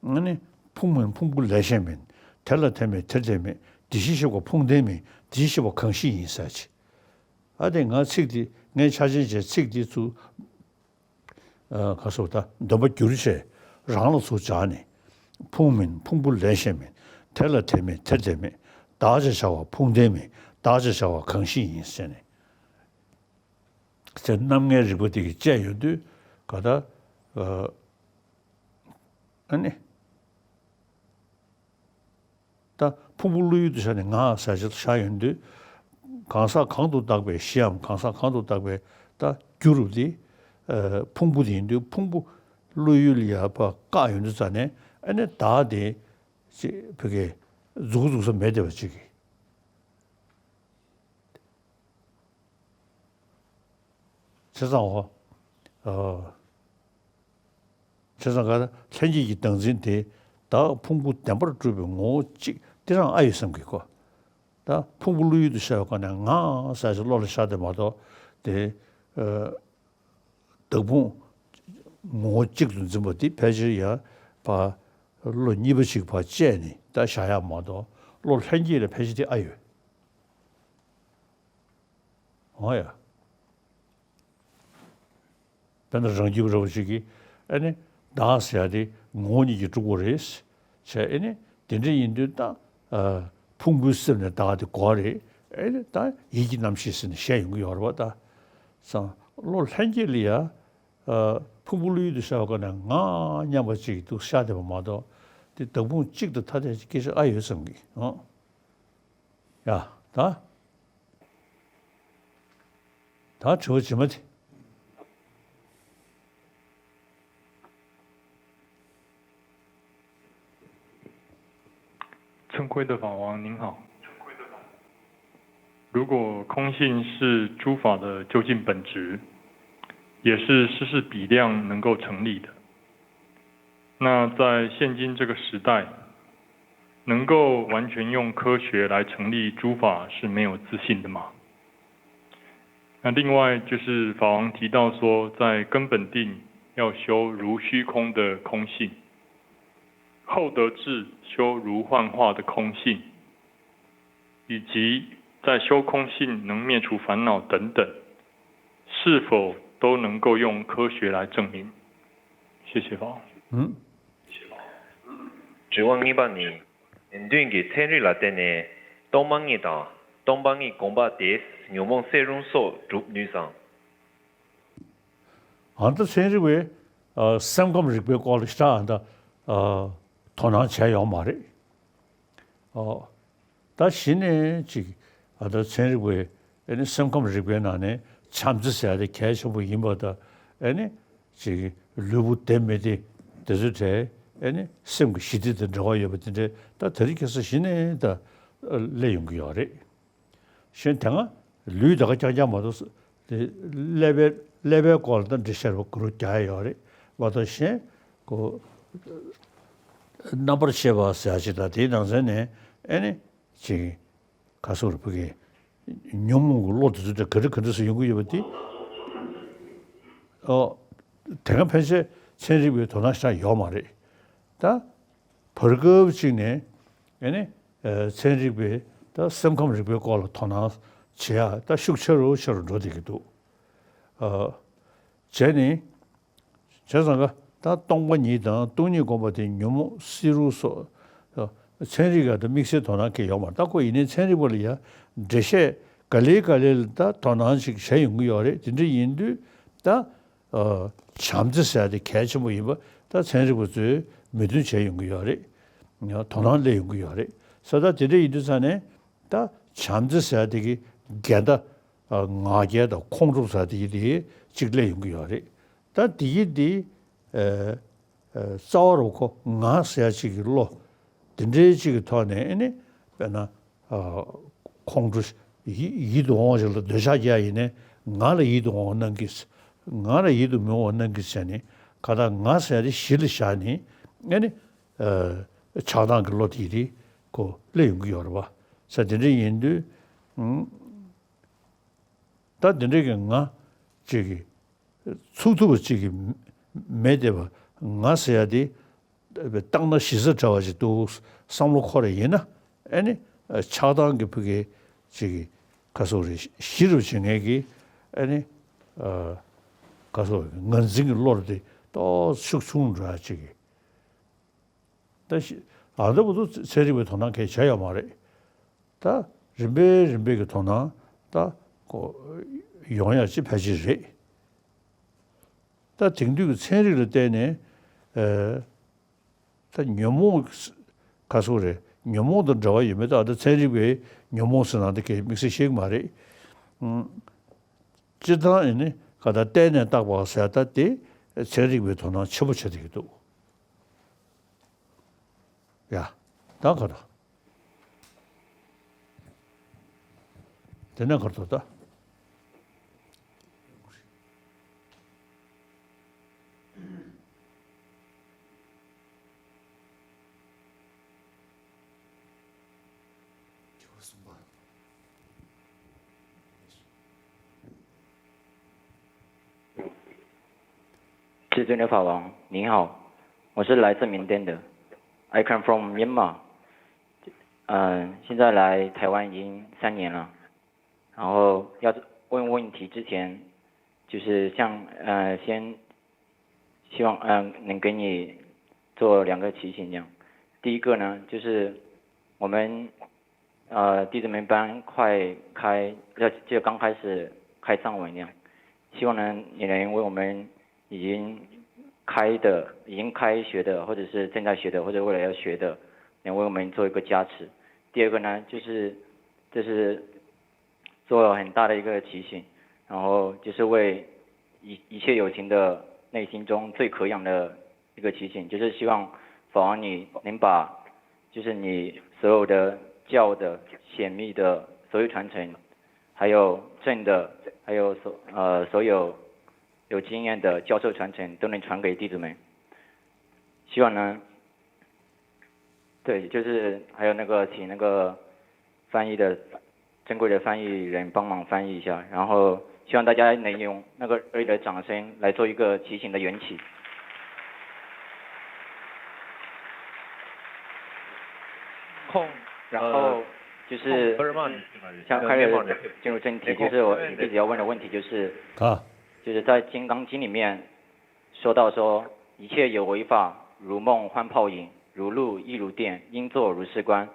ནི། ཕུང་མིན་ཕུང་པོ་ལས་གཞན་མིན། དེ་ལ་དེ་མེད་དེར་དེ་མེད། དེ་བཞིན་གཤེགས་པ་ཕུང་ལྡན་མིན། དེ་བཞིན་གཤེགས་པ་གང་ཞིག་ཡིན་ཟེར་ཅིག་ཨ་དེ་ང་ཚིག་འདི་ངའི་ཆ་ཆེན་བྱས་ཚིག་འདི་ཚུར། ཨ། ག་སོ་ད་འདོན་པ་བསྒྱུར་བྱས་རང་ལ་ཚུར་སྦྱར་ནས། ཕུང་མིན་ཕུང་པོ་ལས་གཞན་མིན། དེ་ལ་དེ་མེད་དེར་དེ་མེད། བདག་ཅེས་བྱ་བ་ཕུང་ལྡན་མིན། བདག་ཅེས་བྱ་བ་གང་ཞིག་ཡིན་ཟེར་ནས། དེ་རྣམ་ལྔའི་རིགས་པ་དེ་གིས་དཔྱད་ཡོང་དུས་ག་ད། ཨ་ནི། ད་ཕུང་པོ་བློ་ཡུལ་དུ་ཤར་ནས་ང་ཟེར་ཞིག་ཤར་ཡོང་དུས། གང་ཟག་གང་དུ་བཏགས་པའི་གཞིའམ་གང་ཟག་གང་དུ་བཏགས་པའི་ད་རྒྱུ་རུ་དེ། ཨ། ཕུང་པོ་དེ་ཡིན་དུས་ཕུང་པོ་བློ་ཡུལ་ལ་ཡ་ཕར་བཀག་ཡོང་དུས་ཙ་ནས་ཨ་ནི་བདག་དེ་ཅིག་ཕ་གིར་འཛུགས་འཛུགས་ས་མེད་བསྡད་པ་ཅིག་གིས། བྱས་ཙང་འོ། ཨ། བྱས་ཙང་ག་ལྷན་སྐྱེས་ཀྱི་བདག་འཛིན་དེ་བདག་ཕུང་པོ་བདེན་པར་གྲུབ་པའི་ངོ་བོ་གཅིག་དེ་རང་ཨ་ཡོད་བསམ་གྱི་གོ། ད་ཕུང་པོ་བློ་ཡུལ་དུ་ཤར་བའི་སྒང་ནས་ང་ཟེར་ཞིག་བློ་ལ་ཤར་དེ་མ་གཏོགས་དེ། ཨ། བདག་ཕུང་ངོ་བོ་གཅིག་ཏུ་འཛིན་པ་དེ་ཕལ་ཆེར་ཡང་ཕར་བློ་གཉིས་པ་ཞིག་ཕར་བཅད་ནས་ད་བཞག་ཡག་མ་གཏོགས་བློ་ལྷན་སྐྱེས་ལ་ཕལ་ཆེར་དེ་ཨ་ཡོད། འོ་ཡ། དཔེར་ན་རང་རྒྱུད་པ་འདྲ་བོ་ཞིག་གིས་ཨ་ནི་བདག་ཟེར་ཡ་དེ་ངོ་བོ་ཉིད་ཀྱིས་གྲུབ་དགོས་རེད་ཟེར། ཨ་ནི་དེ་འདྲ་ཡིན་དུས་ད། ཨ། ཕུང་པོའི་སེམས་ནས་བདག་དེ་གོ་རེད། ཨ་ནི་ད་ཡིད་ཀྱི་རྣམ་ཤེས་ཟེར་ནས་བཤད་ཡོང་གི་ཡོད་རེད་བ་ད། སང་བློ་ལྷན་སྐྱེས་ལ་ཡ། ཨ། ཕུང་པོ་བློ་ཡུལ་དུ་ཤར་བ་ཀ་ནས་ང་སྙམ་པ་ཅིག་འདུག་ཤར་བསྡད་པ་མ་གཏོགས་དེ་བདག་ཕུང་གཅིག་ཏུ་ཐ་དད་ཀྱི་སྐད་ཆ་ཨ་ཡོད་བསམ་གི། ཨང་། ཡ། ད། ད་དྲི་བ་རྗེས་མ་དེ། 如果空性是诸法的究竟本质，也是事事比量能够成立的，那在现今这个时代，能够完全用科学来成立诸法是没有自信的吗？那另外就是法王提到说，在根本定要修如虚空的空性，后得智修如幻化的空性，以及在修空性能灭除烦恼等等，是否都能够用科学来证明？谢谢法王。嗯。དྲི་བ་གཉིས་པ་ནི། དོན་མཐུན་གྱི་ཚན་རིག་ལ་བརྟེན་ནས་སྟོང་པ་ཉིད་དང་སྟོང་པ་ཉིད་སྒོམ་པ་དེས་ཉོན་མོངས་སེལ་རུང་སོགས་སྒྲུབ་ནུས་སམ། ཨ་ད་ཚན་རིག་པས་སེམས་ཁམས་རིག་པའི་སྐོར་ལ་ཞེ་དྲག་ཨ་ད་དོ་སྣང་བྱས་ཡོད་མ་རེད། ཨོ། ད་གཞི་ནས་ཅིག་ཨ་ད་ཚན་རིག་པའི་ཨེ་ནི་སེམས་ཁམས་རིག་པའི་ནང་ནས་བྱམས་བརྩེ་ཟེར་ཡ་དེ་གལ་ཆེན་པོ་ཡིན་པ་དང་ཨེ་ནི་ཅིག་ལུས་པོ་བདེ་མི་བདེ་དེ་ཚོའི་གྲས་ཨེ་ནི་སེམས་ཀྱི་ཞི་བདེ་དང་འབྲེལ་བ་ཡོད་པ་དེ་འདྲས་ད་དེ་རིང་ཁ་སང་གཞི་ནས་ད་སླེབས་ཡོང་གི་ཡོད་རེད། གཞན་དེ་སྔ་ལུས་དེ་ག་རྐྱང་རྐྱང་མ་གཏོགས་དེ་ཀླད་པའི་ཀླད་པའི་སྐོར་ལ་ད་འགྲེལ་བཤད་རོ་རྒྱག་ཡ་ཡོད་རེད་མ་གཏོགས་གཞན་ཁོ་རྣམ་པར་ཤེས་པ་ཟེར་ཡ་ཅིག་དང་དེའི་ནང་ཚན་ནས་ཨེ་ནི་ཅིག་ག་སོགས་རེད་ཕ་གི་ཉོན་མོངས་ཀྱི་བློ་དེ་ཚོ་དེ་ག་འདྲ་ག་འདྲ་སུ་ཡོང་གི་ཡོད་པ་དེ་ཨོ་དེ་སྔ་ཕལ་ཆེར་ཚན་རིག་པའི་དོ་སྣང་ཞེ་དྲག་ཡོད་མ་རེད་ད། བར་སྐབས་ཅིག་ནས་ཨེ་ནི་ཚན་རིག་པའི་ད་སེམས་ཁམས་རིག་པའི་སྐོར་ལ་དོ་སྣང་བྱེད་ཡ་ད་ཤུགས་ཆེ་རུ་ཆེ་རུ་འགྲོ་བསྡད་ཀྱི་འདུག་ཨ། བྱས་ནས་བྱས་ཙང་ཀ་ད་སྟོང་པ་ཉིད་དང་སྟོང་ཉིད་སྒོམ་པ་དེ་ཉོན་མོངས་སེལ་རུང་སོགས་ཚན་རིག་ག་ད་དམིགས་བསལ་དོ་སྣང་གི་ཡོད་མ་རེད། ད་ཁོ་ཡིན་ནའི་ཚན་རིག་པ་ལ་ཡ་འགྲེལ་བཤད་ག་ལེ་ག་ལེ་ལ་ད་དོ་སྣང་ཅིག་བྱས་ཡོང་གི་ཡོད་རེད། དེ་འདྲ་ཡིན་དུས་ད། བྱམས་བརྩེ་ཟེར་ཡ་དེ་གལ་ཆེན་པོ་ཡིན་པ་ད་ཚན་རིག་པ་ཚོས་མོས་མཐུན་བྱས་ཡོང་གི་ཡོད་རེད། དོ་སྣང་སླེབས་ཡོང་གི་ཡོད་རེད། ས་ད་དེ་འདྲ་ཡིན་དུས་ཙང་ནས་ད་བྱམས་བརྩེ་ཟེར་ཡ་དེ་གི་འགལ་ཟླ་ང་རྒྱལ་དང་ཁོང་ཁྲོ་ཟེར་ཡ་དེ་གི་དེ་གཅིག་སླེབས་ཡོང་གི་ཡོད་རེད། ད་དེ་གི་དེ་རྩ་བ་རུ་ཁོ་ང་ཟེར་ཡ་གཅིག་གི་བློ་དེ་འདྲའི་གཅིག་གི་ཐོག་ནས་ཨེ་ནི་དཔེར་ན། ཁོང་ཁྲོ་ཡིད་དུ་འོང་བ་ཞིག་ལ་འདོད་ཆགས་སྐྱེ་ཡ་ཡིན་ནའི་ང་ལ་ཡིད་དུ་འོང་བ་གནང་གི། ང་ལ་ཡིད་དུ་མི་འོང་བ་གནང་གི་བྱས་ནས་ག་ད་ང་ཟེར་ཡ་དེ་གཞི་ལ་བཞག་ནས་ཨེ་ནི་ཆགས་སྡང་གི་བློ་དེ་རེད་ཁོ་སླེབས་ཡོང་གི་ཡོད་རེད་བ། ས་དེ་འདྲ་ཡིན་དུས་ད་དེ་འདྲ་གི་ང་ཅིག་གི་ཚུགས་ཐུབ་པ་ཅིག་གི་མེད་བསྡད་པ་ང་ཟེར་ཡ་དེ་བཏང་ན་ཞི་ས་འདྲ་བ་ཅིག་འདུག་བསམ་བློ་འཁོར་ཡ་ཡིན་ན་ཨེ་ནི་ཆགས་སྡང་གི་ཕུ་གེ་ཅིག་གི་ག་སོག་རེད་ཞི་རུ་བྱེད་ངེས་ཀྱི་ཨེ་ནི་ག་སོག་ངར་འཛིན་གྱི་བློ་རུ་དེ་ཏོག་ཤུགས་ཆུང་འགྲོ་ཡ་ཅིག་གི་ད་ཞི་ཨ་འདྲ་བོ་དུ་ཚན་རིག་པའི་དོ་སྣང་གས་བྱས་ཡོད་མ་རེད། ད་རིམ་པས་རིམ་པས་ཀྱི་དོ་སྣང་ད་ཀོ་ཡོང་ཡ་ཅི་ཕལ་ཆེར་རེད། ད་དེང་དུས་ཀྱི་ཚན་རིག་ལ་བརྟེན་ནས་ཨེ་ད་ཉོན་མོངས་ག་སོག་རེད། ཉོན་མོངས་དང་འབྲེལ་བ་ཡོད་མེད་ད་ད་ཚན་རིག་པས་ཉོན་མོངས་ཟེར་ན་ད་གས་དམིགས་བསལ་ཤེས་ཀྱི་མ་རེད། ཨང་། སྤྱིར་བཏང་ཡིན་ནི་ག་ད་བལྟས་ནས་བཏགས་པ་ཟེར་ད་དེ་ཚན་རིག་པའི་དོ་སྣང་ཆེན་པོ་བྱེད་བསྡད་ཀྱི་འདུག་ཡ། ད་ག་རེ། དེ་ནས་ག་རེ་འདུག་ད།至尊的法王，您好，我是来自缅甸的。I come from Myanmar。嗯，现在来台湾已经三年了。然后要问问题之前，就是像呃，先希望嗯、呃、能给你做两个提醒这样。第一个呢，就是我们呃弟子们班快开要就刚开始开藏文这样，希望呢你能为我们已经开的、已经开学的，或者是正在学的，或者未来要学的，能为我们做一个加持。第二个呢，就是这是做了很大的一个提醒，然后就是为一一切有情的内心中最可养的一个提醒，就是希望法王你能把就是你所有的教的显密的所有传承，还有正的，还有所呃所有有经验的教授传承都能传给弟子们。希望呢，对，就是还有那个请那个翻译的珍贵的翻译人帮忙翻译一下，然后希望大家能用那个热烈的掌声来做一个提醒的缘起。空，然后就是不是嘛，像开始进入正题，就是我一直要问的问题就是，啊，就是在《金刚经》里面说到说，一切有为法，如梦幻泡影，如露亦如电，应作如是观。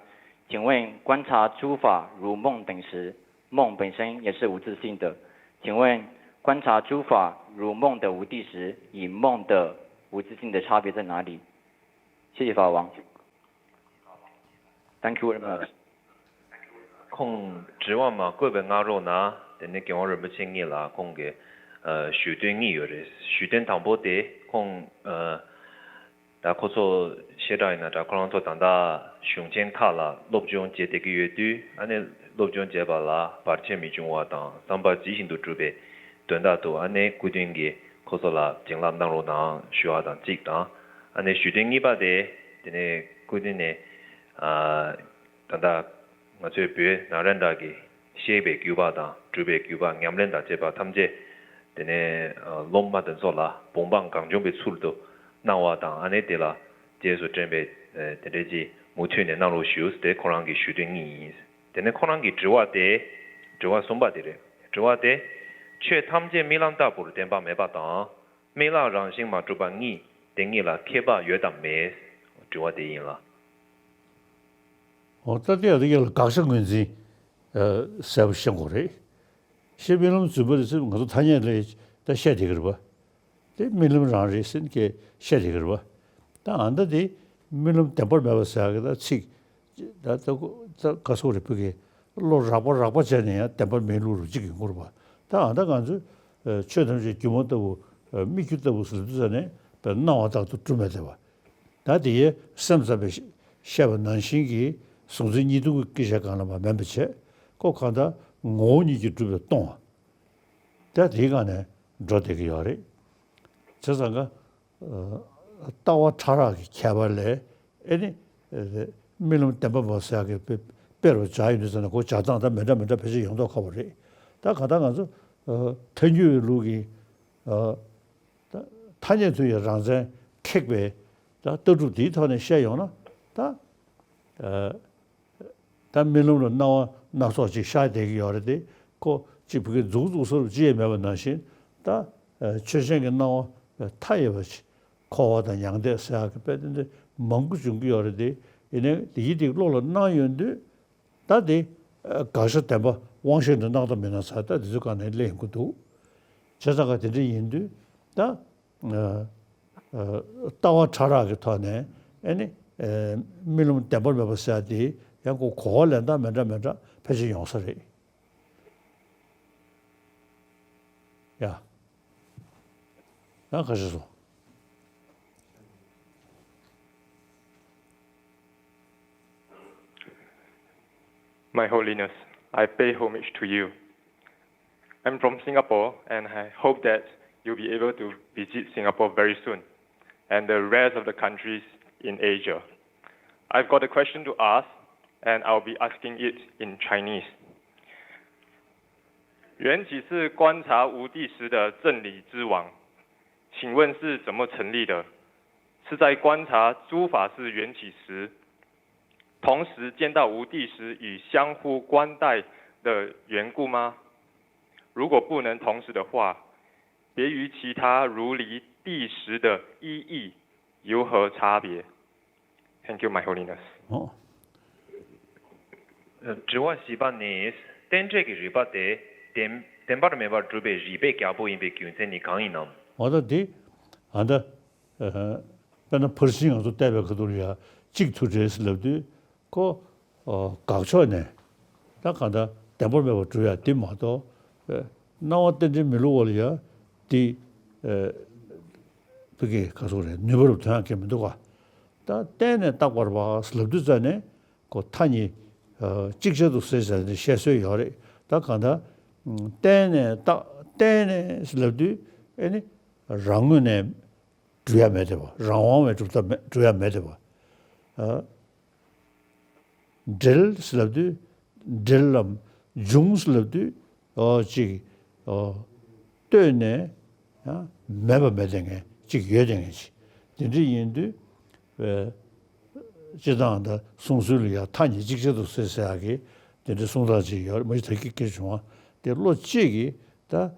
请问观察诸法如梦等时，梦本身也是无自性的。请问观察诸法如梦的无地时，与梦的无自性的差别在哪里？谢谢法王。Thank you very much. ཁོང་དྲི་བ་མ་བཀོད་པའི་སྔ་རོལ་ན་དེ་ནས་རྒྱལ་དབང་རིན་པོ་ཆེ་གཉིས་ལ་ཁོང་གི་ཨ་ཞུ་དོན་གཉིས་ཡོད་རེད། ཞུ་དོན་དང་པོ་དེ་ཁོང་ཨ་ད་ཁོ་ཚོ་བཤད་གྲྭ་ཡིན་ན་འདྲ། ཁོ་རང་ཚོ་ད་ལྟ་གཞུང་ཆེན་ཁག་ལ་སློབ་སྦྱོང་བྱེད་བསྡད་ཀྱི་ཡོད་དུས། ཨ་ནི་སློབ་སྦྱོང་བྱས་པ་ལ་བར་ཆད་མི་འབྱུང་བ་དང་བསམ་པ་ཇི་བཞིན་དུ་འགྲུབ་པའི་དོན་དག་ཏུ། ཨ་ནི་སྐུ་མདུན་གྱིས་ཁོ་ཚོ་ལ་བྱིན་རླབས་གནང་རོགས་གནང་ཞུ་བ་དང་གཅིག་དང་། ཨ་ནི་ཞུ་དོན་གཉིས་པ་དེ་དེ་ནས་སྐུ་མདུན་ནས་ཨ་ད་ལྟ་ང་ཚོའི་བོད་ནཱ་ལེནྡྲ་གི་བཤད་པའི་བརྒྱུད་པ་དང་སྒྲུབ་པའི་བརྒྱུད་པ་ཉམས་ལེན་དང་བཅས་པ་ཐམས་ཅད་དེ་ནས་སློབ་མ་དེ་ཚོ་ལ་བུམ་འབངས་གང་བྱུང་བའི་ཚུལ་དུ་གནང་བ་དང་། ཨ་ནི་དེ་ལ་རྗེས་སུ་དྲན་པའི་དེ་འདྲའི་ཅིག་མུ་མཐུད་ནས་གནང་རོགས་ཞུ། དེ་ཁོ་རང་གི་ཞུ་དོན་གཉིས་ཡིན། དེ་ནས་ཁོ་རང་གི་དྲི་བ་དེ་དྲི་བ་གསུམ་པ་དེ་རེད། དྲི་བ་དེ། ཆོས་ཐམས་ཅད་རྨི་ལམ་ལྟ་བུར་བདེན་པ་མེད་པ་དང་། རྨི་ལམ་རང་བཞིན་མ་གྲུབ་པ་གཉིས་དེ་གཉིས་ལ་ཁྱད་པར་ཡོད་དམ་མེད། དྲི་བ་དེ་ཡིན་ལ། འོ་ད་ལྟའི་ཡ་དེ་ཡ་ལ་དགག་བྱ་ངོས་འཛིན་གསལ་པོ་ཤེས་དགོས་རེད། ཤེས་རྨི་ལམ་རྫུན་པ་རེད་ཟེར་ང་ཚོ་ཐ་སྙད་ལས་ད་བཤད་བསྡད་ཀྱི་རེད་པ། དེ་རྨི་ལམ་རང་རེད་ཟེར་གྱི་བཤད་བསྡད་ཀྱི་རེད་པ། ད་ཨ་ད་དེ་རྨི་ལམ་བདེན་པར་མེད་པ་ཟེར་ཡ་གི་ད་ཚིག་ད་ད་ད་ག་སོག་རེད་པ་གི་བློ་རགས་པ་རགས་པ་བྱས་ནས་ཡང་བདེན་པར་མེད་ལུགས་རུ་གཅིག་ཡིན་དགོས་རེད་པ། ད་ཨ་ད་ང་ཚོས་ཆོས་ཐམས་ཅད་སྒྱུ་མ་ལྟ་བུ་སྨིག་རྒྱུ་ལྟ་བུ་ཟེར་དུས་ཙ་ནས་སྣང་བ་ལྟར་དུ་གྲུབ་མེད་བསྡད་པ། ད་དེ་ཡི་སེམས་ཙམ་པས་བཤད་པ་ནང་བཞིན་གྱི་གཟུང་འཛིན་གཉིས་ལྡོག་གི་སྐད་ཆ་གང་ལ་མ་མན་པ་བྱས། ཁོ་གང་ལྟར་ངོ་བོ་ཉིད་ཀྱིས་གྲུབ་པའི་སྟོང་བ། ད་དེའི་སྒང་ནས་འགྲོ་བསྡད་ཀྱི་ཡོད་རེད། བྱས་ཙང་ཀ་ལྟ་བ་ཕྲ་རགས་ཀྱི་ཁྱད་པར་ལས་ཨེ་ནི་རྨི་ལམ་བདེན་པ་མ་ཟེར་ཡག་གི་དཔེ་དཔེ་རུ་སྦྱར་ཡོང་དུས་ཙམ་ན་ཁོ་སྦྱར་སྟངས་ད་མི་འདྲ་མི་འདྲ་ཕལ་ཆེར་ཡོང་མདོག་ཁ་པོ་རེད། ད་གང་ལྟར་ང་ཚོ་ཐལ་འགྱུར་བའི་ལུགས་ཀྱི། ཐ་སྙད་དུ་ཡང་རང་མཚན་ཁེགས་པའི་ད་ལྟ་གྲུབ་དེའི་ཐོག་ནས་བཤད་ཡོང་ན། ད་ད་རྨི་ལམ་ལ་སྣང་བ་སྣ་ཚོགས་ཅིག་ཤར་བསྡད་ཀྱི་ཡོད་རེད་དེ། ཁོ་གཅིག་བུ་གའི་མཛུག་མཛུག་སོར་ཅི་ཡང་མེད་པ་ནང་བཞིན། ད་ཆོས་ཅན་གྱི་སྣང་བ་མཐའ་ཡས་པ་ཅིག་འཁོར་བ་དང་མྱང་འདས་ཟེར་ཡག་གི་དཔེ་དེ་འདྲ་མང་པོ་འབྱུང་གི་ཡོད་རེད་དེ། ཡིན་ནའི་དེ་ཡིད་དེ་བློ་ལ་སྣང་ཡོང་དུས། ད་དེ་དགག་བྱ་བདེན་པ་དབང་ཤེས་འདི་སྣང་དང་མི་སྣང་ཚར། ད་དེ་ཚོ་གང་ནས་གླེང་དགོས་འདུག་བྱས་ཙང་ཀ་དེ་འདྲ་ཡིན་དུས་ད་ལྟ་བ་ཕྲ་རགས་ཀྱི་ཐོག་ནས་ཨེ་ནི་རྨི་ལམ་བདེན་པར་མེད་པ་ཟེར་ཡ་དེ་ཡང་ཁོ་གོ་བ་ལེན་སྟངས་མི་འདྲ་མི་འདྲ་ཕལ་ཆེར་ཡོང་ས་རེད། ཡ། ཡང་ཁ་ཤས་སོང་། My Holiness, I pay homage to you. I'm from Singapore and I hope that you'll be able to visit Singapore very soon and the rest of the countries in Asia. I've got a question to ask and I'll be asking it in Chinese. 缘起是观察无地时的真理之王，请问是怎么成立的？是在观察诸法是缘起时，同时见到无地时与相互观待的缘故吗？如果不能同时的话，别于其他如理地时的一义有何差别？Thank you, My Holiness. དྲི་བ་བཞི་པ་ནི། རྟེན་འབྲེལ་གྱི་རིགས་པ་དེ་བདེན་བདེན་པར་མེད་པར་སྒྲུབ་པའི་རིགས་པའི་རྒྱལ་པོ་ཡིན་པའི་རྒྱུ་མཚན་ནི་གང་ཡིན་ནམ། འོ་ད་དེ་ཨ་ད། དཔེར་ན་ཕར་ཕྱིན་ང་ཚོ་བལྟས་པའི་ཁ་ཐུག་ལ་ཡ་གཅིག་ཐུག་འདྲེས་ལབ་དུས་ཁོ་དགག་ཕྱོགས་ནས་ད་གང་ལྟར་བདེན་པར་མེད་པར་སྒྲུབ་ཡ་དེ་མ་གཏོགས། སྣང་བ་རྟེན་འབྲེལ་མི་བསླུ་བ་ལ་ཡ་དེ་ཕ་གི་ག་སོགས་རེད། ནུས་པ་རུ་ཐོན་ཡ་གི་མི་འདུག་ག་ད་གཏན་ནས་རྟག་པར་བ་ལབ་དུས་ཙ་ནས་ཁོ་མཐའ་གཉིས་གཅིག་ཆར་དུ་ཟེར་ཟེར་ནས་བཤད་སྲོལ་ཡོད་རེད། ད་གང་ལྟར་ གཏན་ནས་བཏགས་གཏན་ནས་ལབ་དུས་ཨེ་ནི་རང་ངོས་ནས་གྲུབ་ཡ་མེད་དེ་བ། རང་དབང་བས་གྲུབ་ཐབས་མེད། གྲུབ་ཡ་མེད་དེ་བ། ཨ། འབྲེལ་ཟེར་ལབ་དུས། འབྲེལ་ལམ་འབྱུང་ཟེར་ལབ་དུས། ཨོ་ཅིག་ཨོ་ལྟོས་ནས་ཡང་མེད་པ་མེད་དེ་ངས་ཅིག་ཡོད་དེ་ངས་ཅིག་དེ་འདྲ་ཡིན་དུས། ཨེ། སྤྱིར་བཏང་ད་གསུང་སྲོལ་ལ་ཡང་མཐའ་གཉིས་ཅིག་ཆར་དུ་སེལ་ཟེར་ཡག་གི་དེ་འདྲའི་གསུང་སྟངས་ཅིག་ཡོད་རེད། མ་གཞི་ད་གི་སྐད་བྱུང་བ་དེ་བློ་གཅིག་གིས་ད་ཨེ་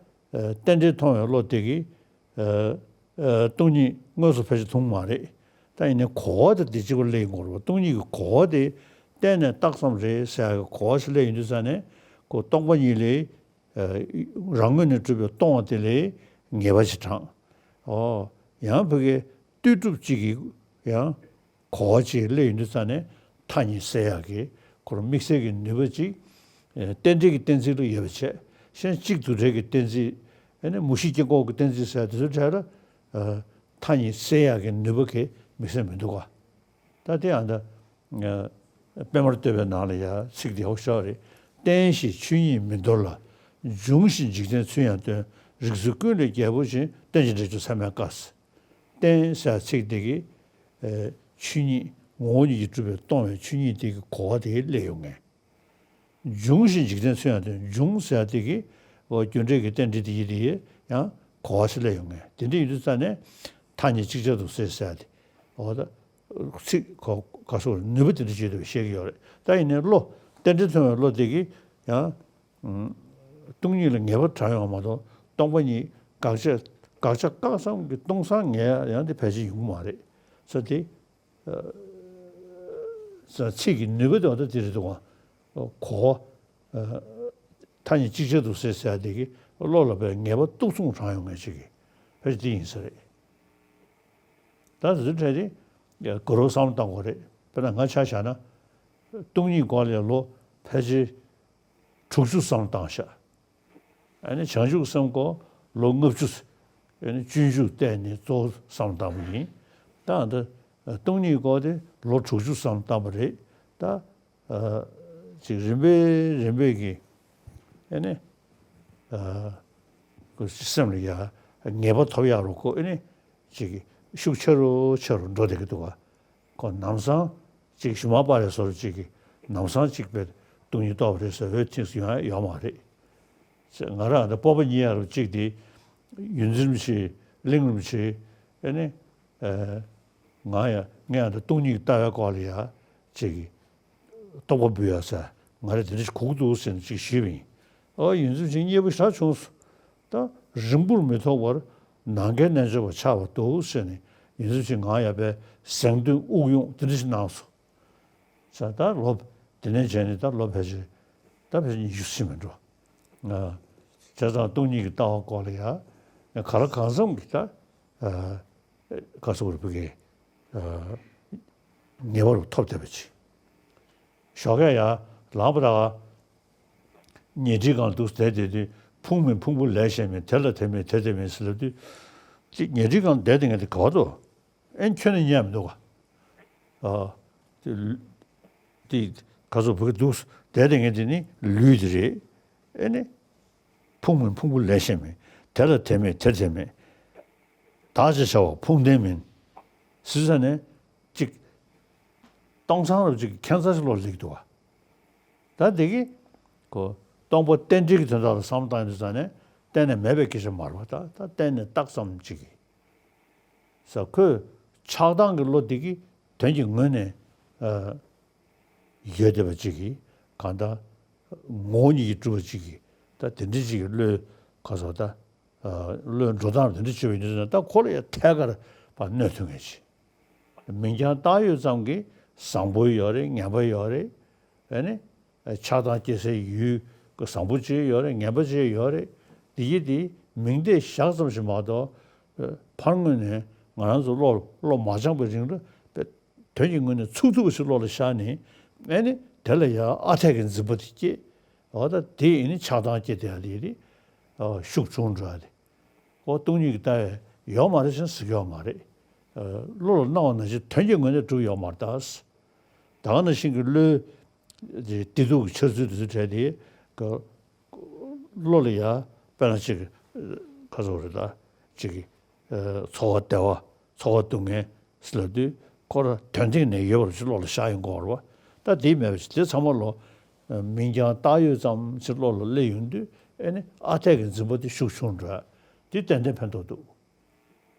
རྟེན་འབྲེལ་མཐོང་བའི་བློ་དེ་གིས། ཨ། ཨ། སྟོང་ཉིད་དངོས་སུ་ཕལ་ཆེར་མཐོང་མ་རེད། ད་ཡིན་ནའི་གོ་བ་དེ་དེ་གཅིག་པ་སླེབས་ཡོང་གི་རེད་པ། སྟོང་ཉིད་ཀྱི་གོ་བ་དེ་གཏན་ནས་རྟགས་ཙམ་རེད་ཟེར་ཡག་གི་གོ་བ་ཞིག་སླེབས་ཡོང་དུས་ཙང་ནས། ཁོ་སྟོང་པ་ཉིད་ལས། ཨ། རང་ངོས་ནས་གྲུབ་པའི་སྟོང་བ་དེ་ལས་ངེས་པ་ཞིག་དྲངས། ཨོ། ཡང་ཕ་གིའི་ལྟོས་གྲུབ་ཅིག་གིས་ཡང་། གོ་བ་ཅིག་སླེབས་ཡོང་དུས་ཙང་ནས་མཐའ་གཉིས་སེལ་ཡག་གི་ཁོ་རང་དམིགས་བསལ་གྱི་ནུས་པ་ཅིག་ཨེ། རྟེན་འབྲེལ་གྱི་གཏན་ཚིགས་ལ་ཡོད་པ་བྱས། གཞན་གཅིག་དུ་འབྲེལ་གྱི་གཏན་ཚིགས། ཨེ་ནི་མུ་བཞི་དཀྱིལ་འཁོར་གྱི་གཏན་ཚིགས་ཟེར་དེ་ཚོའི་གྲས་ལ། ཨ། མཐའ་གཉིས་སེལ་ཡག་གི་ནུས་པ་གི་དམིགས་བསལ་མི་འདུག་ག་ད་དེ་ཡང་ད། ཨ། པདྨར་བསྟོད་པའི་ནང་ལ་ཡང་ཚིག་དེ་ཧོ་ཤོག་རེད། བརྟེན་ཞེས་ཆོས་ཉིད་མི་འདོར་ལ། འབྱུང་ཞེས་འཇིག་རྟེན་ཚུལ་ཡང་སྟོན། རིགས་ཚུལ་ཀུན་ལས་རྒྱལ་པོ་ཆེ། རྟེན་ཅིང་འབྲེལ་གྱུར་ཚད་མེད་དཀའ། བརྟེན་ཟེར་ཚིག་དེ་གིས། ཨེ། ཆོས་ཉིད་ངོ་བོ་ཉིད་ཀྱིས་གྲུབ་པའི་སྟོང་བའི་ཆོས་ཉིད་དེ་གི་གོ་བ་དེ་སླེབས་ཡོང་ངེས། འབྱུང་ཞེས་འཇིག་རྟེན་ཚུལ་ཡང་སྟོན། འབྱུང་ཟེར་དེ་གིས། འོ། རྒྱུ་འབྲས་ཀྱི་རྟེན་འབྲེལ་དེ་ཡི་དེ་ཡི་ཡང་གོ་བ་ཞིག་སླེབས་ཡོང་ངེས། དེ་འདྲ་ཡིན་དུས་ཙང་ནས་མཐའ་གཉིས་ཅིག་ཆར་དུ་སེལ་ཟེར་དེ། འོ་ད། ཚིག་གོ་ག་སོགས་ནུས་པ་དེ་འདྲ་ཅིག་ཡོད་པའི་བཤད་ཀྱི་ཡོད་རེད། ད་ཡིན་ནའི་བློ་རྟེན་འབྲེལ་མཐོང་བའི་བློ་དེ་གིས་ཡང་། སྟོང་ཉིད་ལ་ངེས་པ་དྲངས་ཡོང་མ་གཏོགས། སྟོང་པ་ཉིད་དགག་བྱ་དགག་བྱ་བཀག་ཙམ་གྱི་སྟོང་སང་ངེས་ཡང་དེ་ཕལ་ཆེར་ཡོང་གི་མ་རེད། ས་དེ། ཨ། ས་ཚིག་གི་ནུས་པ་དེ་བ་ད་དེ་རེད་འདུག་ག་གོ་བ། ཨ། མཐའ་གཉིས་ཅིག་ཆར་དུ་སེལ་ཟེར་ཡ་དེ་གིས་བློ་ལ་དཔེ་ངེས་པ་སྟོང་སང་དྲངས་ཡོང་ངེས་ཅིག་གི་ཕལ་ཆེར་དེ་ཡིན་ས་རེད། ད་དེ་ཚོའི་གྲས་དེ་དགའ་རབ་བསམ་བློ་བཏང་དགོས་རེད། དཔེར་ན་ང་ཆ་བཞག་ན། སྟོང་ཉིད་སྐོར་ལ་ལོ་ཕལ་ཆེར་དྲུག་ཅུ་བསམ་བློ་བཏང་ཤག་ཨ་ནི་བྱང་ཆུབ་སེམས་སྐོར་ལོ་ལྔ་བཅུ། ཨ་ནི་སྤྱོད་འཇུག་བལྟས་ནས་གཙོ་བོ་བསམ་བློ་བཏང་བ་ཡིན། ད་ཨ་ད་སྟོང་ཉིད་སྐོར་དེ་ལོ་དྲུག་ཅུ་བསམ་བློ་བཏང་བ་རེད། ད་ཨ་ཅིག་རིམ་པས་རིམ་པས་ཀྱི། ཨ་ནི་ཨ་ཁོ་སེམས་ལ་ཡ་ངེས་པ་ཐོབ་ཡག་རུ་ཁོ། ཨ་ནི་ཅིག་ཤུགས་ཆེ་རུ་ཆེ་རུ་འགྲོ་བསྡད་ཀྱི་འདུག་ག་ཁོ་ནམ་སང་ཅིག་ཞུ་མ་པ་རེད་སོར་ཅིག་གི་ནམ་སང་ཅིག་པའི་སྟོང་ཉིད་རྟོགས་པ་རེད་ཟེར་འོས་ཐེངས་སུ་ཡོང་ཡ་ཡོད་མ་རེད། ང་རང་ད་སྤོབས་པ་ཉིད་ཡ་རུ་ཅིག་དེ་ཡོངས་འཛིན་རིན་པོ་ཆེ་གླིང་རིན་པོ་ཆེ། ཨ་ནི་ཨ་ང་ཡ་ངས་ཡང་ད་སྟོང་ཉིད་ཀྱི་ལྟ་བའི་སྐོར་ལ་ཡ་ཅིག་གི་རྟོགས་པ་འབུལ་ཡ་ཟེར། ང་རེ་དེ་འདྲ་ཞིག་གོ་གི་འདུག་ཟེར་ནས་ཅིག་ཞུས་པ་ཡིན། ཨོ་ཡོངས་འཛིན་ཅིག་མཉེས་པོ་ཞེ་དྲག་བྱུང་སོང་། ད་རིང་པོར་མི་ཐོགས་པར་ནམ་མཁའི་རྣལ་འབྱོར་པ་ཆགས་པར་འདུག་ཟེར་ནས་ཡོངས་འཛིན་ཅིག་ང་ཡ་པའི་གཟེངས་བསྟོད་དབུགས་དབྱུང་དེ་འདྲ་ཞིག་གནང་སོང་། ཟེར་ད་ལོ་དེ་ནས་བྱས་ནས་ད་ལོ་ཕལ་ཆེར་ད་ཕལ་ཆེར་ཉི་ཤུ་ཕྱིན་མི་འགྲོ། ཨ། བྱས་ཙང་སྟོང་ཉིད་ཀྱི་ལྟ་བ་སྐོར་ལ་ཡ་ག་ལ་གང་འཚམ་གྱི་ད་ཨ་ག་ཟེར་དགོས་རེད། ཕ་གི་ཨ་ངེས་པ་རུ་ཐོབ་བསྡད་པ་ཅིག་ཞོགས་ཀས་ཡར་ལངས་པ་དང་ཉལ་ཁྲིའི་སྒང་ལ་འདུག་བསྡད་བསྡད་དུས། ཕུང་མིན་ཕུང་པོ་ལས་གཞན་མིན། དེ་ལ་དེ་མེད་དེ་དེ་མིན་ཟེར་ལབ་དུས། ཅིག་ཉལ་ཁྲིའི་སྒང་ལ་བསྡད་བསྡད་མཁན་དེ་ག་བར་འདུག་ཨེ་ཁྱོན་ནས་ཉལ་མི་འདུག་ག་ཨ། དེ་དེ་ག་ཚོད་བུ་ག་འདུག་བསྡད་བསྡད་མཁན་དེ་ནི་ལུས་དེ་རེད། ཨེ་ནི། ཕུང་མིན་ཕུང་པོ་ལས་གཞན་མིན། དེ་ལ་དེ་མེད་དེར་དེ་མེད། བདག་ཅེས་བྱ་བ་ཕུང་ལྡན་མིན། ཟེར་ས་ནས་ཅིག་སྟོང་སང་རབ་ཅིག་ཁྱད་མཚར་ཞིག་བློ་ལ་སླེབས་འདུག་བ། ད་དེ་གི་ཁོ་སྟོང་པ་རྟེན་འབྲེལ་གྱི་དོན་དག་ལ་བསམ་བློ་བཏང་ཡོང་དུས་ཙང་ནས་གཏན་ནས་མེད་པའི་སྐད་ཆ་མ་རེད་བ། ད་ད་གཏན་ནས་རྟགས་ཙམ་ཅིག་གི་ས་ཁོས་ཆགས་སྡང་གི་བློ་དེ་གི་དོན་གྱི་ངོས་ནས་ཨ་ཡོད་བསྡད་པ་ཅིག་གི་གང་ལྟར་ངོ་བོ་ཉིད་ཀྱིས་གྲུབ་པ་ཅིག་གི་ད་དེ་འདྲ་ཅིག་གི་བློའི་ག་ཟེར་ད། ཨ་བློའི་འགྲོ་སྟངས་དེ་འདྲ་བྱས་པ་ཡིན་ན་ད་ཁོ་ལ་ཡང་ཐད་ཀར་ཕར་གནོད་ཐུབ་མཁན་ཅིག་མིང་རྐྱང་བཏགས་ཡོད་ཙམ་གྱིས་བཟང་པོ་ཡོད་རེད། ངན་པ་ཡོད་རེད། ཨ་ནི་ཆགས་སྡང་སྐྱེ་སའི་ཡུལ་གྱི་བཟང་པོ་ཅིག་ཡོད་རེད། ངན་པ་ཅིག་ཡོད་རེད། དེ་ཡི་དེ་མིང་བརྡས་བཞག་ཙམ་ཞིག་མ་གཏོགས། ཕར་ངོས་ནས་ང་རང་ཚོ་བློ་བློ་མ་སྦྱངས་པའི་རིང་ལ་དོན་གྱི་ངོས་ནས་ཚུགས་ཐུབ་པ་ཞིག་བློ་ལ་ཤར་ནས། ཨ་ནི་དེ་ལ་ཡང་ཨ་འཐས་ཀྱི་འཛིན་པ་དེ་སྐྱེས། འོ་ད་དེ་ཡིན་ནི་ཆགས་སྡང་སྐྱེ་དེ་ཡ་དེ་རེད། ཤུགས་ཆུང་འགྲོ་ཡ་དེ། ཨོ་སྟོང་ཉིད་ཀྱི་ལྟ་བས་ཡོད་མ་རེད་ཅེས་ཟེར་གྱི་ཡོད་མ་རེད། ཨ་བློ་ལ་སྣང་བ་ནང་བཞིན་དོན་གྱི་ངོས་ནས་གྲུབ་ཡོད་མ་རེད་ད། ད་ག་ནང་བཞིན་གྱི་བློའི་བདེ་སྡུག་གི་འཆར་ཚུལ་དེ་ཚོའི་གྲས་དེ་ག་ཨ་ བློ་ལ་ཡ་དཔེར་ན་ཅིག་ག་ཚོད་རེད་ད། ཅིག་ཚོར་བ་བདེ་བ་ཚོར་བ་སྡུག་བསྔལ་ཟེར་ལབ་དུས་ཁོ་ར་དོན་སྟེང་ནས་ཡོད་པ་ཅིག་བློ་ལ་ཤར་ཡོང་གི་ཡོད་རེད་བ། ད་དེ་མེད་པ་ཅིག་དེ་ཚང་མ་ལོ་མིང་རྐྱང་བཏགས་ཡོད་ཙམ་ཅིག་བློ་ལ་སླེབས་ཡོང་དུས་ཨེ་ནི་ཨ་འཐས་ཀྱི་འཛིན་པ་དེ་ཤུགས་ཆུང་འགྲོ། དེ་ཏན་ཏན་ཕན་ཐོགས་འདུག་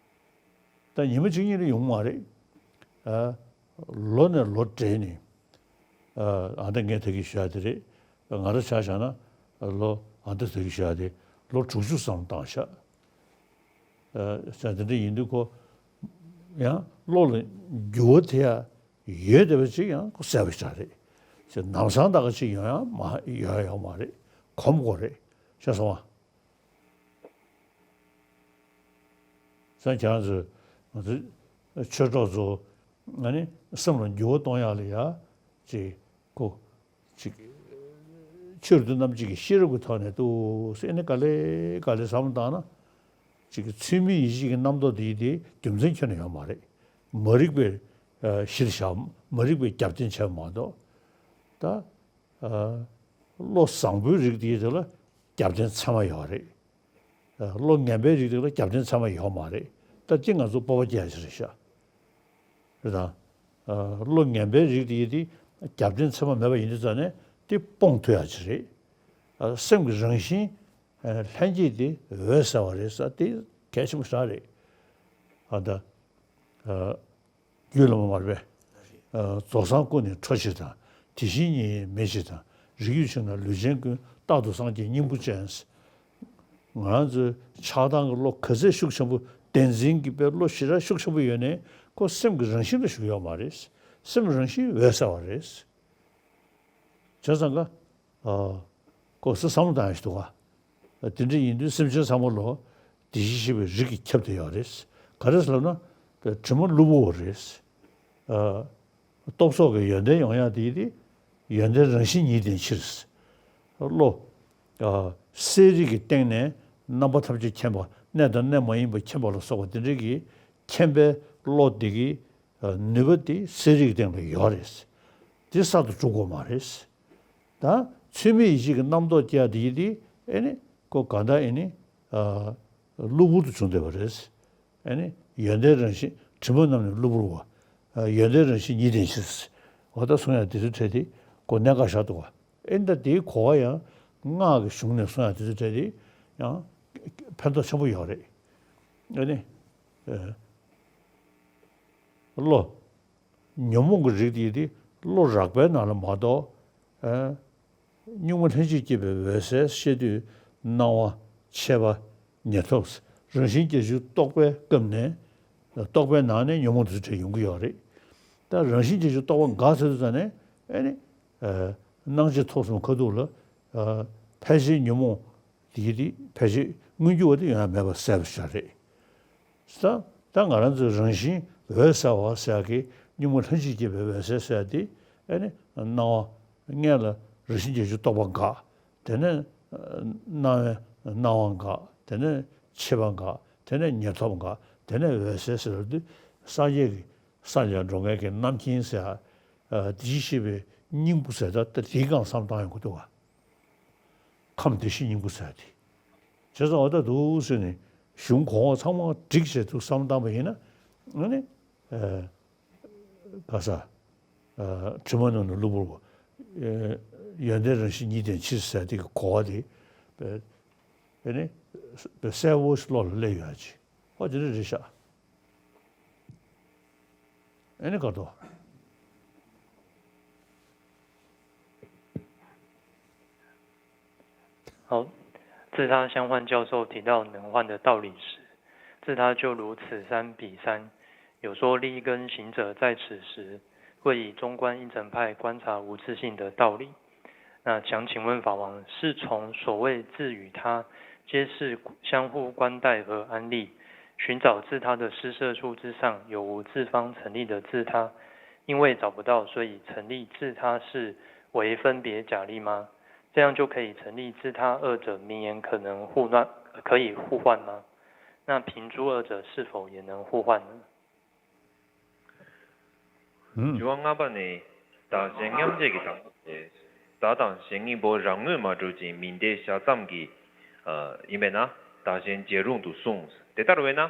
ད་ཉི་མ་གཅིག་གཉིས་ལ་ཡོང་མ་རེད། ཨ། ལོ་ནས་ལོ་བགྲེས་ནས། ཨ། ཨ་འདྲ་ངས་ད་གིན་ཞུ་ཡ་དེ་རེད། ང་རང་ཆ་བཞག་ན་ལོ་ཨ་འདྲ་ད་གིན་ཞུ་ཡ་དེ་ལོ་དྲུག་ཅུ་ཙམ་བཏང་ཤག་ཨ། ས་དེ་འདྲ་ཡིན་དུས་ཁོ་ཡང་བློ་ལ་འགྱུར་བ་དེ་ཡ་ཡོད་བསྡད་པ་ཅིག་ཡང་ཁོ་གསལ་པོ་ཆགས་རེད། ཅེས་ནམ་སང་ད་ག་ཅིག་ཡོང་ཡ་མ་ཡོང་ཡ་ཡོད་མ་རེད། གོམས་དགོས་རེད། ཤེས་སོང་ཨ། སང་ཁྱེད་རང་ཚོས་ང་ཚོ་ཆོས་གྲོགས་ཚོ་ཨ་ནི་སེམས་ལ་འགྱུར་བ་གཏོང་ཡག་ལ་ཡ་ཅིག་ཁོ་ཅིག་ཆོས་རྒྱུད་རྣམ་འབྱེད་ཀྱི་ཤེས་རབ་ཀྱི་ཐོག་ནས་འདུག་ཟེར་ནས་ག་ལེ་ག་ལེ་བསམ་བློ་བཏང་ན་ཅིག་ཚུལ་མིན་ཡིད་བྱེད་ཀྱི་རྣམ་རྟོག་དེ་དེ་རྒྱུ་མཚན་ཁྱོན་ནས་ཡོད་མ་རེད། མ་རིག་པའི་གཞིར་བཞག་མ་རིག་པའི་རྒྱབ་རྟེན་བྱས་མ་གཏོགས་ད། བློ་བཟང་པོའི་རིགས་དེ་དེ་ལ་རྒྱབ་རྟེན་ཚད་མ་ཡོད་རེད། བློ་ངན་པའི་རིགས་དེ་ལ་རྒྱབ་རྟེན་ཚད་མ་ཡོད་མ་རེད། ད་དེ་ང་ཚོ་སྤོབས་པ་སྐྱེ་ཡ་ཅིག་རེད་ཤག་རེད་དང་། བློ་ངན་པའི་རིགས་དེ་དེ་རྒྱབ་རྟེན་ཚད་མ་མེད་པ་ཡིན་དུས་ཙང་ནས་དེ་སྤོང་ཐུབ་ཡ་ཅིག་རེད། སེམས་ཀྱི་རང་བཞིན་ལྷན་སྐྱེས་དེ་འོད་གསལ་བ་རེད་ཟེར་དེ་གལ་ཆེན་པོ་ཞིག་རེད། ཨ་ད། རྒྱུད་བླ་མ་མར་པས། རྫོགས་སངས་སྐུ་ནི་འཕྲོ་ཕྱིར་དང་། དེ་བཞིན་ཉིད་ཡིན་མེད་ཕྱིར་དང་། རིགས་རྒྱུད་ཕྱིར་ན་ལུས་ཅན་ཀུན། རྟག་ཏུ་སངས་རྒྱས་སྙིང་པོ་ཅན། ང་རང་ཚོའི་ཆགས་སྡང་གི་བློ་ག་ཚད་ཤུགས་ཆེན་པོ་བདེན་འཛིན་གྱི་པའི་བློ་ཞེ་དྲག་ཤུགས་ཆེན་པོ་ཡོད་ནའི་ཁོ་སེམས་ཀྱི་རང་བཞིན་ལ་ཞུགས་ཡོད་མ་རེད། སེམས་རང་བཞིན་འོད་གསལ་བ་རེད། བྱས་ཙང་ཀ་ཨ། ཁོ་སུ་བསམ་བློ་བཏང་ཡ་ཞིག་འདུག་ག་དེ་འདྲ་ཡིན་དུས་སེམས་ཅན་ཚང་མ་ལོ་དེ་བཞིན་གཤེགས་པའི་རིགས་ཀྱིས་ཁྱབ་བསྡད་ཡོད་རེད། ག་རེ་ཟེར་ལབ་ན་དྲི་མ་གློ་བུར་བ་རེད། ཨ། རྟོག་ཚོགས་ཀྱི་ཡོན་ཏན་ཡོང་ཡ་དེ་དེ་ཡོན་ཏན་རང་བཞིན་ཉིད་ལྡན་ཕྱིར། བློ། ཨ། གསལ་རིག་གི་སྟེང་ནས་རྣམ་པ་ཐམས་ཅད་མཁྱེན་པ་གནས་དང་གནས་མ་ཡིན་པ་མཁྱེན་པ་ལ་སོགས་པ་དེ་འདྲ་གི་མཁྱེན་པའི་བློ་དེ་གི་ནུས་པ་དེ་གསལ་རིག་སྟེང་ལ་ཡོད་རེད། དེ་གསར་དུ་འཇུག་དགོས་མ་རེད། ད་ཚུལ་མིན་ཡིད་བྱེད་ཀྱི་རྣམ་རྟོག་སྐྱེ་ཡ་དེ་ཡིན་དེ་ཨེ་ནི་ཁོ་གང་ལྟར་ཨེ་ནི་གློ་བུར་དུ་བྱུང་བསྡད་པ་རེད། ཨེ་ནི་ཡོན་ཏན་རང་བཞིན་དྲི་མ་རྣམས་ནི་གློ་བུར་བ། ཡོན་ཏན་རང་བཞིན་ཉིད་ལྡན་ཕྱིར། འོ་ད་གསུང་ཡ་དེ་ཚོ་འཕྲད་དེ་ཁོ་གནད་འགག་ཤར་འདུག་བ། ཨེ་ནི་ད་དེའི་གོ་བ་ཡང་སྔགས་ཀྱི་གཞུང་ནས་གསུང་ཡ་དེ་ཚོ་འཕྲད་དེ་ཡང་ཕན་ཐོགས་ཆེན་པོ་ཡོད་རེད། ཨེ་ནི། བློ། ཉོན་མོངས་ཀྱི་རིགས་དེ་དེ་བློ་རགས་པའི་ནང་ལ་མ་གཏོགས། ཨ། གཉུག་མ་ལྷན་ཅིག་སྐྱེས་པའི་འོད་གསལ་ཤེས་དུས་སྣང་བ་མཆེད་པ་ཉེར་ཐོབ། རང་བཞིན་བརྒྱད་ཅུ་རྟོགས་པའི་སྐབས་ནས། རྟོགས་པའི་ནང་ནས་ཉོན་མོངས་དེ་ཚོ་ཡོང་གི་ཡོད་རེད། ད་རང་བཞིན་བརྒྱད་ཅུ་རྟོགས་པ་འགག་ཚར་དུས་ཙང་ནས་ཨེ་ནི། ཨ། སྣང་མཆེད་ཐོབ་གསུམ་ཁ་ཐུག་ལ། ཨ། ཕལ་ཆེར་ཉོན་མོངས་དེ་དེ་ཕལ་ཆེར་མངོན་གྱུར་བ་དེ་ཡོང་ཡ་མེད་པ་གསལ་པོ་ཞིག་རེད། ད་ད་ང་རང་ཚོའི་རང་བཞིན་འོད་གསལ་བ་ཟེར་ཡག་གི་གཉུག་མ་ལྷན་ཅིག་སྐྱེས་པའི་འོད་གསལ་ཟེར་ཡག་དེ་ཨེ་ནི་སྣང་བ་སྔོན་ལ་རང་བཞིན་བརྒྱད་ཅུ་རྟོགས་པ་འགག་དེ་ནས་སྣང་བའི་སྣང་བ་འགག་དེ་ནས་མཆེད་པ་འགག་དེ་ནས་ཉེར་ཐོབ་འགག་དེ་ནས་འོད་གསལ་ཟེར་བ་དེ་སངས་རྒྱས་ཀྱི་སངས་རྒྱས་འགྲོ་མཁན་གྱི་རྣམ་མཁྱེན་ཟེར་ཡག་དེ་བཞིན་གཤེགས་པའི་སྙིང་པོ་ཟེར་ད་ལྟ་དེའི་སྒང་བསམ་བཏང་ཡོང་གི་འདུག་ག་ཁམས་བདེ་གཤེགས་སྙིང་པོ་ཟེར་ཏེ། བྱས་ཙང་འོ་ད་འདུག་ཟེར་ནས་གཞུང་གོང་འོག་ཚང་མ་བསྒྲིགས་བྱས་འདུག་བསམ་བཏང་པ་ཡིན་ན། ཨ་ནི། ཨ། ག་ས། ཨ། དྲི་མ་རྣམས་ནི་གློ་བུར་བ། ཨ། ཡོན་ཏན་རང་བཞིན་ཉིད་ལྡན་ཕྱིར་ཟེར་དེ་གི་གོ་བ་དེ། ཨ་ནི། གསལ་བོ་ཞིག་བློ་ལ་སླེབས་ཡོད་ཅིག་ཨོ་དེ་འདྲ་རེད་ཤག་ཨེ་ནི་ག་དོ། 好，自他相换教授提到能换的道理时，自他就如此山彼山，有说立根行者在此时，会以中观应成派观察无自性的道理。那想请问法王，是从所谓自与他皆是相互观待和安立，寻找自他的施设处之上，有无自方成立的自他？因为找不到，所以成立自他是唯分别假立吗？这样就可以成立自他二者名言可能互乱，可以互换吗？那凭诸二者是否也能互换呢？ དྲི་བ་ལྔ་པ་ནི། བདག་གཞན་མཉམ་བརྗེ་གི་དང་པོ་སྟེ། བདག་དང་གཞན་གཉིས་པོ་རང་ངོས་མ་གྲུབ་ཅིང་མིང་བརྡས་བཞག་ཙམ་གྱིས་ ཡིན་པས་ན་བདག་གཞན་བརྗེ་རུང་དུ་གསུངས། དེ་ལྟར་བས་ན་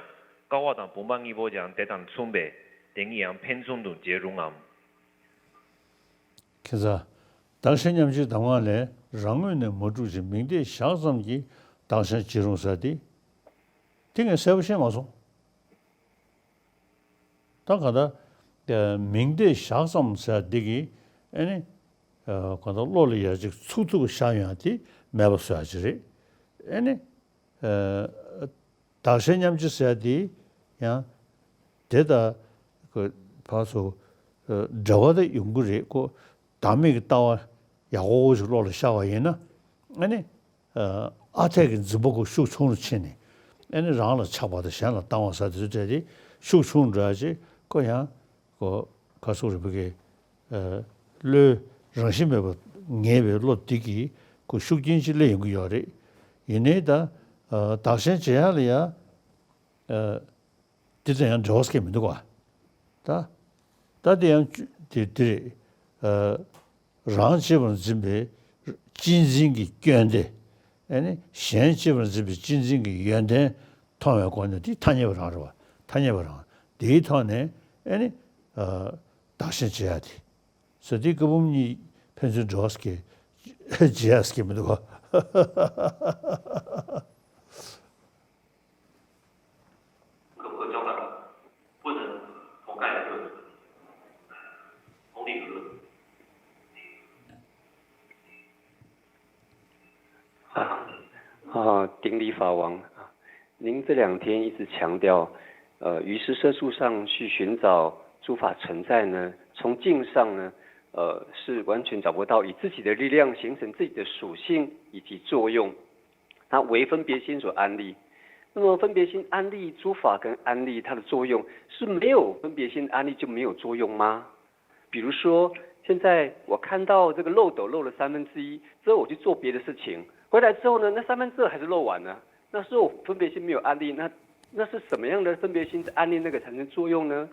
ཀ་བ་དང་བུམ་པ་གཉིས་པོ་ཀྱང་དེ་དང་མཚུངས་པས་དེ་གཉིས་ཀྱང་ཕན་ཚུན་དུ་བརྗེ་རུང་ངམ། ཁྱེད་ཚ། བདག་གཞན་མཉམ་བརྗེའི་གདམས་ངག་ལས་རང་ངོས་ནས་མ་གྲུབ་ཅིང་མིང་བརྡས་བཞག་ཙམ་གྱིས་བདག་གཞན་བརྗེ་རུང་ཟེར་ཏེ། དེ་ངས་གསལ་པོ་ཤེས་མ་སོང་། ད་ག་ད། མིང་བརྡས་བཞག་ཙམ་ཟེར་འདི་གིས་ཨེ་ནི། ག་ད་བློ་ལ་ཡ་གཅིག་ཚུགས་ཐུབ་པ་བཞག་ཡོང་དེ་མེད་པ་བཟོ་ཡ་ཅིག་རེད། ཨེ་ནི། བདག་གཞན་མཉམ་བརྗེ་ཟེར་དེ་ཡང་དེ་ད་ཕར་ཚུར་འབྲེལ་བ་ད་ཡོང་གི་རེད་ཁོ། བདག་མེད་ཀྱི་ལྟ་བ་ཡག་པོ་ཞིག་བློ་ལ་ཤར་བ་ཡིན་ན་ཨ་ནི། ཨ་འཐས་ཀྱི་འཛིན་པ་ཁོ་ཤུགས་ཆུང་རུ་ཕྱིན་ནས་ཨ་ནི་རང་ལ་ཆགས་པ་དང་གཞན་ལ་སྡང་བ་ཟེར་དེ་ཚོ་བྲལ་ཏེ་ཤུགས་ཆུང་འགྲོ་ཡ་ཅིག་ཁོ་ཡང་ཁོ་ག་སོགས་རིག་པ་གི་བློའི་རང་བཞིན་མེད་པར་ངེས་པའི་བློ་འདི་གིས་ཁོ་ཤུགས་རྐྱེན་ཅིག་སླེབས་ཡོང་གི་ཡོད་རེད། ཡིན་ནའི་ད་བདག་གཞན་བརྗེ་ཡག་ལ་ཡ། འདི་དང་ཡང་འབྲེལ་བ་སྐྱེ་མི་འདུག་ག་ད། ད་འདི་ཡང་བཅུ་འདི་འདི་རེད། རང་གཅེས་པར་འཛིན་པའི་གཅེས་འཛིན་གྱི་སྐྱོན་ཏེ། ཨ་ནི་གཞན་གཅེས་པར་འཛིན་པའི་གཅེས་འཛིན་གྱི་ཡོན་ཏན་མཐོང་བའི་སྒོ་ནས་འདི་ཐ་སྙད་པ་རང་རེད་བ། ཐ་སྙད་པ་རང་འདིའི་ཐོག་ནས་ཨ་ནི་བདག་གཞན་བརྗེ་ཡག་དེ། ཟེར་དེ་ཀ་བུམ་གཉིས་ཕན་ཚུན་འབྲེལ་བ་སྐྱེ། བརྗེ་ཡག་སྐྱེ་མི་འདུག་ག啊，顶礼法王，您这两天一直强调，呃，于是社处上去寻找诸法存在呢，从境上呢，呃，是完全找不到，以自己的力量形成自己的属性以及作用。它唯分别心所安立。那么分别心安立诸法跟安立它的作用，是没有分别心安立就没有作用吗？比如说，现在我看到这个漏斗漏了三分之一之后，我去做别的事情，回来之后呢，那三分之二还是漏完了。那时候分别心没有安立，那那是什么样的分别心安立那个产生作用呢？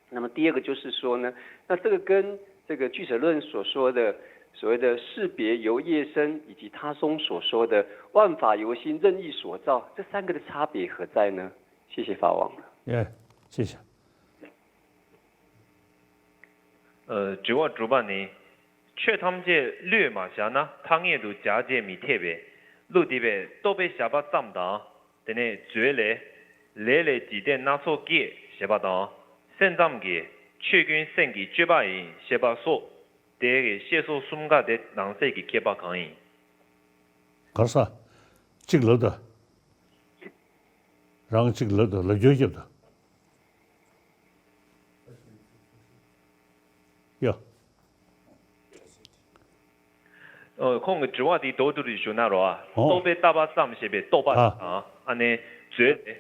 那么第二个就是说呢，那这个跟这个俱舍论所说的所谓的识别由业生，以及他宗所说的万法由心任意所造，这三个的差别何在呢？谢谢法王。耶，谢谢。呃，དྲི་བ་དྲུག་པ་ནི། ཆོས་ཐམས་ཅད་བློས་མ་བཞག་ན་ཐ་སྙད་དུ་སྦྱར་བྱས་མི་འཐད་པས་གླུ་འདི་པས་རྟོག་པས་བཞག་པ་ཙམ་དང་། དེ་ནས་མཛོད་ལས། ལས་ལས་འཇིག་རྟེན་སྣ་ཚོགས་སྐྱེས་ཞེས་པ་དང་། སེམས་ཙམ་གྱི་ཆོས་ཀུན་སེམས་ཀྱི་སྤྱོད་པ་ཡིན་ཞེས་པ་སོགས་དེ་གའི་བཤད་སོགས་གསུམ་ཀ་དེ་ནང་གསེས་ཀྱི་ཁྱད་པར་གང་ཡིན། གར་ས། གཅིག་ལབ་དང་། རང་གཅིག་ལབ་དང་ལབ་སྐྱོར་རྒྱབ་དང་། ཡ། ཁོང་གི་དྲི་བ་དེ་མདོར་བསྡུས་ཞུ་ན་རོ། རྟོག་པས་བཏགས་པ་ཙམ་ཞེས་པའི་རྟོག་པ་དང་ཨ་ནེ་མཛོད་དེ།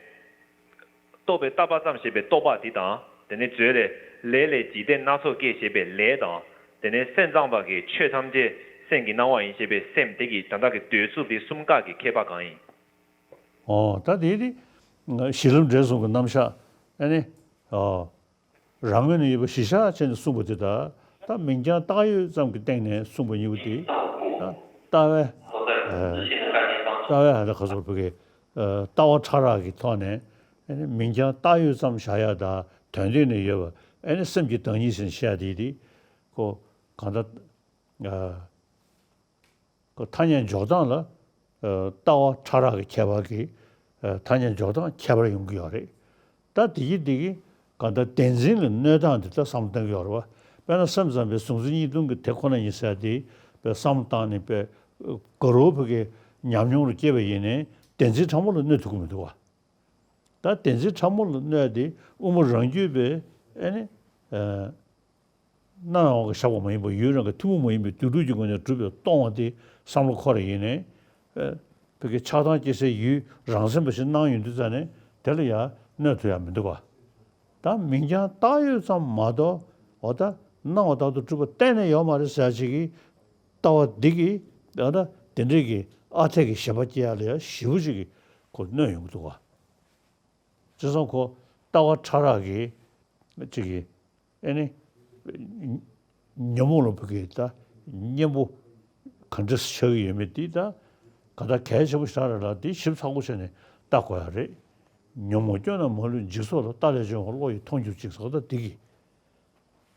རྟོག་པས་བཏགས་པ་ཙམ་ཞེས་པའི་རྟོག་པ་འདི་དང་དེ་ནས་མཛོད་ལས་ལས་ལས་འཇིག་རྟེན་སྣ་ཚོགས་སྐྱེས་ཞེས་པའི་ལས་དང་དེ་ནས་སེམས་ཙམ་པ་གི་ཆོས་ཐམས་ཅད་སེམས་ཀྱི་སྣང་བ་ཡིན་ཞེས་པའི་སེམས་དེ་གི་ད་ལྟ་གི་འདོད་ཚུལ་འདི་གསུམ་ཀ་གི་ཁྱད་པར་གང་ཡིན། ཨོ་ད་དེ་དེ་གཞི་ལམ་འབྲས་གསུམ་གྱི་རྣམ་གཞག་ཨ་ནི་ཨོ། རང་ངོས་ནས་ཡོད་པ་གཞི་བཞག་བྱས་ནས་གསུངས་པ་དེ་དག་ད་མིང་རྐྱང་བཏགས་ཡོད་ཙམ་གྱི་སྟེང་ནས་གསུངས་པ་གཉིས་པོ་དེ་ད་ལྟ་བའི་ལྟ་བའི་ཧ་ད་ག་ཚོད་བོད་ཀྱི་ལྟ་བ་ཕྲ་རགས་ཀྱི་ཐོག་ནས་མིང་རྐྱང་བཏགས་ཡོད་ཙམ་བཞག་ཡ་དང་དོན་སྟེང་ནས་ཡོད་པ་ཨ་ནི་སེམས་ཀྱི་བདག་ཉིད་ཟེར་ནས་བཤད་ཡ་དེ་དེ་ཁོ་གང་ལྟར། ཐ་སྙད་འཇོག་སྟངས་ལ་ལྟ་བ་ཕྲ་རགས་ཀྱི་ཁྱད་པར་གྱིས་ཐ་སྙད་འཇོག་སྟངས་ཁྱད་པར་ཡོང་གི་ཡོད་རེད། ད་དེ་གི་དེ་གི་གང་ལྟར་བདེན་འཛིན་ལ་གནོད་སྟངས་དེ་ལྟ་བསམ་བློ་གཏོང་གི་ཡོད་རེད་བ། དཔེར་ན་སེམས་ཙམ་པའི་གཟུང་འཛིན་གཉིས་སྟོང་གི་དེ་ཁོ་ན་ཡིན་ཟེར་དེ་དཔེ་བསམ་བློ་བཏང་ནས་དཔེ་དགའ་རབ་བོད་ཀྱི་ཉམས་མྱོང་ལ་སྐྱེས་པ་ཡིན་ནའི་བདེན་འཛིན་ཕྲ་མོ་ལ་གནོད་ཐུབ་ཀྱི་མི་འདུག་བ། ད་བདེན་འཛིན་ཕྲ་མོ་ལ་གནོད་དེ་དབུ་མ་རང་རྒྱུད་པའི་ཨེ་ནི། སྣང་བ་གི་བཞག་པ་མ་ཡིན་པ་ཡུལ་རང་གི་ཐུན་མོང་མ་ཡིན་པའི་སྡོད་ལུགས་ཀྱི་ངོས་ནས་གྲུབ་པའི་སྟོང་བ་དེ་བསམ་བློ་འཁོར་རེ་ཡིན་ནའི། བོད་ཀྱི་ཆགས་སྡང་སྐྱེ་སའི་ཡུལ་རང་མཚན་པ་ཞིག་སྣང་ཡོང་དུས་ཙ་ནས་དེ་ལ་ཡང་གནོད་ཐུབ་ཡ་མི་འདུག་ག་ད་མིང་རྐྱང་བཏགས་ཡོད་ཙམ་མ་གཏོགས་འོ་ད་སྣང་བ་ལྟར་དུ་གྲུབ་པ་གཏན་ནས་ཡོད་མ་རེད་ཟེར་ཡ་ཅིག་གིས་ལྟ་བ་འདི་གིས་འོ་ད་དེ་འདྲས་ཀྱི་ཨ་འཐས་ཀྱི་ཞེན་པ་སྐྱེ་ཡ་ལ་ཡ་ཞེ་པོ་ཅིག་གིས་ཁོ་གནོད་ཡོང་གི་འདུག་ག་བྱས་ཙང་ཁོ་ལྟ་བ་ཕྲ་རགས་ཀྱི་ཅིག་གི་ཨེ་ནི་ཉོན་མོངས་ལ་བུ་གི་ད་གཉེན་པོ་ག་འདྲ་ཆགས་ཀྱི་ཡོད་མེད་དེ་ད་ ག་ད་གལ་ཆེན་པོ་ཞིག་རེད་ལ། འདི་ཞིབ་ཚགས་པོ་བྱས་ནས་ལྟ་དགོས་ཡ་རེད། ཉོན་མོངས་སྐྱོན་རྣམས་མ་ལུས་འཇིག་ཚོགས་ལ། ལྟ་ལས་བྱུང་བ་བློ་ཡིས་མཐོང་གྱུར་ཅིག་ཟེར་བ་ད་འདི་གི་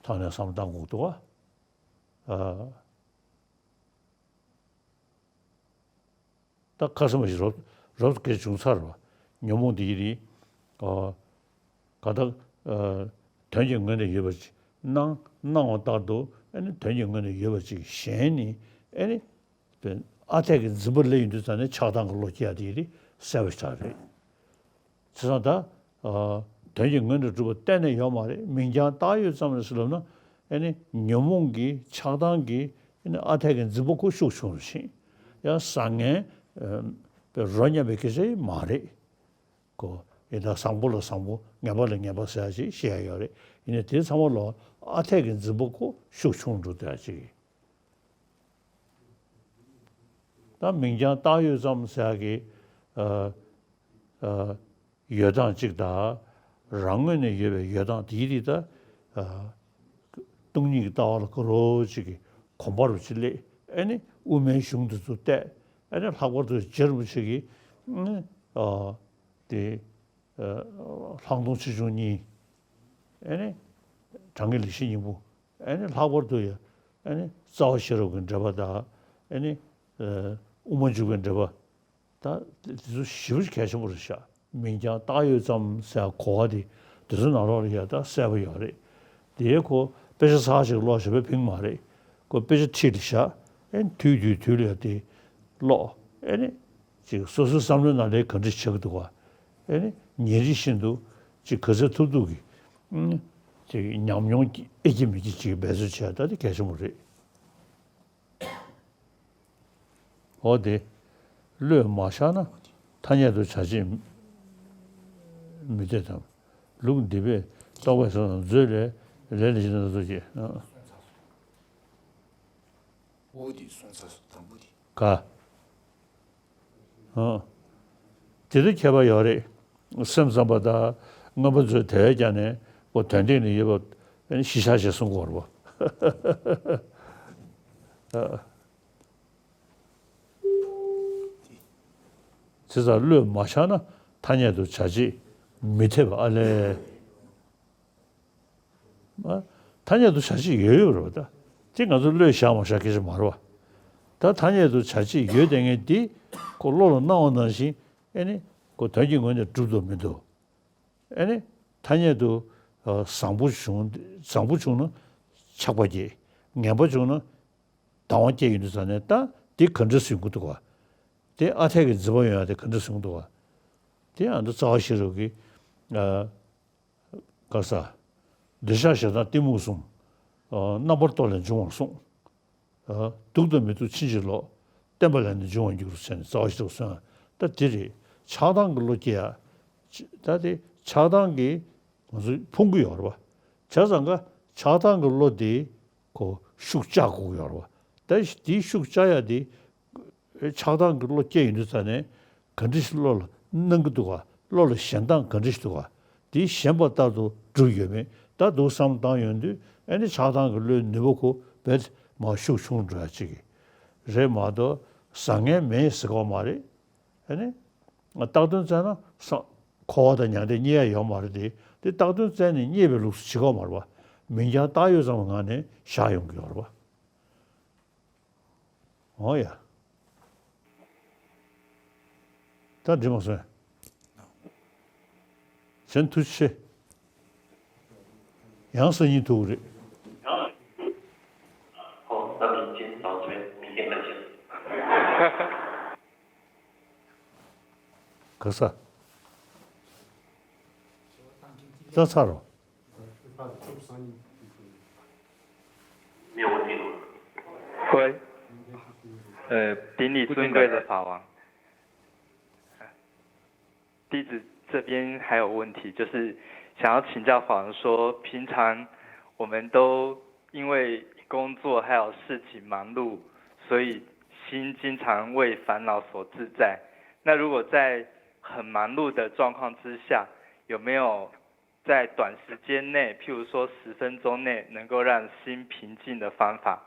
ཐོག་ནས་བསམ་བློ་བཏང་དགོས་འདུག་བ། ཨ། ད་ཁ་སང་མ་ཞིག་རོབ་རོབ་སྐད་བྱུང་ཚར་བ། ཉོན་མོངས་འདི་ཡིན་རེད། ཨ། ག་ད། ཨ། དོན་གྱི་ངོས་ནས་ཡོད་པ་ཅིག་སྣང་སྣང་བ་ལྟར་དུ་ཨ་ནི་དོན་གྱི་ངོས་ནས་ཡོད་པ་ཅིག་གཞན་ནི་ཨ་ནི་ཨ་འཐས་ཀྱི་འཛིན་པ་སླེབས་ཡོང་དུས་ཙང་ནས་ཆགས་སྡང་གི་བློ་སྐྱེ་ཡ་དེ་ཡིན་རེད། གསལ་པོ་ཞིག་ཆགས་རེད། བྱས་ཙང་ད། ཨ། དོན་གྱི་ངོས་ནས་གྲུབ་པ་གཏན་ནས་ཡོད་མ་རེད། མིང་རྐྱང་བཏགས་ཡོད་ཙམ་རེད་ཟེར་ལབ་ན། ཨ་ནི་ཉོན་མོངས་ཀྱི་ཆགས་སྡང་གི་ཨ་ནི་ཨ་འཐས་ཀྱི་འཛིན་པ་ཁོ་ཤུགས་ཆུང་རུ་ཕྱིན། ཡང་བཟང་ངན་ཨ་པའི་རོ་མཉམ་པའི་སྐད་ཆ་ཡང་མ་རེད། ཁོ་ཡིན་ད་བཟང་པོ་ལ་བཟང་པོ་ངན་པ་ལ་ངན་པ་ཟེར་ཡ་ཅིག་བཤད་ཡ་ཡོད་རེད། ཡིན་ནའི་དེ་ཚང་མ་ལ་ཨ་འཐས་ཀྱི་འཛིན་པ་ཁོ་ཤུགས་ཆུང་འགྲོ་བསྡད་ཡ་ཅིག་ད་མིང་རྐྱང་བཏགས་ཡོད་ཙམ་ཟེར་ཡག་གི་ཨ་ཨ་ཡོད་སྟངས་གཅིག་དང་། རང་ངོས་ནས་ཡོད་པའི་ཡོད་སྟངས་དེའི་རིགས་ད་ཨ་སྟོང་ཉིད་ཀྱི་ལྟ་བ་ལ་གོ་རོ་གཅིག་གི་གོམས་པ་རུ་གཅིག་སླེབས། ཨ་ནི་དབུ་མའི་གཞུང་འདི་ཚོ་བལྟས། ཨ་ནི་ལྷག་པར་དུ་རྗེ་རིན་པོ་ཆེ་གིས་ཨ་དེ་ཨ་ལྷག་མཐོང་ཆེ་ཆུང་གཉིས། ཨ་ནི་གྲངས་ཀྱི་ལེགས་བཤད་སྙིང་པོ། ཨ་ནི་ལྷག་པར་དུ་ཡང་ཨ་ནི་རྩ་བ་ཤེས་རབ་ཀྱི་འགྲེལ་པ་དང་། ཨ་ནི་ཨ་དབུ་མ་འཇུག་པའི་འགྲེལ་པ། ད་དེ་ཚོ་ཞེ་པོ་གལ་ཆེན་པོ་རེད་ཤག་མིང་རྐྱང་བཏགས་ཡོད་ཙམ་ཟེར་གོ་བ་དེ་དེ་ཚོ་ནང་ལོགས་ལ་ཡ་ད་གསལ་པོ་ཡོད་རེད། དེའི་ཁོ་དཔེ་ཆ་ཚར་ཞིག་ཀློག་ཞེ་པོ་ཕན་གྱི་མ་རེད། ཁོ་དཔེ་ཆ་ཁྲིད་ལ་བཞག་ཨ་ནི་དུས་དུས་དུས་ལ་ཡ་དེ་ཀློག་ཨ་ནི་ཅིག་སོ་སོའི་བསམ་བློའི་ནང་ལ་ག་འདྲ་ཆགས་ཀྱི་འདུག་ག་ཨ་ནི་ཉིན་རེ་བཞིན་དུ་ཅིག་ག་ཚོད་ཐུབ་ཐུབ་ཀྱིས་ཨ་ནི་ཅིག་ཉམས་མྱོང་ཨེ་སྐྱེ་མི་སྐྱེ་ཅིག་འབད་རྩོལ་བྱས། ད་དེ་གལ་ཆེན་པོ་རེད། འོ་དེ། བློས་མ་བཞག་ན་ཐ་སྙད་དུ་བྱ་བྱེད་མི་འཐད་དམ། ལུགས་འདི་པས་རྟོག་པས་སོ་སོར་མཛོད་ལས་ལས་ལས་བྱེད་སྣ་ཚོགས་ཀྱི། འོ་དེ་སོང་ཚར་སོང་དང་པོ་དེ། ག་ཨ། དེ་དུས་ཁྱད་པར་ཡོད་རེད། སེམས་ཙམ་པ་དང་མངོན་པ་མཛོད་དེ་བས་ཀྱང་ནས་པོ་དོན་སྟེང་ནས་ཡོད་པ་གཞི་བཞག་ཅེས་གསུང་གི་ཡོད་རེད་པ། དེ་ཙང་བློས་མ་བཞག་ན་ཐ་སྙད་དུ་བྱ་བྱེད་མི་འཐད་པ་ཨ་ལས། ཐ་སྙད་དུ་བྱ་བྱེད་ཡོད་ཡོད་རེད་པ། ད་དེ་ང་ཚོ་བློས་བཞག་མ་བཞག་སྐད་ཆ་མ་རེད་པ། ད་ཐ་སྙད་དུ་བྱ་བྱེད་ཡོད་བསྡད་མཁན་དེ་ཁོ་བློ་ལ་སྣང་བ་ནང་བཞིན་ཨེ་ནི་ཁོ་དོན་གྱི་ངོས་ནས་གྲུབ་འདུག་མི་འདུག་ཨེ་ནི་ཐ་སྙད་དུ་བཟང་པོ་བྱུང་བཟང་པོ་བྱུང་ན་ཆགས་པ་སྐྱེ། ངན་པ་བྱུང་ན་སྡང་བ་སྐྱེ་ཡོང་དུས་ཙང་ནས་ད་དེ་ག་འདྲ་སེ་ཡོང་གི་འདུག་ག་དེ་ཨ་འཐས་ཀྱི་འཛིན་པ་ཡོང་ཡ་དེ་ག་འདྲ་སེ་ཡོང་གི་འདུག་ག་དེ་ཨ་ནི་རྩ་བ་ཤེས་རབ་ཀྱི་ག་ས། འདོད་ཆགས་ཞེ་སྡང་གཏི་མུག་གསུམ། རྣམ་པར་རྟོག་ལས་འབྱུང་བར་གསུངས། སྡུག་དང་མི་སྡུག་ཕྱིན་ཅི་ལོག་བརྟན་པ་ལས་ནི་འབྱུང་བར་འགྱུར་ཟེར་ནས་རྩ་བ་ཤེས་རབ་གསུངས་ཡ། ད་དེ་རེད། ཆགས་སྡང་གི་བློ་སྐྱེ་ཡ། ད་དེ་ཆགས་སྡང་གི་ང་ཚོ་ཕུང་གི་ཡོད་རེད་པ། བྱས་ཙང་ཀ་ཆགས་སྡང་གི་བློ་དེ་ཁོ་ཤུགས་བཅག་དགོས་ཀྱི་ཡོད་རེད་པ། ད་དེའི་ཤུགས་བཅག་ཡ་དེ། ཆགས་སྡང་གི་བློ་སྐྱེ་ཡོང་དུས་ཙང་ནས་ག་འདྲ་ཞིག་བློ་ལ་སྣང་གི་འདུག་ག་བློ་ལ་ཞེན་སྟངས་ག་འདྲ་ཞིག་འདུག་ག་དེ་ཞེན་པ་ལྟར་དུ་གྲུབ་ཡོད་མེད་ད་འདུག་བསམ་བཏང་ཡོང་དུས་ཨེ་ནི་ཆགས་སྡང་གི་བློའི་ནུས་པ་ཁོ་བས་མར་ཤུགས་ཆུང་འགྲོ་ཡ་ཅིག་རེད་མ་གཏོགས་བཟང་ངན་མེད་ཟེར་གོ་མ་རེད། ཨེ་ནི་བཏགས་དོན་བཙལ་ན་ས་འཁོར་བ་དང་མྱང་འདས་རྙེད་ཡ་ཡོད་མ་རེད་དེ། དེ་བཏགས་དོན་བཙལ་ནས་རྙེད་པའི་ལུགས་སུ་བྱེད་གོ་མ་རེད་པ། མིང་རྐྱང་བཏགས་ཡོད་ཙམ་གྱི་ངང་ནས་བཞག་ཡོང་གི་ཡོད་རེད་པ། འོ་ཡ། ད་འགྲིག་མ་སོང་། གཞན་ཐུགས་རྗེ་ཆེ། ཡང་སང་ཉིན་ཐུག་གི་རེད། ག་ས། ད་ཚར་རོ། 各位，呃，顶礼尊贵的法王。弟子这边还有问题，就是想要请教法王说，平常我们都因为工作还有事情忙碌，所以心经常为烦恼所自在。那如果在很忙碌的状况之下，有没有在短时间内，譬如说十分钟内，能够让心平静的方法？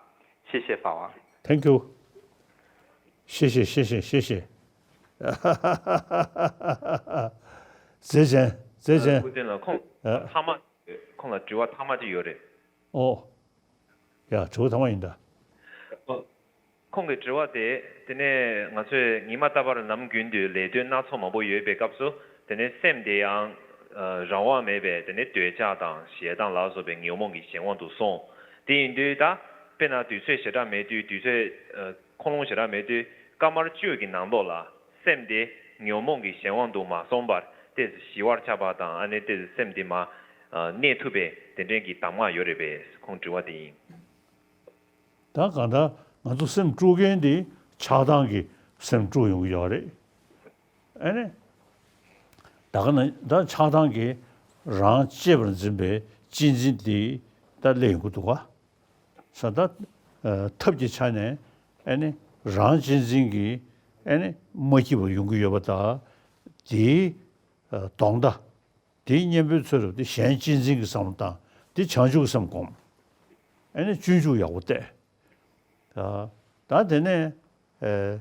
谢谢法王。Thank you。谢谢谢谢谢谢。 མཛེས་ཅན་མཛེས་ཅན། སྐུ་མདུན་ལ་ཁོང་ཨ། ཐ་མ་ཁོང་ལ་དྲི་བ་ཐ་མ་ཅིག་ཡོད་རེད། ཨོ། ཡ་དྲི་བ་ཐ་མ་ཡིན་ད། ཨོ། ཁོང་གི་དྲི་བ་དེ་དེ་ནས་ང་ཚོས་ཉི་མ་རྟག་པར་ནམ་རྒྱུན་དུ་ལས་དོན་སྣ་ཚོགས་མང་པོ་ཡོད་པའི་སྐབས་སུ་དེ་ནས་སེམས་དེ་ཡང་རང་དབང་མེད་པའི་དེ་ནས་འདོད་ཆགས་དང་ཞེ་སྡང་ལ་སོགས་པའི་ཉོན་མོངས་ཀྱི་གཞན་དབང་དུ་སོང་། དེ་ཡིན་དུས་ད་དཔེར་ན་དུས་ཚོད་ཞེ་དྲག་མེད་དུས་དུས་ཚོད་ཁོམ་ལོང་ཞེ་དྲག་མེད་དུས་སྐར་མ་བཅུ་གི་ནང་ལོགས་ལ་སེམས་དེ་ཉོན་མོངས་ཀྱི་གཞན་དབང་དུ་མ་སོང་བར་ཏོག་ཙམ་ཞི་བར་ཆགས་པ་དང་ཨ་ནི་ཏོག་ཙམ་སེམས་དེ་མར་གནས་ཐུབ་པའི་དེ་འདྲའི་གི་གདམས་ངག་ཡོད་རེད་པས། ཁོང་དྲི་བ་དེ་ཡིན། ད་གང་ལྟར་ང་ཚོ་སེམས་དཀྲུག་མཁན་དེ་ཆགས་སྡང་གིས་སེམས་དཀྲུག་ཡོང་གི་ཡོད་རེད། ཨ་ནི། ད་ག་ན་ད་ཆགས་སྡང་གིས་རང་གཅེས་པར་འཛིན་པའི་གཅེས་འཛིན་དེ་ད་སླེབས་ཡོང་གི་འདུག་ག་ས་ད་ཐབས་ཀྱི་ཆ་ནས་ཨ་ནི་རང་གཅེས་འཛིན་གྱིས་ཨ་ནི་མ་སྐྱིད་པ་ཡོང་གི་ཡོད་པ་དང་དེའི་ཨ་དོན་དག་དེའི་གཉེན་པོའི་ཚུལ་དུ་དེ་གཞན་གཅེས་འཛིན་གྱི་བསམ་བློ་བཏང་། དེ་བྱང་ཆུབ་ཀྱི་སེམས་སྒོམ། ཨ་ནི་སྤྱོད་འཇུག་ཡག་པོ་བལྟས། ད་ད་དེ་ནས་ཨེ་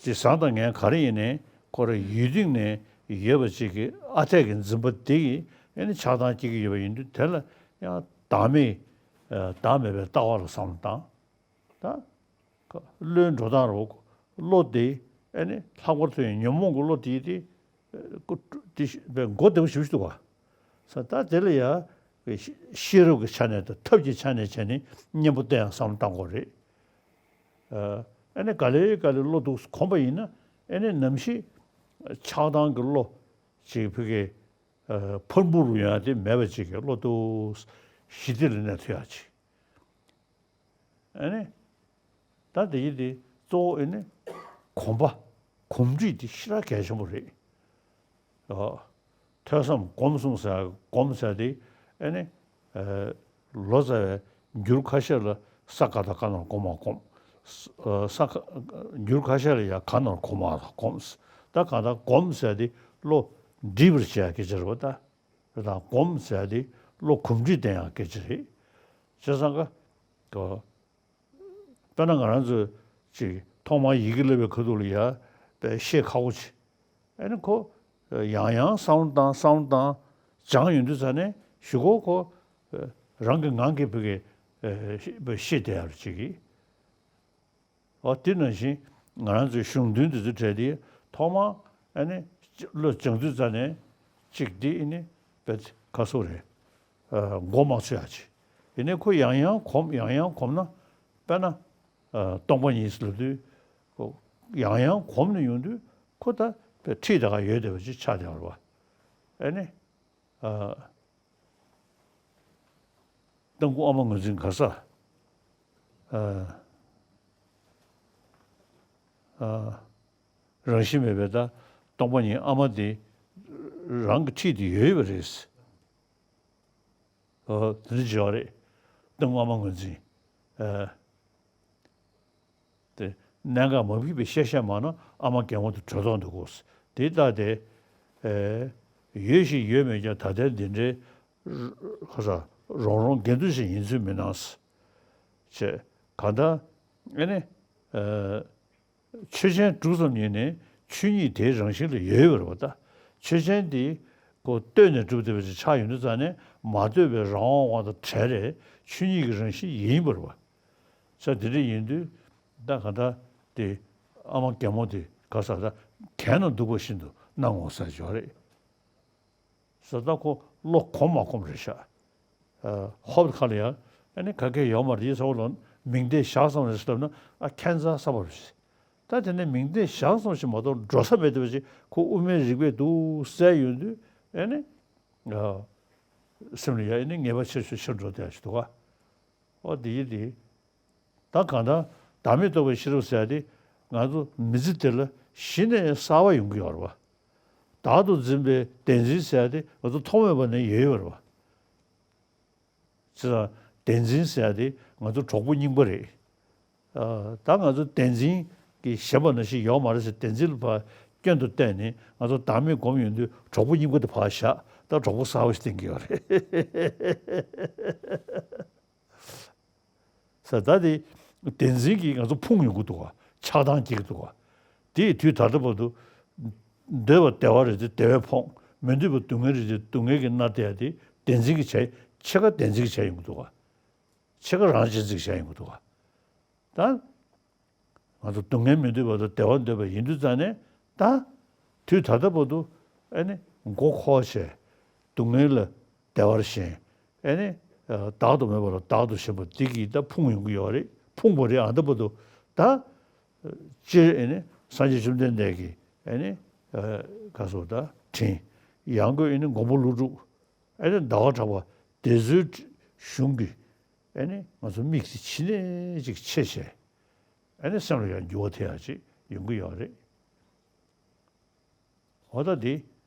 ཅི་བཟང་དང་ངན་ག་རེ་ཡིན་ནའི་ཁོ་རང་ཡུལ་སྟེང་ནས་ཡོད་པ་ཅིག་གི་ཨ་འཐས་ཀྱི་འཛིན་པ་དེ་ཡིས་ཨ་ནི་ཆགས་སྡང་སྐྱེ་གི་ཡོད་པ་ཡིན་དུས་དེ་ལ་ཡང་བདག་མེད་ཨེ་བདག་མེད་པའི་ལྟ་བ་ལ་བསམ་བློ་བཏང་། ད། བློའི་འགྲོ་སྟངས་རོ། བློ་དེ་ཨ་ནི་ལྷག་པར་དུ་ཡང་ཉོན་མོངས་ཀྱི་བློ་དེ་དེ་ཀུ་དེ་མགོ་བདེ་པོ་ཞིག་འདུག་ག་ས་ད་དེ་ལ་ཡ་ཤེས་རབ་ཀྱི་ཆ་ནས་དང་ཐབས་ཀྱི་ཆ་ནས་བྱས་ནས་གཉེན་པོ་བསྟེན་ཡང་བསམ་བློ་བཏང་དགོས་རེད། ཨ་ནི་ག་ལེ་ག་ལེ་བློ་འདུག་གོམས་པ་ཡིན་ན་ཨ་ནི་ནམ་ཞིག་ཆགས་སྡང་གི་བློ་ཅིག་ཕ་གི་ཕར་འབུར་རུ་ཡོང་ཡ་དེ་མེད་པ་ཅིག་གི་བློ་འདུག་ཞི་བདེ་ལ་གནས་ཐུབ་ཡ་ཅིག་ཨ་ནི། ད་དེ་ཡི་དེ་གཙོ་བོ་ཨ་ནི། གོམས་པ། གོམས་འདྲིས་དེ་ཞེ་དྲག་གལ་ཆེན་པོ་རེད། ཨོ། ཐོས་བསམ་སྒོམ་གསུམ་ཟེར་སྒོམ་ཟེར་དེ་ཨ་ནི། ཨ་ལོ་ཙཱ་བས་འགྱུར་ཁ་ཤས་ལ་ས་ག་དང་ག་ནོར་གོ་མ་གོམས། ས་ག་འགྱུར་ཁ་ཤས་ལ་ཡང་ག་ནོར་གོ་མ་གོམས། ད་གང་ལྟར་སྒོམ་ཟེར་དེ་བློ་འདྲིས་པར་བྱེད་ཡ་སྐད་ཆ་རེད་པ་ད། དང་སྒོམ་ཟེར་ཡ་དེ་བློ་གོམས་འདྲིས་ལྡན་ཡང་སྐད་ཆ་རེད། བྱས་ཙང་ཀ། དཔེར་ན་ང་རང་ཚོས་ཅིག་ཐོག་མར་ཡི་གེ་བསླབ་པའི་ཁ་ཐུག་ལ་ཡ་དཔེ་ཤེས་ཁག་པོ་ཆེ། ཨ་ནི་ཁོ་ཡང་ཡང་བསམ་བློ་བཏང་བསམ་བློ་བཏང་སྦྱངས་ཡོང་དུས་ཙ་ནས་གཞུག་གུ་ཁོ་རང་གི་ངང་གིས་བུ་གི་ཤེས་བསྡད་ཡ་རུ་ཅིག་གིས། འོ་དེ་ནང་བཞིན་ང་རང་ཚོའི་གཞུང་དོན་འདི་ཚོ་གྲས་དེ་ཐོག་མར་ཨ་ནི་བློ་སྦྱང་དུས་ཙ་ནས་གཅིག་འདི་ཨ་ནི་བེད་ཁ་སོ་རེད། མགོ་མ་ཚོས་ཡ་ཅིག་ཡིན་ནའི་ཁོ་ཡང་ཡང་གོམས་ཡང་ཡང་གོམས་ན་དཔེར་ན་སྟོང་པ་ཉིད་ཟེར་ལབ་དུས་ཁོ་ཡང་ཡང་གོམས་ནས་ཡོང་དུས་ཁོ་ད་བེད་ཁྲིད་ད་ག་ཡོད་བསྡད་པ་ཅིག་ཆགས་བསྡད་པ་རེད་བ། ཨ་ནི། སྟོང་སྐུ་ཨ་མ་ངོས་འཛིན་ག་ས། རང་བཞིན་མེད་པའི་ད་སྟོང་པ་ཉིད་ཨ་མ་དེ་རང་གི་འཁྲིས་དེ་ཡོད་པ་རེད། དེ་འདྲ་བྱས་པ་རེད། སྟོང་སྐུ་ཨ་མ་ངོས་འཛིན། དེ་གནད་འགག་མ་ཕིགས་པའི་བཤད་བཤད་མ་ན་ཨ་མ་རྒན་མོ་དེ་བྲོས་ཐོག་འདུག་གོ། དེ་ལྟ་སྟེ། ཨེ། ཡོད་ཞིག་ཡོད་མེད་ཀྱང་ད་ལྟའི་འདི་འདྲའི། ཁ་ས་རོང་རོང་དགེ་འདུན་ཞིག་ཡིན་ཚུལ་མི་སྣང་། ཅེས་གང་ལྟར་ཨེ་ནི། ཨེ། ཆོས་ཅན་དྲུག་ཙམ་ཉིད་ནི་ཆོས་ཉིད་དེའི་རང་བཞིན་ལ་ཡོད་པར་བ་ད། ཆོས་ཅན་དེ་ཁོ་ལྟོས་ནས་གྲུབ་བསྡད་པ་ཅིག་ཆགས་ཡོང་དུས་ཙ་ནས་མ་ལྟོས་པའི་རང་དབང་དབང་དང་བྲལ་རེ་ཆོས་ཉིད་ཀྱི་རང་བཞིན་ཡིན་པར་བ། ས་དེ་འདྲ་ཡིན་དུས་ད་ག་ད་དེ་ཨ་མ་རྒན་མོ་དེ་ག་ས་ད་གྱེན་ན་འདུག་པ་བཞིན་དུ་སྣང་ངོ་ཟེར་ཅིག་ཡོད་རེད། ས་ད་ཁོ་བློ་གོམས་མ་གོམས་རེད་ཤག་ཧོབ་ཁ་ལ་ཡ་ཨ་ནི་ག་གེ་ཡོད་མ་རེད་ས་བ་ལོན་མིང་བརྡས་བཞག་ཙམ་རེད་ཟེར་ལབ་ན་ཨ་ཁྱད་མཚར་ས་བ་རེད། ད་དེ་ནས་མིང་བརྡས་བཞག་ཙམ་ཞིག་མ་གཏོགས་འགྲོ་ས་མེད་དུ་བ་ཞིག་ཁོ་དབུ་མའི་རིགས་པས་འདུག་ཟེར་ཡོང་དུས་ཨ་ནི། སེམས་ལ་ཡ་ཨ་ནི་ངེས་པ་ཆེ་ཤོས་ཆེར་འགྲོ་བསྡད་ཡ་ཞིག་འདུག་ག་འོ་དེ་ཡི་དེ། ད་གང་ལྟར་བདག་མེད་རྟོགས་པའི་ཤེས་རབ་ཟེར་ཡ་དེ་ང་ཚོ་མི་ཚེ་འདི་ལ་གཞི་ནས་གསར་པ་ཡོང་གི་ཡོད་རེད་བ། བདག་ཏུ་འཛིན་པའི་བདེན་འཛིན་ཟེར་ཡ་དེ་ང་ཚོ་ཐོག་མེད་པ་ནས་ཡོད་ཡོད་རེད་བ། བྱས་ཙང་བདེན་འཛིན་ཟེར་ཡ་དེ་ང་ཚོ་གྲོགས་པོ་རྙིང་པ་རེད། ཨ། ད་ང་ཚོ་བདེན་འཛིན་གྱི་ཞེན་པ་ནང་བཞིན་ཡོད་མ་རེད་ཟེར་བདེན་འཛིན་ལ་ཕར་སྐྱོན་དུ་བལྟས་ནས་ང་ཚོ་བདག་མེད་སྒོམ་ཡོང་དུས་གྲོགས་པོ་རྙིང་པ་དེ་ཕར་བཞག་ད་གྲོགས་པོ་གསར་པ་ཞིག་བསྟེན་གྱི་ཡོད་རེད། ས་ད་དེ་བདེན་འཛིན་གྱིས་ང་ཚོ་ཕུང་ཡོང་གི་འདུག་ག་ཆགས་སྡང་སྐྱེ་གི་འདུག་ག་དེ་ཡི་དུས་ད་ལྟ་བར་དུ། འདོད་པ་བདེ་བ་རེད་དེ་བདེ་བས་ཕོངས། མི་འདོད་པ་སྡུག་བསྔལ་རེད་དེ་སྡུག་བསྔལ་གྱིས་མནར་བསྡད་ཡ་དེ་བདེན་འཛིན་གྱིས་བྱས། ཕྱེད་ཀ་བདེན་འཛིན་གྱིས་བྱས་ཡོང་གི་འདུག་ག་ཕྱེད་ཀ་རང་གཅེས་འཛིན་གྱིས་བྱས་ཡོང་གི་འདུག་ག་ད། ང་ཚོ་སྡུག་བསྔལ་མི་འདོད་པ་དང་བདེ་བ་འདོད་པ་ཡིན་དུས་ཙང་ནས་ད། དུས་ད་ལྟ་བར་དུ་ཨེ་ནི་མགོ་འཁོར་བྱས། སྡུག་བསྔལ་ལ་བདེ་བར་ཞེན། ཨེ་ནི་བདག་ཏུ་མེད་པ་ལ་བདག་ཏུ་ཞེན་པ་འདི་གིས་ད་ཕུང་ཡོང་གི་ཡོད་རེད། ཕུང་བ་རེད། ཨ་ད་བར་དུ་ད། སྤྱིར་ཨེ་ནི་སངས་རྒྱས་བཅོམ་ལྡན་འདས་ཀྱིས་ཨེ་ནི་ག་སོ་ད་དྲིན། ཡང་སྒོས་ཨེ་ནི་མགོན་པོ་ཀླུ་སྒྲུབ། ཨེ་ནི་ཟླ་བ་གྲགས་པ་དེ་ཚོའི་གཞུང་གི་ཨེ་ནི་ང་ཚོ་མིག་དེ་ཕྱི་ནས་ཅིག་ཕྱེ་བྱས། ཨེ་ནི་སེམས་ལ་ཡང་འགྱུར་བ་ཐེབས་ཡ་ཅིག་ཡོང་གི་ཡོད་རེད། འོ་ད་དེ་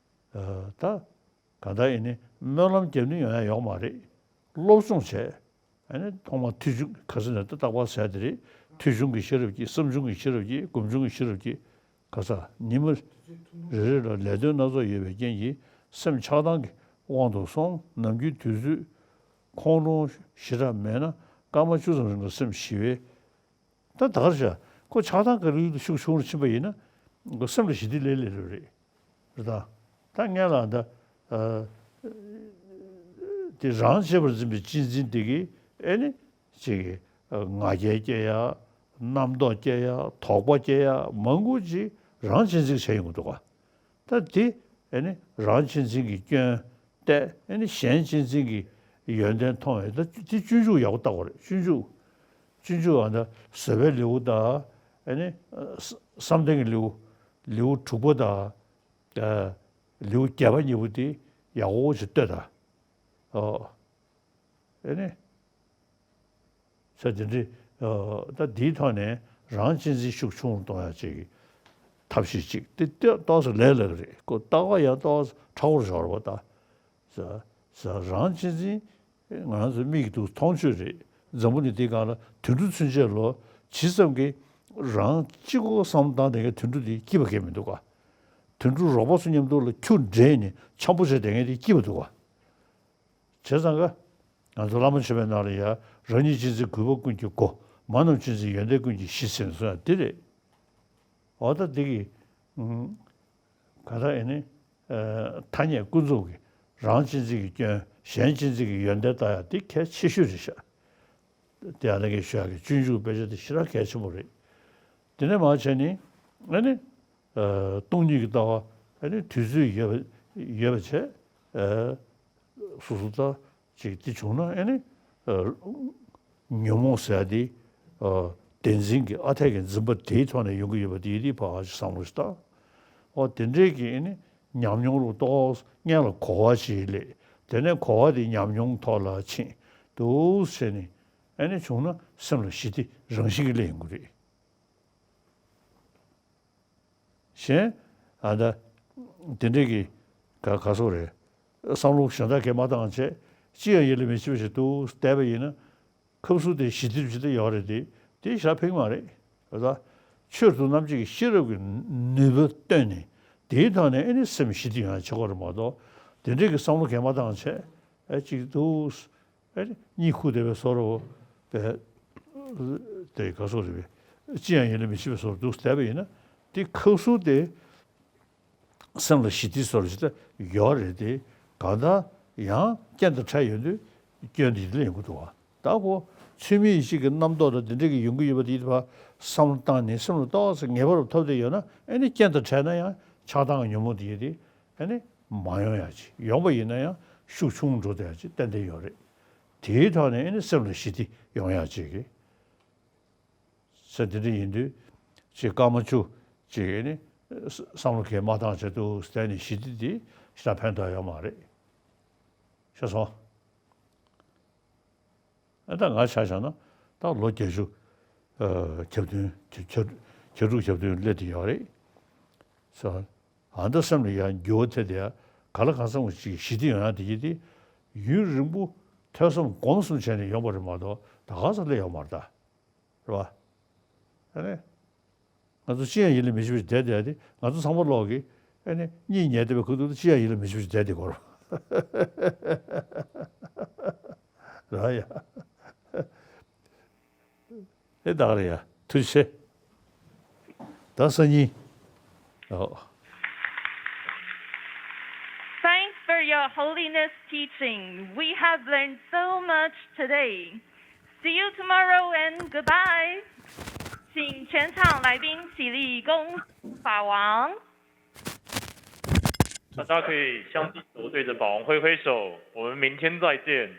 ད་ག་ད་ཨེ་ནི་སྨོན་ལམ་རྒྱབ་ནི་ཡོང་ཡ་ཡོག་མ་རེད། སློབ་སྦྱོང་བྱས། ཨེ་ནི་ཐོག་མར་ཐོས་བྱུང་ཁ་སང་ནས་ད་རྟག་པར་ཟེར་དེ་རེད། ཐོས་བྱུང་གི་ཤེས་རབ་ཀྱིས། བསམ་བྱུང་གི་ཤེས་རབ་ཀྱིས། སྒོམ་བྱུང་གི་ཤེས་རབ་ཀྱིས། ག་ས་ཉི་མ་རེ་རེ་ལ་ལས་དོན་སྣ་ཚོགས་ཡོད་པའི་རྐྱེན་གྱིས་སེམས་ཆགས་སྡང་གི་དབང་དུ་སོང་། ནམ་རྒྱུན་དུས་ཚོད་ཁོང་ཁྲོ་ཞེ་དྲག་མེད་ན་སྐར་མ་བཅུ་ཙམ་རིང་ལ་སེམས་ཞི་བའི། ད་ད་གར་བྱ། ཁོ་ཆགས་སྡང་གི་རིགས་ཤུགས་ཆུང་རུ་ཕྱིན་པ་ཡིན་ན། ཁོ་སེམས་ལ་ཞི་བདེ་སླེབས་སླེབས་རེད། རེད་ད། ད་སྔོན་ལ་ད། ཨ། དེ་རང་གཅེས་པར་འཛིན་པའི་གཅེས་འཛིན་དེ་གིས་ཨེ་ནི། ཅིག་ང་རྒྱལ་སྐྱེ་ཡ། རྣམ་རྟོག་སྐྱེ་ཡ། དོགས་པ་སྐྱེ་ཡ་མང་པོ་ཅིག་རང་གཅེས་འཛིན་བྱས་ཡོང་གི་འདུག་ག་ད་དེ་ཨེ་ནི་རང་གཅེས་འཛིན་གྱི་སྐྱོན་བལྟས། ཨེ་ནི་གཞན་གཅེས་འཛིན་གྱི་ཡོན་ཏན་མཐོང་བས། ད་དེ་སྤྱོད་འཇུག་ཡག་པོ་བལྟ་དགོས་རེད། སྤྱོད་འཇུག་སྤྱོད་འཇུག་ཨ་ད་བཟོད་པའི་ལེའུ་དང་། ཨེ་ནི་བསམ་གཏན་གྱི་ལེའུ། ལེའུ་དྲུག་པ་དང་། ཨ། ལེའུ་བརྒྱད་པ་གཉིས་པོ་དེ་ཡག་པོ་ཞིག་ལྟོས་དང་། ཨོ། ཨེ་ནི། ས་དེ་འདྲའི། ཨ། ད་འདིའི་ཐོག་ནས་རང་གཅེས་འཛིན་ཤུགས་ཆུང་རུ་གཏོང་ཡ་ཅིག་གི་ཐབས་ཤེས་ཅིག་དེ་ཏོག་ཙམ་ལས་སླ་གི་རེད། ཁོ་ལྟ་བ་ཡང་ཏོག་ཙམ་ཕྲ་བོར་ཤོར་བ་ད། ས། ས་རང་གཅེས་འཛིན། ང་རང་ཚོ་མིག་གིས་ཐུག་མཐོང་ཆོས་རེད། འཛམ་བུ་གླིང་འདིའི་སྒང་ལ་དུད་འགྲོ་ཚུན་ཆད་ལོ་ཇི་ཙམ་གྱིས་རང་གཅིག་པོ་བསམ་བློ་བཏང་བསྡད་མཁན་དུད་འགྲོ་དེ་སྐྱིད་པ་གང་ཡང་མི་འདུག་ག་དུད་འགྲོ་རོགས་པ་ཚོ་མཉམ་དུ་ལ་ཁྱུ་འདྲེས་ནས་འཆམ་པོ་བྱས་བསྡད་མཁན་དེ་སྐྱིད་པ་འདུག་ག་བྱས་ཙང་ཀ་ང་ཚོ་བླ་མ་མཆོད་པའི་ནང་ལ་ཡ། རང་ཉིད་གཅེས་འཛིན་གུས་པ་ཀུན་གྱི་སྒོ། མ་རྣམས་གཅེས་འཛིན་ཡོན་ཏན་ཀུན་གྱི་གཞི་ཟེར་ནས་གསུངས་ཡ་དེ་རེད། འོ་ད་འདི་གི། ཨུམ། ག་ད་ཨེ་ནི། ཨ། ཐ་སྙད་ཀུན་རྫོབ་ཀྱི་རང་གཅེས་འཛིན་གྱི་སྐྱོན། གཞན་གཅེས་འཛིན་གྱི་ཡོན་ཏན་ལྟ་ཡ་འདི་གལ་ཆེ་ཤོས་རེད་ཤག་དེ་ཡང་ད་གིན་ཞུ་ཡག་གི་སྤྱོད་འཇུག་དཔེ་ཆ་དེ་ཞེ་དྲག་གལ་ཆེན་པོ་རེད། དེ་ནས་མར་བྱས་ནས་ཨ་ནི། ཨ། སྟོང་ཉིད་ཀྱི་ལྟ་བ། ཨ་ནི་དུས་ཚོད་ཡོད་པ་ཡོད་པ་བྱས། ཨ། སོ་སོ་ལྟ་ཅིག་དེ་བྱུང་ན་ཨ་ནི། ཨ། ཉོན་མོངས་ཟེར་ཡ་དེ། ཨ། བདེན་འཛིན་གྱི་ཨ་འཐས་ཀྱི་འཛིན་པ་དེའི་ཐོག་ནས་ཡོང་གི་ཡོད་པ་དེ་ཡིན་དུས་ཕར་ཅིག་བསམ་བློ་ཞིག་བཏང་། འོ་དེ་འདྲའི་གི་ཨ་ནི་ཉམས་མྱོང་རུ་ཏོག་སྔོན་ལ་གོ་བ་ཞིག་སླེབས། དེ་ནས་གོ་བ་དེ་ཉམས་མྱོང་ཐོག་ལ་ཕྱིན་འདུག་བྱས་ནས་ཨ་ནི་བྱུང་ན་སེམས་ལ་ཞི་བདེ་རང་བཞིན་གྱིས་སླེབས་ཡོང་གི་རེད། གཞན། ཨ། ད་དེ་འདྲའི་གི་ག་ག་སོགས་རེད། བསམ་བློ་གཞན་དག་གིས་མ་བཏང་བྱས། ཅི་ཡང་ཡིད་ལ་མི་བྱེད་པ་ཞིག་འདུག་བསྡད་པ་ཡིན་ན། ཁབ་སུ་དེ་ཞི་བདེ་ཇི་ལྟར་ཡོད་རེད་དེ། དེ་ཞེ་དྲག་ཕན་གྱི་མ་རེད། ད་ཆོས་སྒྲུབ་རྣམ་འབྱེད་ཀྱི་ཤེས་རབ་ཀྱི་ནུས་པ་བཏོན་ནས་དེའི་ཐོག་ནས་ཨེ་ནི་སེམས་ཞི་བདེ་ཡོང་ཡ་བྱེད་དགོས་རེད་མ་གཏོགས། དེ་འདྲའི་གི་བསམ་བློ་གིས་མ་བཏང་བྱས། ཨེ་ཅིག་འདུག་ཨེ་གཉིད་ཁུག་བསྡད་པའི་བཟོ་འདྲ་བོ། དེ་ག་སོགས་རེད་པས། ཅི་ཡང་ཡིད་ལ་མི་བྱེད་པའི་བཟོ་འདྲ་འདུག་བསྡད་པ་ཡིན་ན། དེ་ཁབ་སུ་དེ་སེམས་ལ་ཞི་བདེའི་བཟོ་འདྲ་ཞིག་ད་ཡོད་རེད་དེ། གང་ལྟར་ཡང་རྐྱེན་དང་བྲལ་ཡོང་དུས་སྐྱོན་དེ་ཡིད་ལ་ཡོང་གི་འདུག་བ། ད་ཁོ་ཚུལ་མིན་ཡིད་བྱེད་ཀྱི་རྣམ་རྟོག་དང་དེ་འདྲ་གི་ཡོང་གི་ཡོད་པ་དེ་ཡིད་ཕར་བསམ་བློ་བཏང་ནས་སེམས་ལ་ཏོག་ཙམ་ངེས་པ་རུ་ཐོབ་བསྡད་ཡོད་ན། ཨེ་ནི་རྐྱེན་དང་བྲལ་ན་ཡང་ཆགས་སྡང་གི་ཉོན་མོངས་དེ་ཡོད་དེ། ཨེ་ནི་མ་ཡོང་ཡ་ཅིག་ཡོང་པ་ཡིན་ན་ཡང་ཤུགས་ཆུང་འགྲོ་བསྡད་ཡ་ཅིག་ཏན་ཏན་ཡོད་རེད། དེའི་ཐོག་ནས་ཨེ་ནི་སེམས་ལ་ཞི་བདེ་ཡོང་ཡ་ཅིག་གི་ས་དེ་འདྲ་ཡིན་དུས། ཅིག་སྐར་མ་བཅུ་ཅིག་ཨེ་ནི་བསམ་བློ་གིས་མ་བཏང་བྱས་འདུག་བསྡད་ནས་ཞི་བདེ་དེ་ཞེ་དྲག་ཕན་ཐོགས་ཡོད་མ་རེད། ཤེས་སོང་། ཨ། ད་ང་ཆ་བཞག་ན་ད་ལོ་བརྒྱད་ཅུ། ཨ། གྱ་བདུན། གྱ་གྱ་གྱ་དྲུག་གྱ་བདུན་སླེབས་བསྡད་ཡོད་རེད། སོ། ཨ། ད་སེམས་ལ་ཡང་འགྱུར་བ་ཐེབས་བསྡད་ཡ། གང་ལ་གང་འཚམ་ཅིག་ཞི་བདེ་ཡོང་ཡ་དེ་ཡིན་དེ། ཡུན་རིང་པོ་ཐོས་བསམ་སྒོམ་གསུམ་བྱས་ནས་ཡོང་པ་རེད་མ་གཏོགས་ད་ག་ས་སླེབས་ཡོད་མ་རེད་ད། རེད་པ། ཨ་ནི། ང་ཚོ་ཅི་ཡང་ཡིད་ལ་མི་བྱེད་པ་ཞིག་བསྡད་བསྡད་དེ། ང་ཚོ་ཚང་མ་ལོག་གིས་ཨ་ནི་གཉིད་ཉལ་བསྡད་པའི་ཁུག་ཏུ་ཅི་ཡང་ཡིད་ལ་མི་བྱེད་པ་ཞིག་བསྡད་བསྡད་ཀྱི་ཡོད་རེད། རེད་ཡ། ཨེ་ད་ག་རེད་ཡ། ཐུགས་རྗེ་ཆེ། ད་སང་ཉིན། ཨོ། Thanks for your holiness teaching. We have learned so much today. See you tomorrow and goodbye. 请全场来宾起立，恭喜法王。大家可以相信手，对着法王挥挥手，我们明天再见。